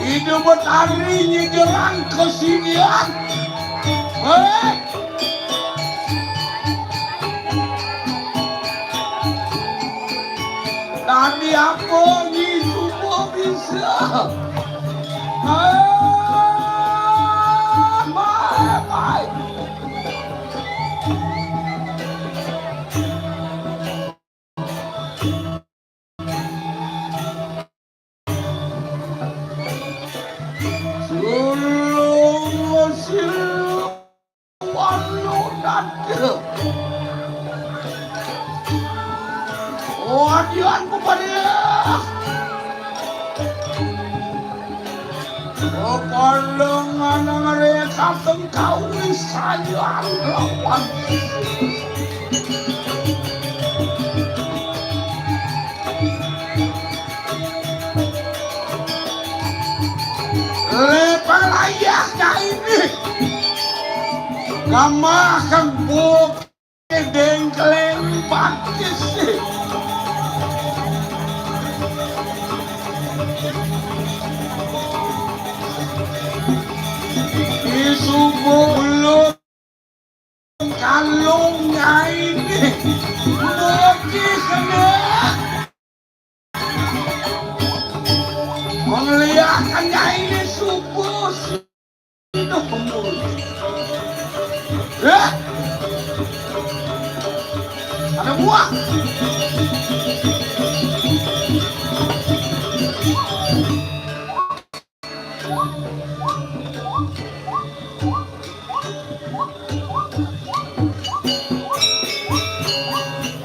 hidup bertari nyegerang kesinian. Eh! Tadi apa ni semua bisa? Ah, mai, mai. Sulung silu walu dada. Wadian kepada. Kepalengan mereka tengkawi sayang lawan. Lepalayah kaini. Kamah kembuk dengkleng pakis. Di subuh belum kalung nyai ni. Moji kena. Melihatkan nyai ni subuh. Hidup pemburu. Ya. Ada buah.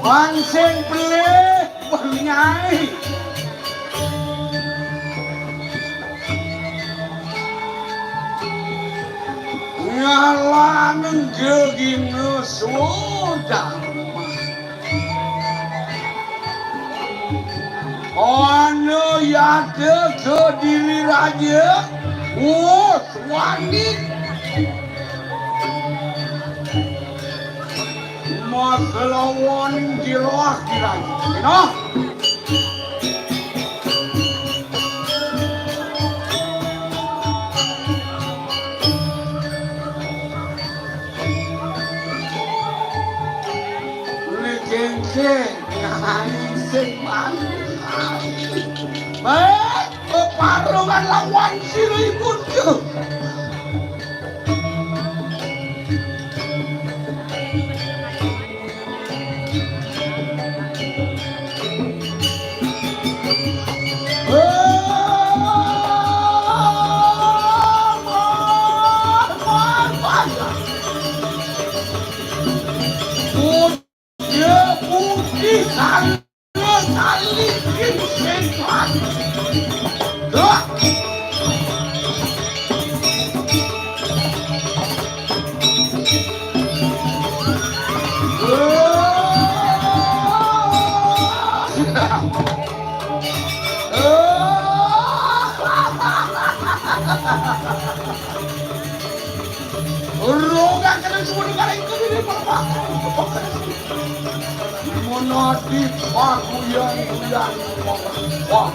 Pancing pelih, Bang Nyai. Ngalang gegina sodang. Ana yata Kediri Raja, wus wani. Mas lawan jelas diraja. Kena? Lek engke ngai sing manis. Baik, beparungan lawan sira ibu tu. Roga kena semua negara itu di bawah. Menadi paguyan-guyan. Wah.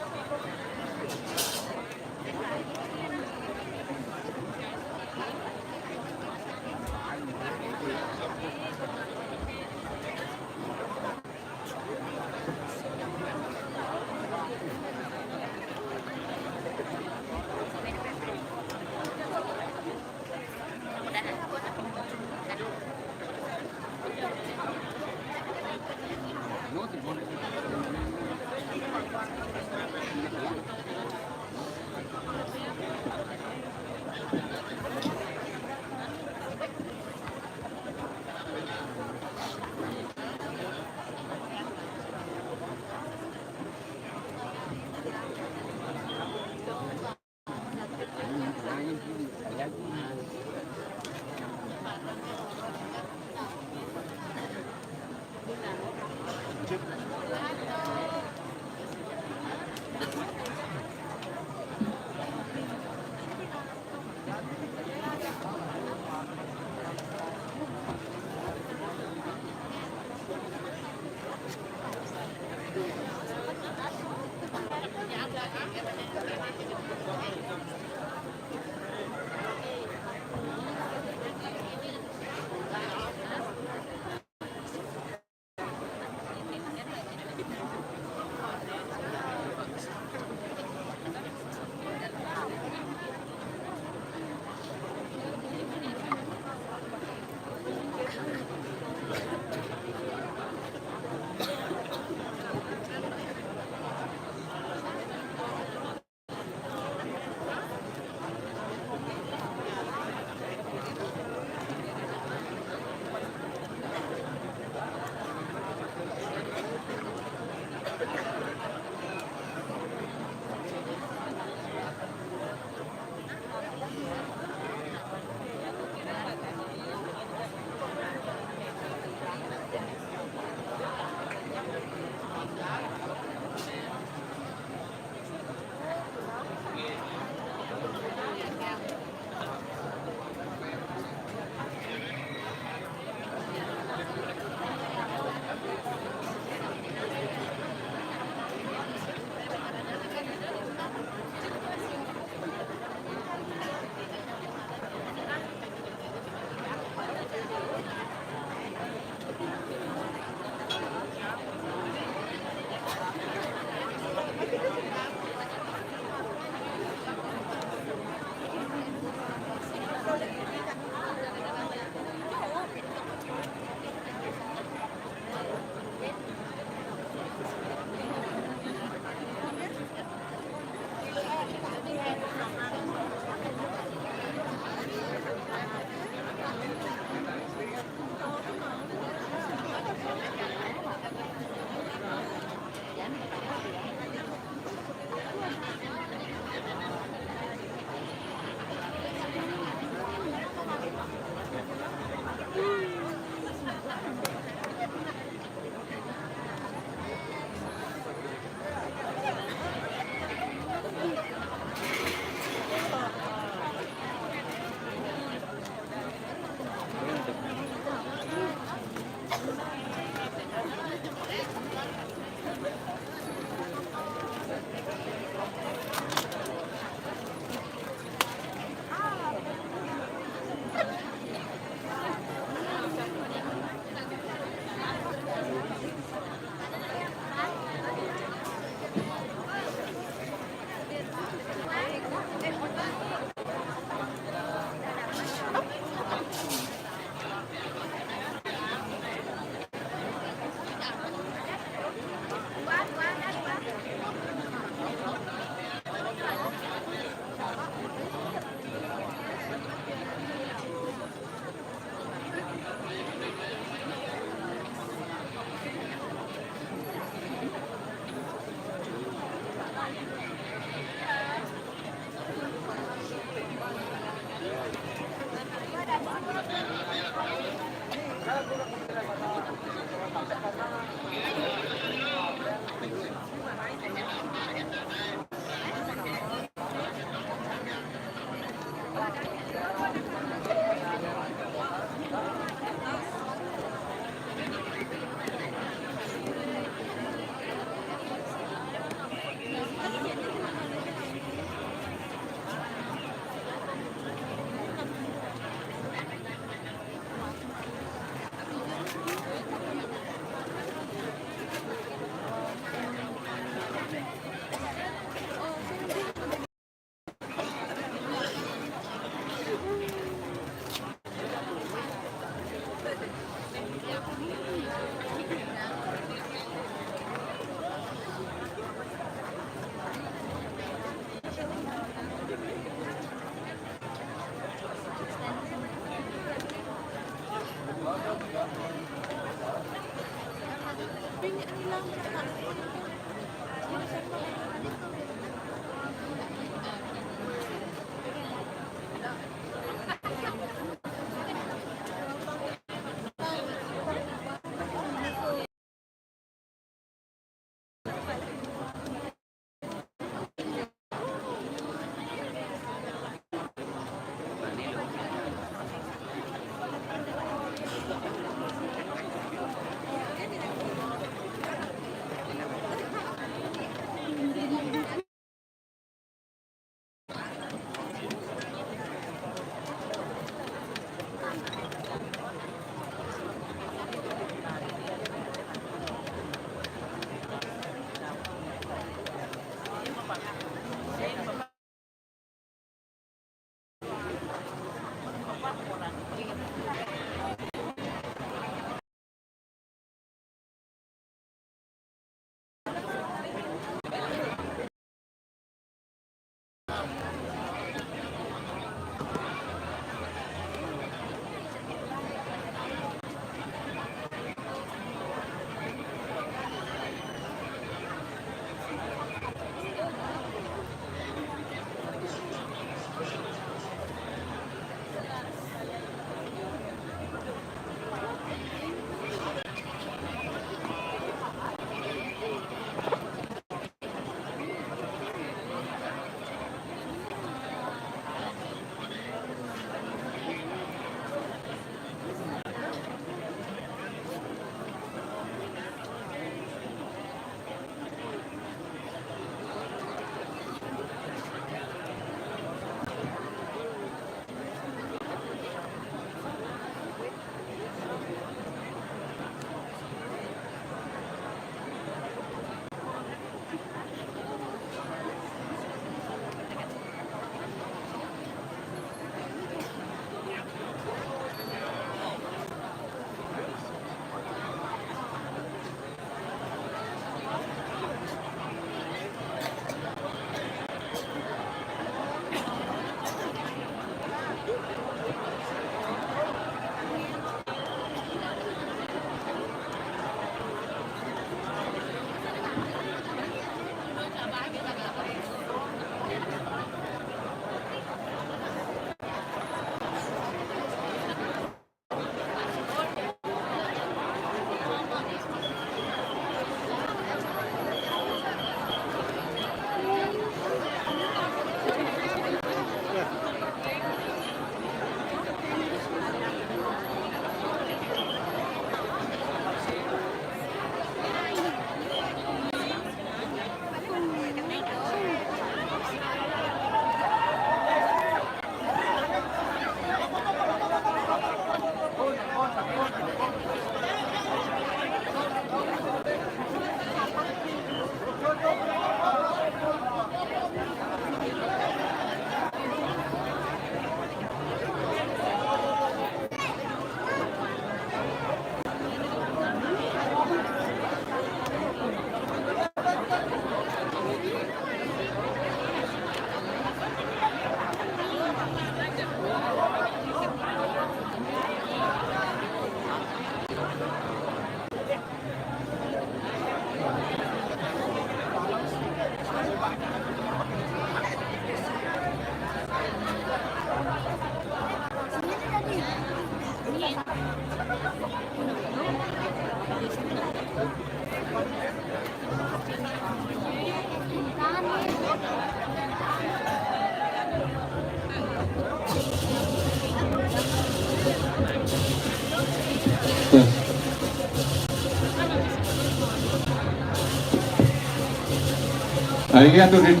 Nah, ini atur diri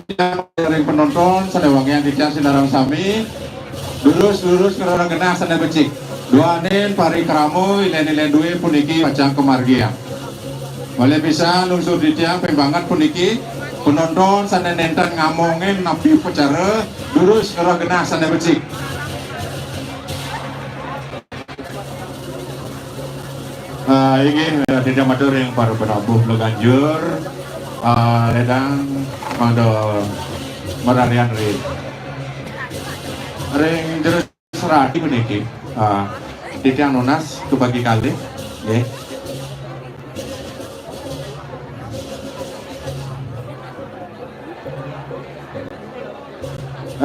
ring penonton, sané wangiang titiang sinareng sami. Durus-durus ngrereh genah sané becik. Duaning parikrama ilén-ilén dué puniki pacang kamargiang. Malih pisan lungsur titiang ping banget puniki, penonton sané nénten ngamongin napi upacara, durus ngrereh genah sané becik. Ah, inggih, eh, titiang matur ring para penabuh Bleganjur, ah, lédang mangda mararian ring, ring Jero Seradi puniki. Ah, titiang nunas kabagi kalih, nggih.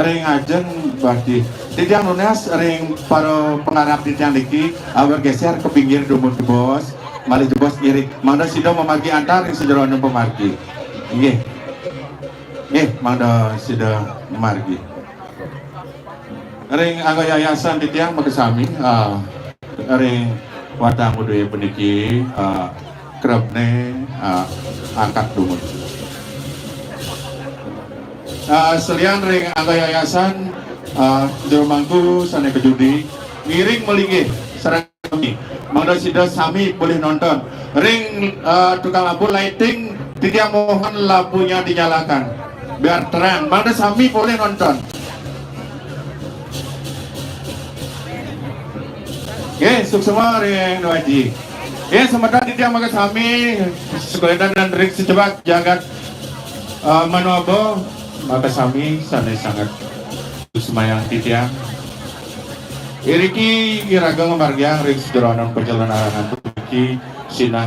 Ring ajeng badhe. Titiang nunas ring para pangarep titiang niki, ah, bergeser ke pinggir dumun jebos, malih jebos ngiring. Mangda sida mamargi antar ring sajeroning pamargi. Inggih. Nggih, mangda sida margi. Ring angga yayasan titiang makasami, ah, ring watang budaya puniki, ah, krebne, ah, angkat dumun. Ah, selian ring angga yayasan, ah, jero mangku sane kajudi, ngiring malinggih sareng sami. Mangda sida sami polih nonton. Ring, eh, tukang lampu lighting, titiang mohon lampunya dinyalakan. Biar terang. Mangda sami polih nonton. Nggih, suksma ring Dwaji. Nggih, semeton titiang makasami, sekalian dan ring sejebak jagat, eh, Manuaba, makasami sane sanget suksmayang titiang. Iriki iraga ngamargiang ring sajeroning pacalon arangan puniki sinah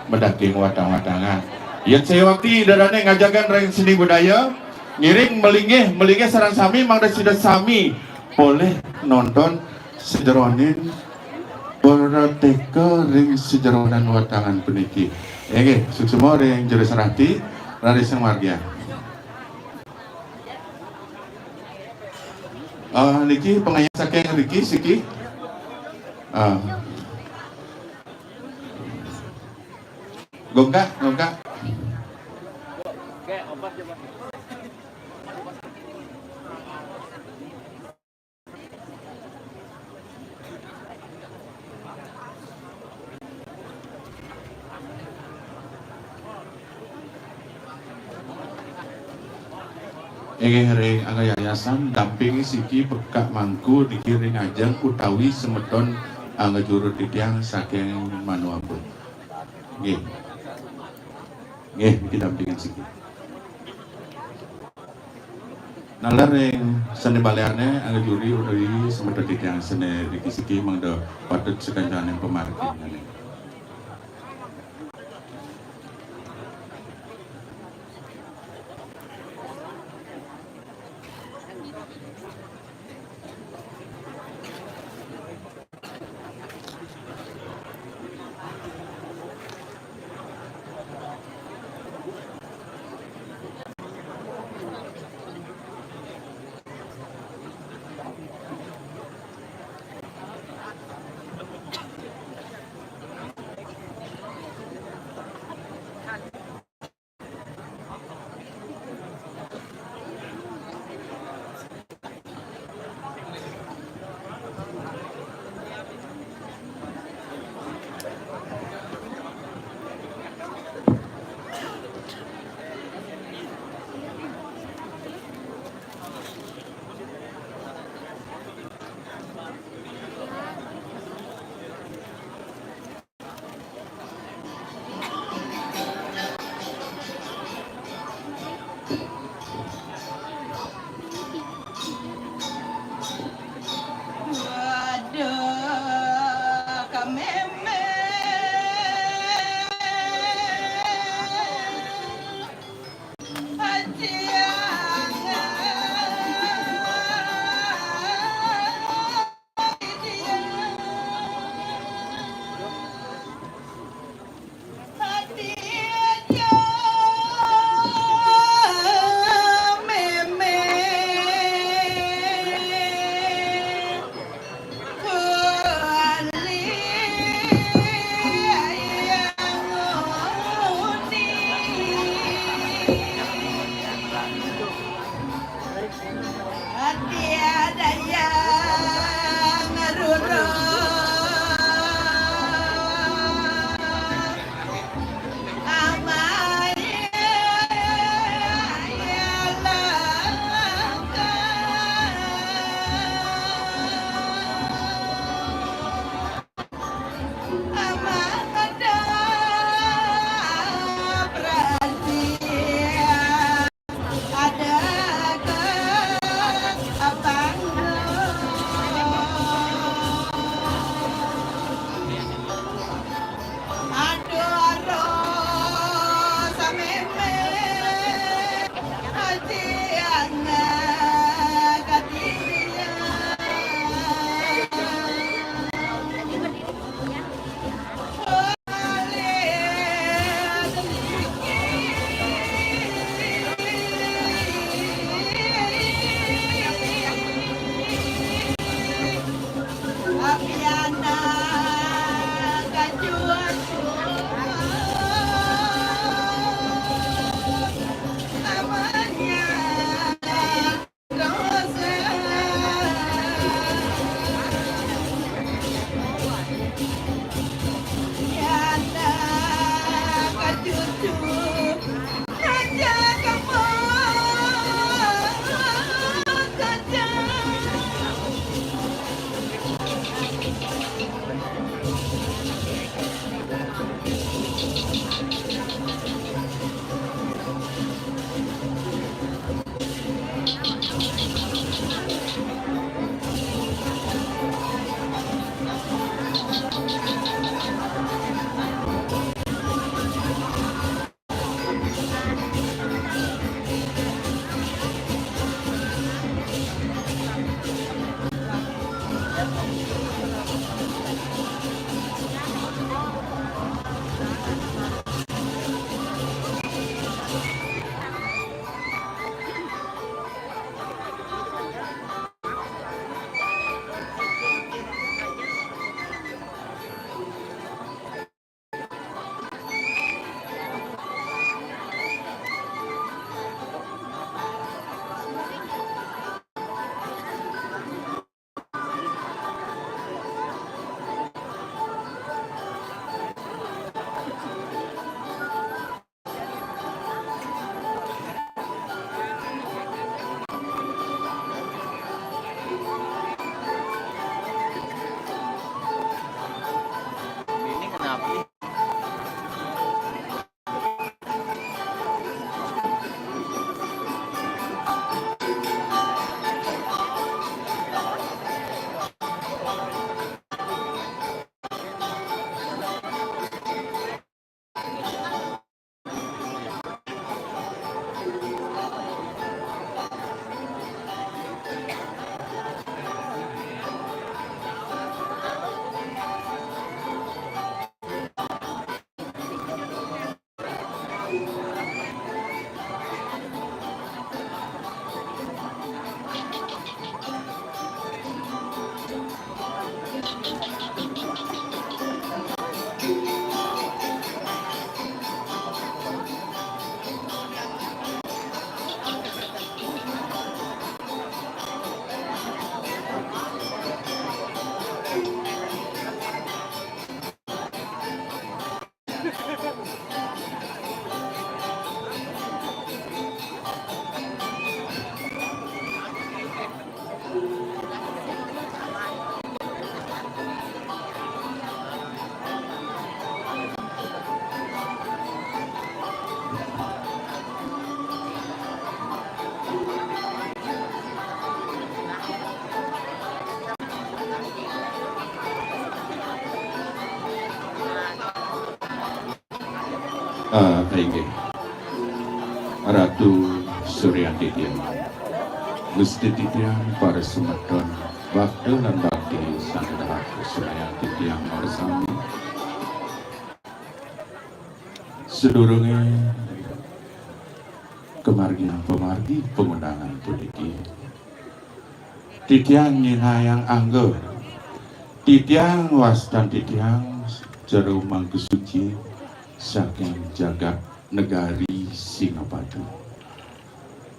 madaging watang-watangan. Yen saya wakti dadane ngajagan ring seni budaya, ngiring malinggih, malinggih sareng sami mangda sida sami polih nonton sajeroning parateka ring sajeroning watangan puniki. Inggih, suksma ring Jero Serati, raris ngamargiang. Ah, niki pangayah saking Riki siki. Ah. Gongkak, gongkak. Inggih ring angga yayasan damping siki pekak mangku niki ring ajeng utawi semeton angga juru titiang saking Manuaba. Nggih. Nggih, niki dampingan siki. Naler ring sane baliane angga juri utawi semeton titiang sane riki siki mangda patut sakancaning pamargi. Ah, inggih. Ratu Suryanti tiang. Gusti titiang, para semeton, bakta lan bakti sané dahat Suryanti tiang marsami. Sadurungé kamargiang pamargi pangundangan puniki, titiang nyinahang angga. Titiang wastan titiang Jero Mangku Suci saking jagat negari Singapadu.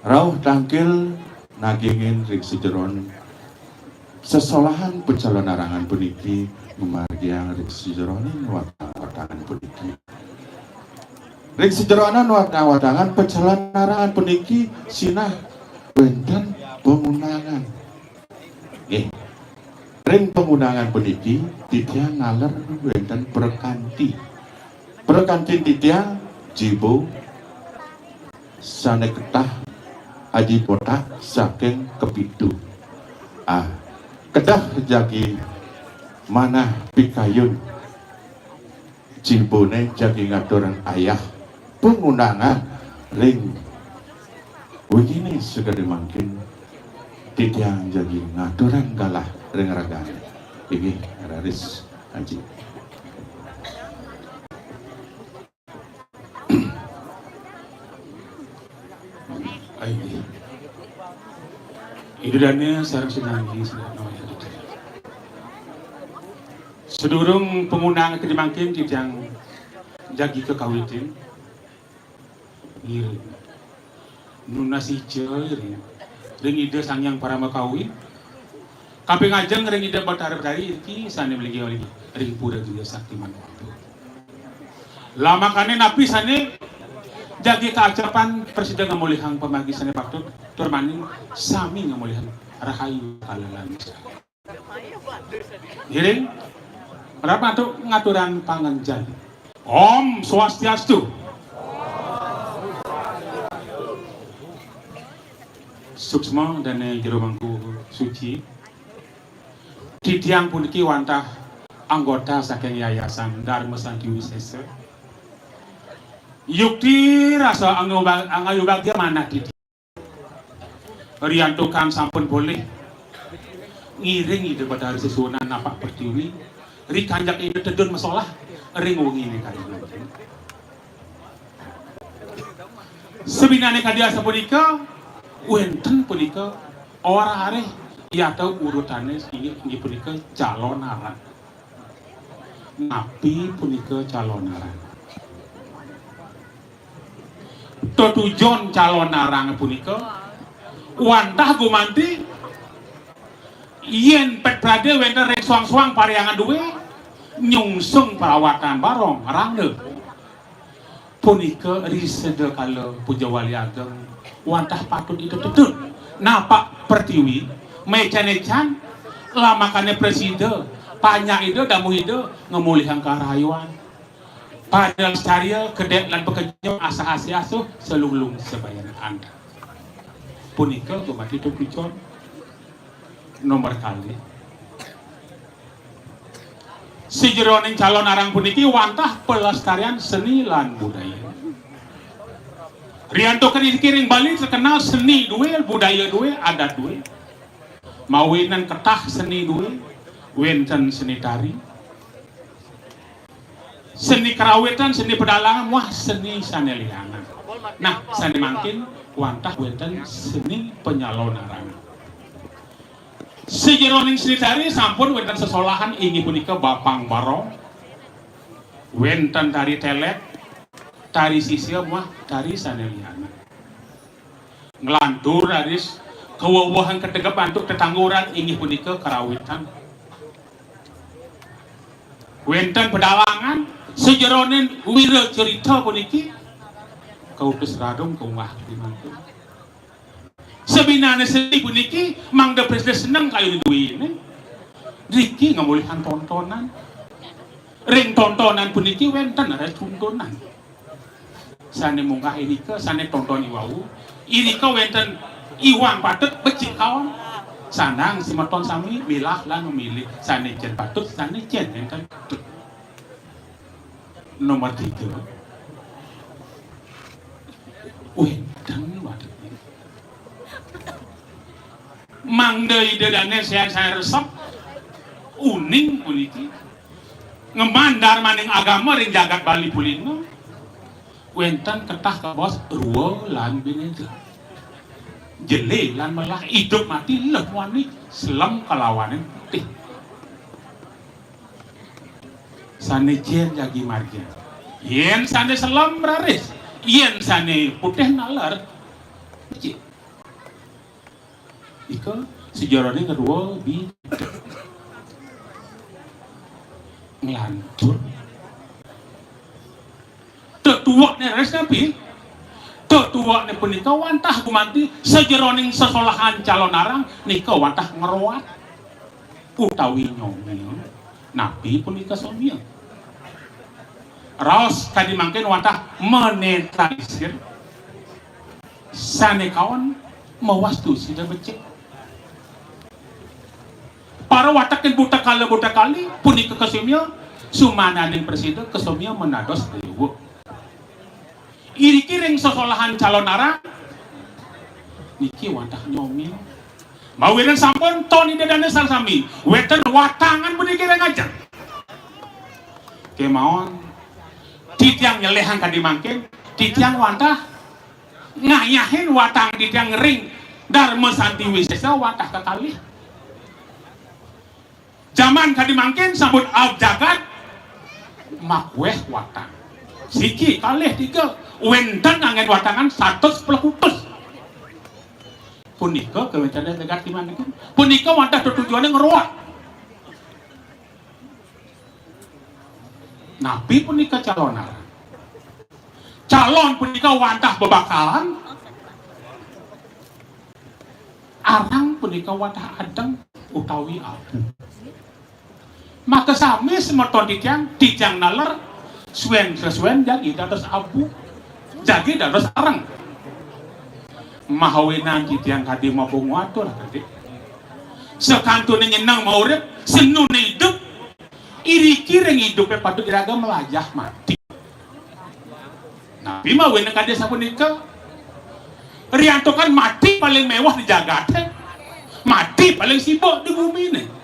Rauh tangkil nagingin ring sajeroning sesolahan pacalonarangan puniki ngamargiang ring sajeroning watang-watangan puniki. Ring sajeroning watang-watangan pacalonarangan puniki sinah wénten pangundangan. Nggih. Ring pangundangan puniki titiang naler wénten prakanti. Prakantin titiang jibo sané ketah aji botak saking Kepitu. Ah, kedah jagi manah pikayun jiboné jagi ngaturang ayah pangundangan ring wenginé sakadi mangkin titiang jagi ngaturang galah ring ragané. Inggih, raris aji. Ayo. Ida dané sareng sinami sira nawaya. Sadurung pangundangan kadi mangkin titiang jagi kakawitin. Ngiring. Nunas ica ring, ring Ida Sang Hyang Parama Kawi. Kaping ajeng ring Ida Batara Batari iriki sané malinggih ring Pura Griya Sakti Manwatu. Lamakané napi sané jagi kaacepan prasida ngamolihang pamargi sané patut, tur malih sami ngamolihang rahayu kalalancar. Ngiring, para patut ngaturang panganjali. Om Swastiastu. Suksma dané Jero Mangku Suci. Titiang puniki wantah anggota saking Yayasan Dharma Santi Wisesa. Yukti rasa angayuba-, angayubagia manah titiang. Riantukan sampun polih ngiring Ida Batara Sesuunan napak pertiwi, rikanjak Ida tedun masolah ring wenginé kari. Sabinané kadi asapunika, wénten punika orahé, yata urutané inggih, inggih punika calonaran. Napi punika calonaran? Tetujon calonaran punika wantah gumanti yén pét pradé wénten ring suang-suang parhyangan duwé, nyungsung parawatan barong rangda. Punika ri sedakala pujawali ageng wantah patut Ida tetun. Napak pertiwi, maécan-écan, lamakané prasida, panyak Ida, damuh Ida, ngamolihang karahayuan. Pada lestarya, kedék lan pakenyem, asah asih asuh, salunglung sabayan andap. Punika gumanti tetujon. Nomor kalih. Sajeroning calonaran puniki wantah pelestarian seni lan budaya. Riantukan iriki ring Bali terkenal seni duwé, budaya duwé, adat duwé. Mawinan ketah seni duwé, wénten seni tari, seni kerawitan, seni pedalangan, muah seni sané lianan. Nah, sané mangkin wantah wénten seni penyalonaran. Sajeroning seni tari sampun wénten sesolahan inggih punika bapang barong, wénten tari telét, tari sisia muah tari sané lianan. Nglantur raris kawewehan kategep antuk tetangguran inggih punika kerawitan. Wénten pedalangan sajeroning wira cerita puniki kautus radung kaunggah mangkin. Sabinané seni puniki mangda prasida seneng kayun duwéné. Niki ngamolihang tontonan. Ring tontonan puniki wénten res tuntunan. Sané munggah irika, sané tonton iwau. Irika wénten iwang patut becik kaon. Sandang semeton sami milah lan memilih sané cén patut, sané cén wénten patut. Nomor tiga. Mangda Ida Dane sayan-sayan resep, uning puniki. Ngemban darmaning agama ring jagat Bali Pulina. Wenten ketah kabaos rua lan bineda. Jelé lan melah, idup mati leh muani, selem kalawaning putih. Sané jén jagi margin. Yén sané selem raris, yén sané putih naler. Becik. Ika sajeroning rua bi nglantur. Tetuekné raris napi? Tetuekné punika wantah gumanti sajeroning sesolahan calonarang nika wantah ngruat utawi nyomil. Napi punika somil? Raos kadi mangkin wantah menetralisir sané kaon mawastu sida becik. Para watekin buta kala buta kali punika kasomia, sumananing prasida kasomia manados dewa. Iriki ring sesolahan calonarang niki wantah nyomil. Mawinan sampun ton Ida Dane sareng sami, wénten watangan puniki ring ajeng. Kémaon titiang nyelehang kadi mangkin, titiang wantah ngayahin watang titiang ring Darma Santi Wisesa wantah kekalih. Jaman kadi mangkin sampun aab jagat, makuéh watang. Siki, kalih, tiga, wénten anggén watangan satus pelekutus. Punika kawéntenan jagat di mangkin. Punika wantah tetujuané ngruat. Napi punika calonarang? Calon punika wantah bebakalan, arang punika wantah adeng utawi abu. Maka sami semeton titiang, titiang naler, suén-suén jagi dados abu, jagi dados areng. Mawinan titiang kadi mabunga atur kadi. Sakantuné nyeneng maurip, senuné idup, iriki ring idupé patut iraga melajah mati. Napi mawinan kadi sapunika? Riantukan mati paling méweh di jagaté. Mati paling sibuk di guminé.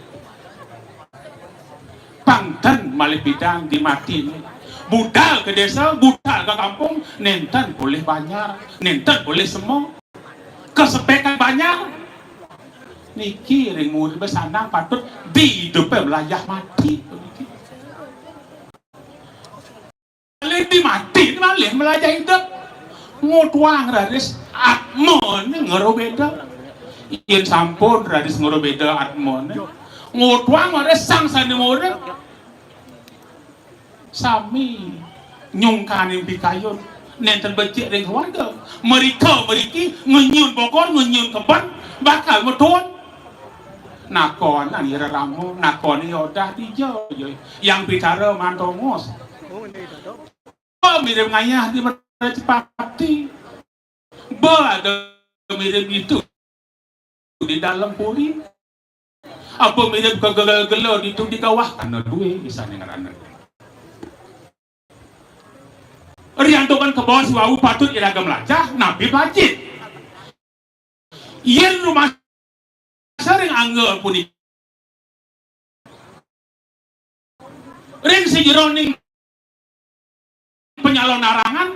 Pang ten malih pidan di matiné. Budal ka désa, budal ka kampung, nénten polih banjar, nénten polih sema. Kasepékan banjar. Niki ring murid sandang patut di idupé melajah mati. Malih di mati, malih melajah idup. Ngutuang raris atmané ngrubéda. Yén sampun raris ngrubéda atmané, ngutuang raris sang sané murid. Sami nyungkaning pikayun, nénten becik ring keluarga. Mrika mriki ngenyun bokor, ngenyun keben, bakal metun. Nakonan ira rama, nakonan ira odah dija, ya. Yang pitara mantongos. Apa mirib ngayah di Mercapati? Ba ada mirib ditu di dalam puri? Apa mirib kagela-gela ditu di kawah? Kana dué misalné ngrana. Riantukan kabaos wau patut iraga melajah, napi pacit? Yén rumasa ring angga punika, ring sajeroning penyalonarangan,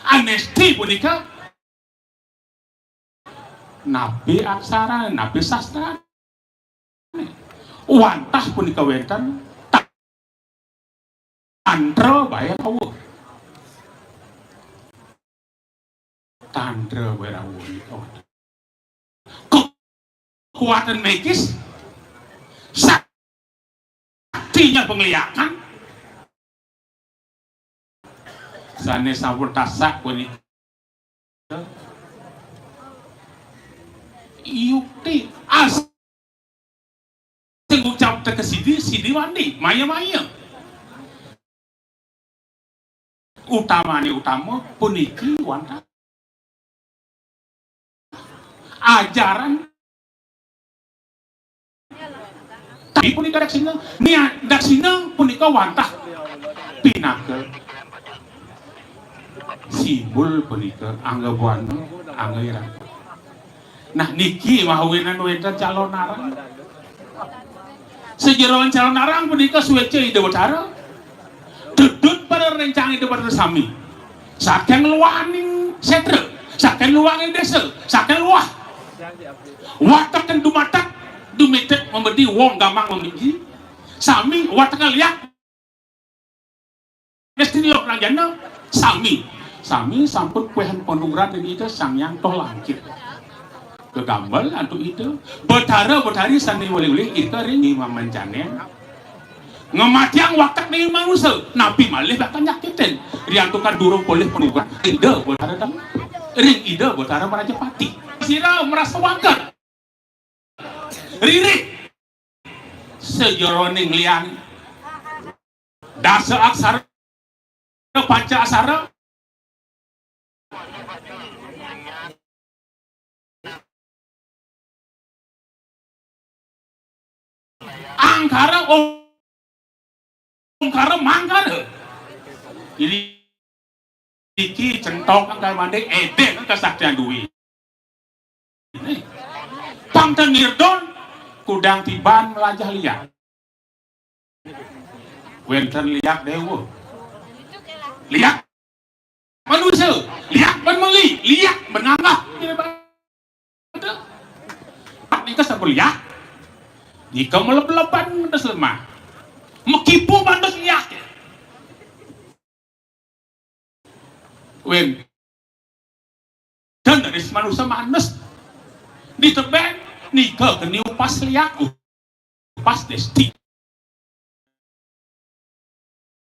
anesti punika, napi aksara, napi sastra. Wantah punika wénten tantra baé rawuh. Tantra baé rawuh nika wantah. Kekuatan magis, saktinya pengliakan, sané sampun tasak punika. Yukti as sing ucap teka sidi, sidi wani, maya-maya. Utamané utama puniki wantah ajaran. Tapi punika daksina, nia-, daksina punika wantah pinaka simbol punika angga buana, angga irama. Nah, niki mawinan wénten calonarang. Sajeroning calonarang punika suéca Ida Betara. Dudut para rencang Ida Betara sami. Saking luaning sétra, saking luaning désa, saking luah. Watekan dumadak, dumidik mamedi wong gamang maminggi. Sami watekan liak Destri Loh Ranjana, sami, sami sampun kuéhan panugrahan ring Ida Sang Hyang Toh Langkit. Gegambel antuk Ida, Betara Betari sané uli-uli Ida ring mamancanin. Ngamatiang watek ning manusa, napi malih bakal nyakitin. Riantukan durung polih panugrahan Ida Betara Dam-, ring Ida Betara Mrajapati. Sira marasa wangket. Ririh sajeroning lian dasa aksara, panca aksara, angkara, ongkara, mangkara. Jadi iki centok angkara mandi, édéng kasaktian duwé. Pang ten nirdon, kudang tiban mlajah liak. Wénten liak déwa. Liak manusa, liak ban meli, liak ban nganggah. Pak nika sampun liak. Nika melep-lepan ngentos lemah. Mekipu bandos liak. Wénten ris manusa manes. Ditebeng nika geni upas liak, upas desti.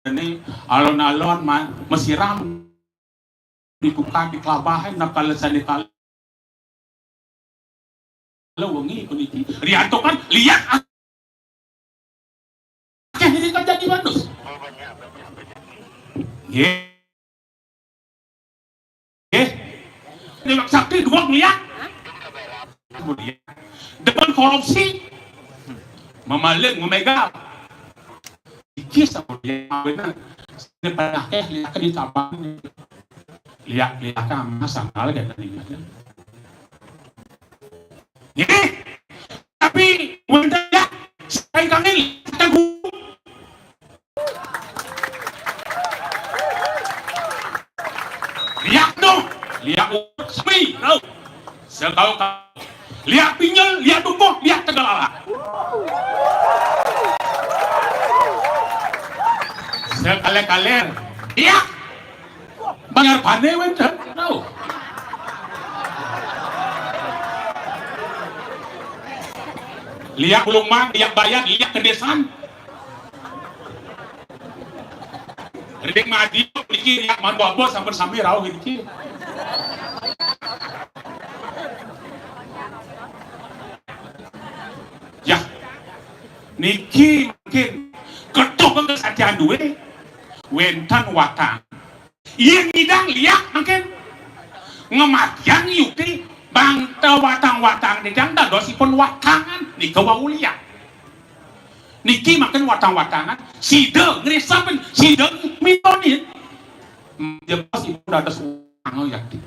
Dene alon-alon ma-, masiram dibuka di kelabahe, nak kala sane kala wengi puniki. Rianto kan liak akeh ini kan jadi manus. Nggih. Nggih. Dewa sakti dua ngeliat. Depan korupsi, memaling, memegal. Iki sama dia benar. Ini pernah eh lihat di cabang. Lihat lihat sama sangkal kayak tadi. Nggih. Tapi wénten ya, saya kangen teguh. Liak dong, liak urut sami, tau. Sekau kau. Liak pinyel, liak dukuh, liak tegalala. Sekali-kali, liak Banjar Bane wénten. Tau. Liak Ulung Man, liak Bayan, liak Kendesan. Ring Madi niki liak Mandu Abos sampun sami rauh niki. Ya. Niki mungkin ketuk kesatian duwe wénten watang. Yén nyidang liak mangkin ngamatiang yukti bangta watang-watang titiang dadosipun watangan nika wau liak. Niki mangkin watang-watangan sida ngresepin, sida mitonin. Jebos ipun dados watang yakti.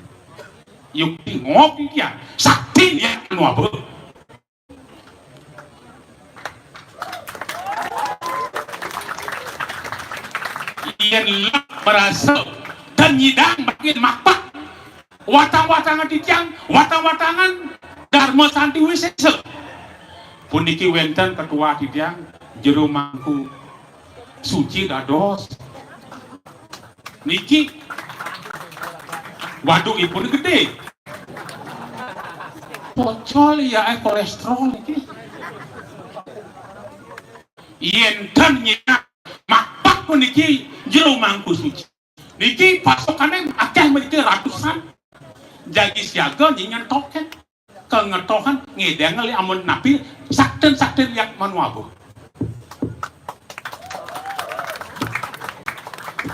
Yukti ngopi titiang sakti liak anu aba. Yén lek merasa dan nyidang mangkin mapak. Watang-watangan titiang, watang-watangan Dharma Santi Wisesa. Puniki wénten ketua titiang Jero Mangku Suci dados. Niki. Waduh, ipun gedé. Pocol ya, eh, kolesterol niki. Yén ten nyinak mapak puniki Jero Mangku Suci. Niki pasokane akeh mriki ratusan. Jagi siaga nyenyen token. Kengetohan ngedeng li amun napi sakten-sakten liak manuabuh.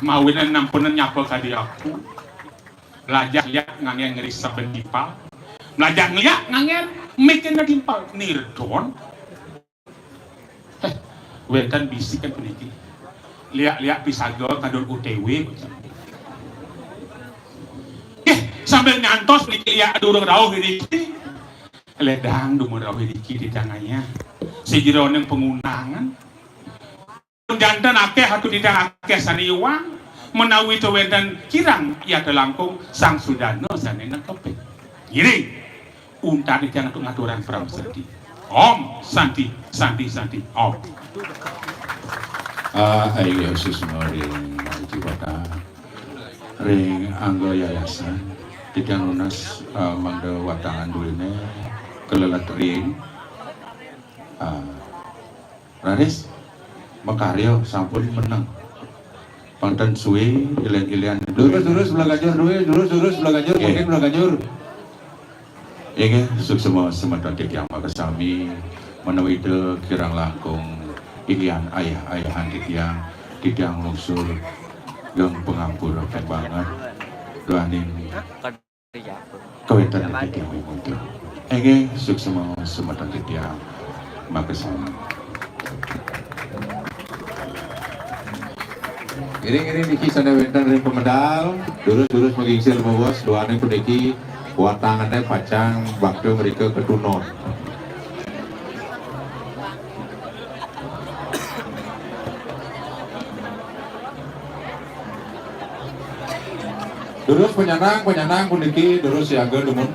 Mawinan nampunan nyapa kadi aku. Belajar liak ngangge ngrisep timpal. Belajar liak ngangge mikirna timpal. Nirdon. Eh, wénten bisikan puniki. Liak-liak pisaga kadun O T W. Eh, sambil nyantos niki liak durung rauh niki. Ledang dumun rauh iriki titiang ayah. Sajeroning pangundangan. Janten akéh atu titiang akéh sané iwang, menawi to wénten kirang yata langkung Sang Sudana sané nekepin. Ngiring. Untat titiang atu ngaturang Parama Santi. Om Santi, Santi, Santi, Om. Ah, ayo suksma ring Aji Patah. Ring angga yayasan. Titiang nunas, ah, mangda watangan duéné kalelet ring. Ah, raris makarya sampun meneng. Pang ten sué, ilén-ilén. Durus, durus, belah ganjur, durus, durus, durus, belah ganjur, nggih, mungkin belah ganjur. Inggih, suksma semeton titiang makasami, menawi kirang langkung inggih ayah-ayahan titiang, titiang lungsur geng pangampura ping banget. Duaning kawéntenan titiang mangda. Inggih, suksma semeton titiang makasami. Ngiring-ngiring niki sané wénten ring pamedal, durus-durus magingsir mawas, duaning puniki watangané pacang bakta mrika katunon. Durus panyanang, panyanang puniki durus siaga dumun.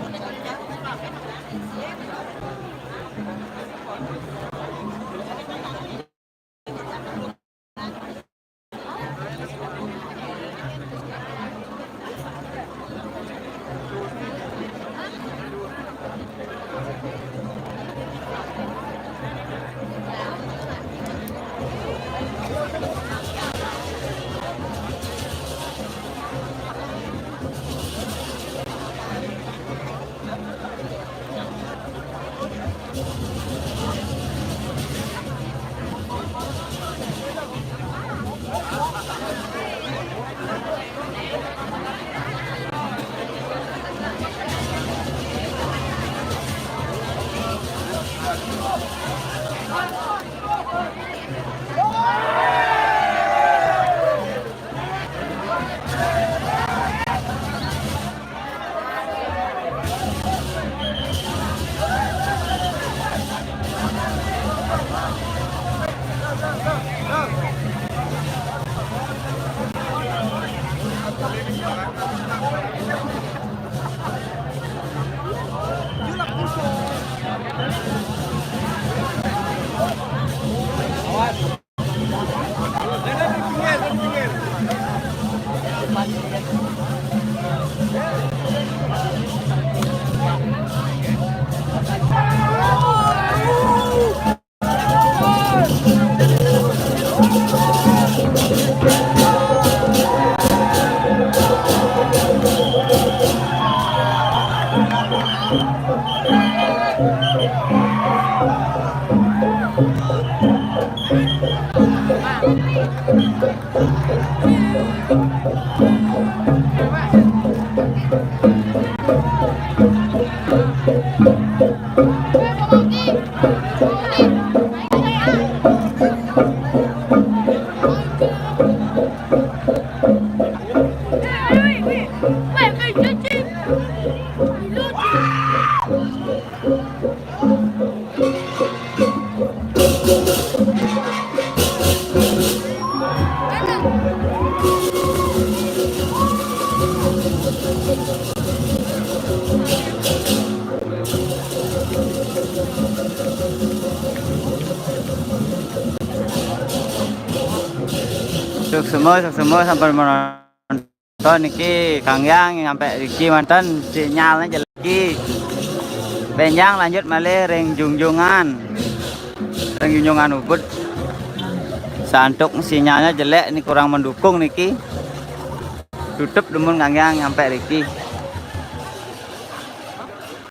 Suksma, suksma sampun menonton niki, Kang Yang, sampai niki manten sinyalnya jelek niki. Bénjang lanjut malih ring Jungjungan. Ring Jungjungan Ubud. Santuk sinyalnya jelek nih, kurang mendukung niki. Tutup dumun Kang Yang sampai niki.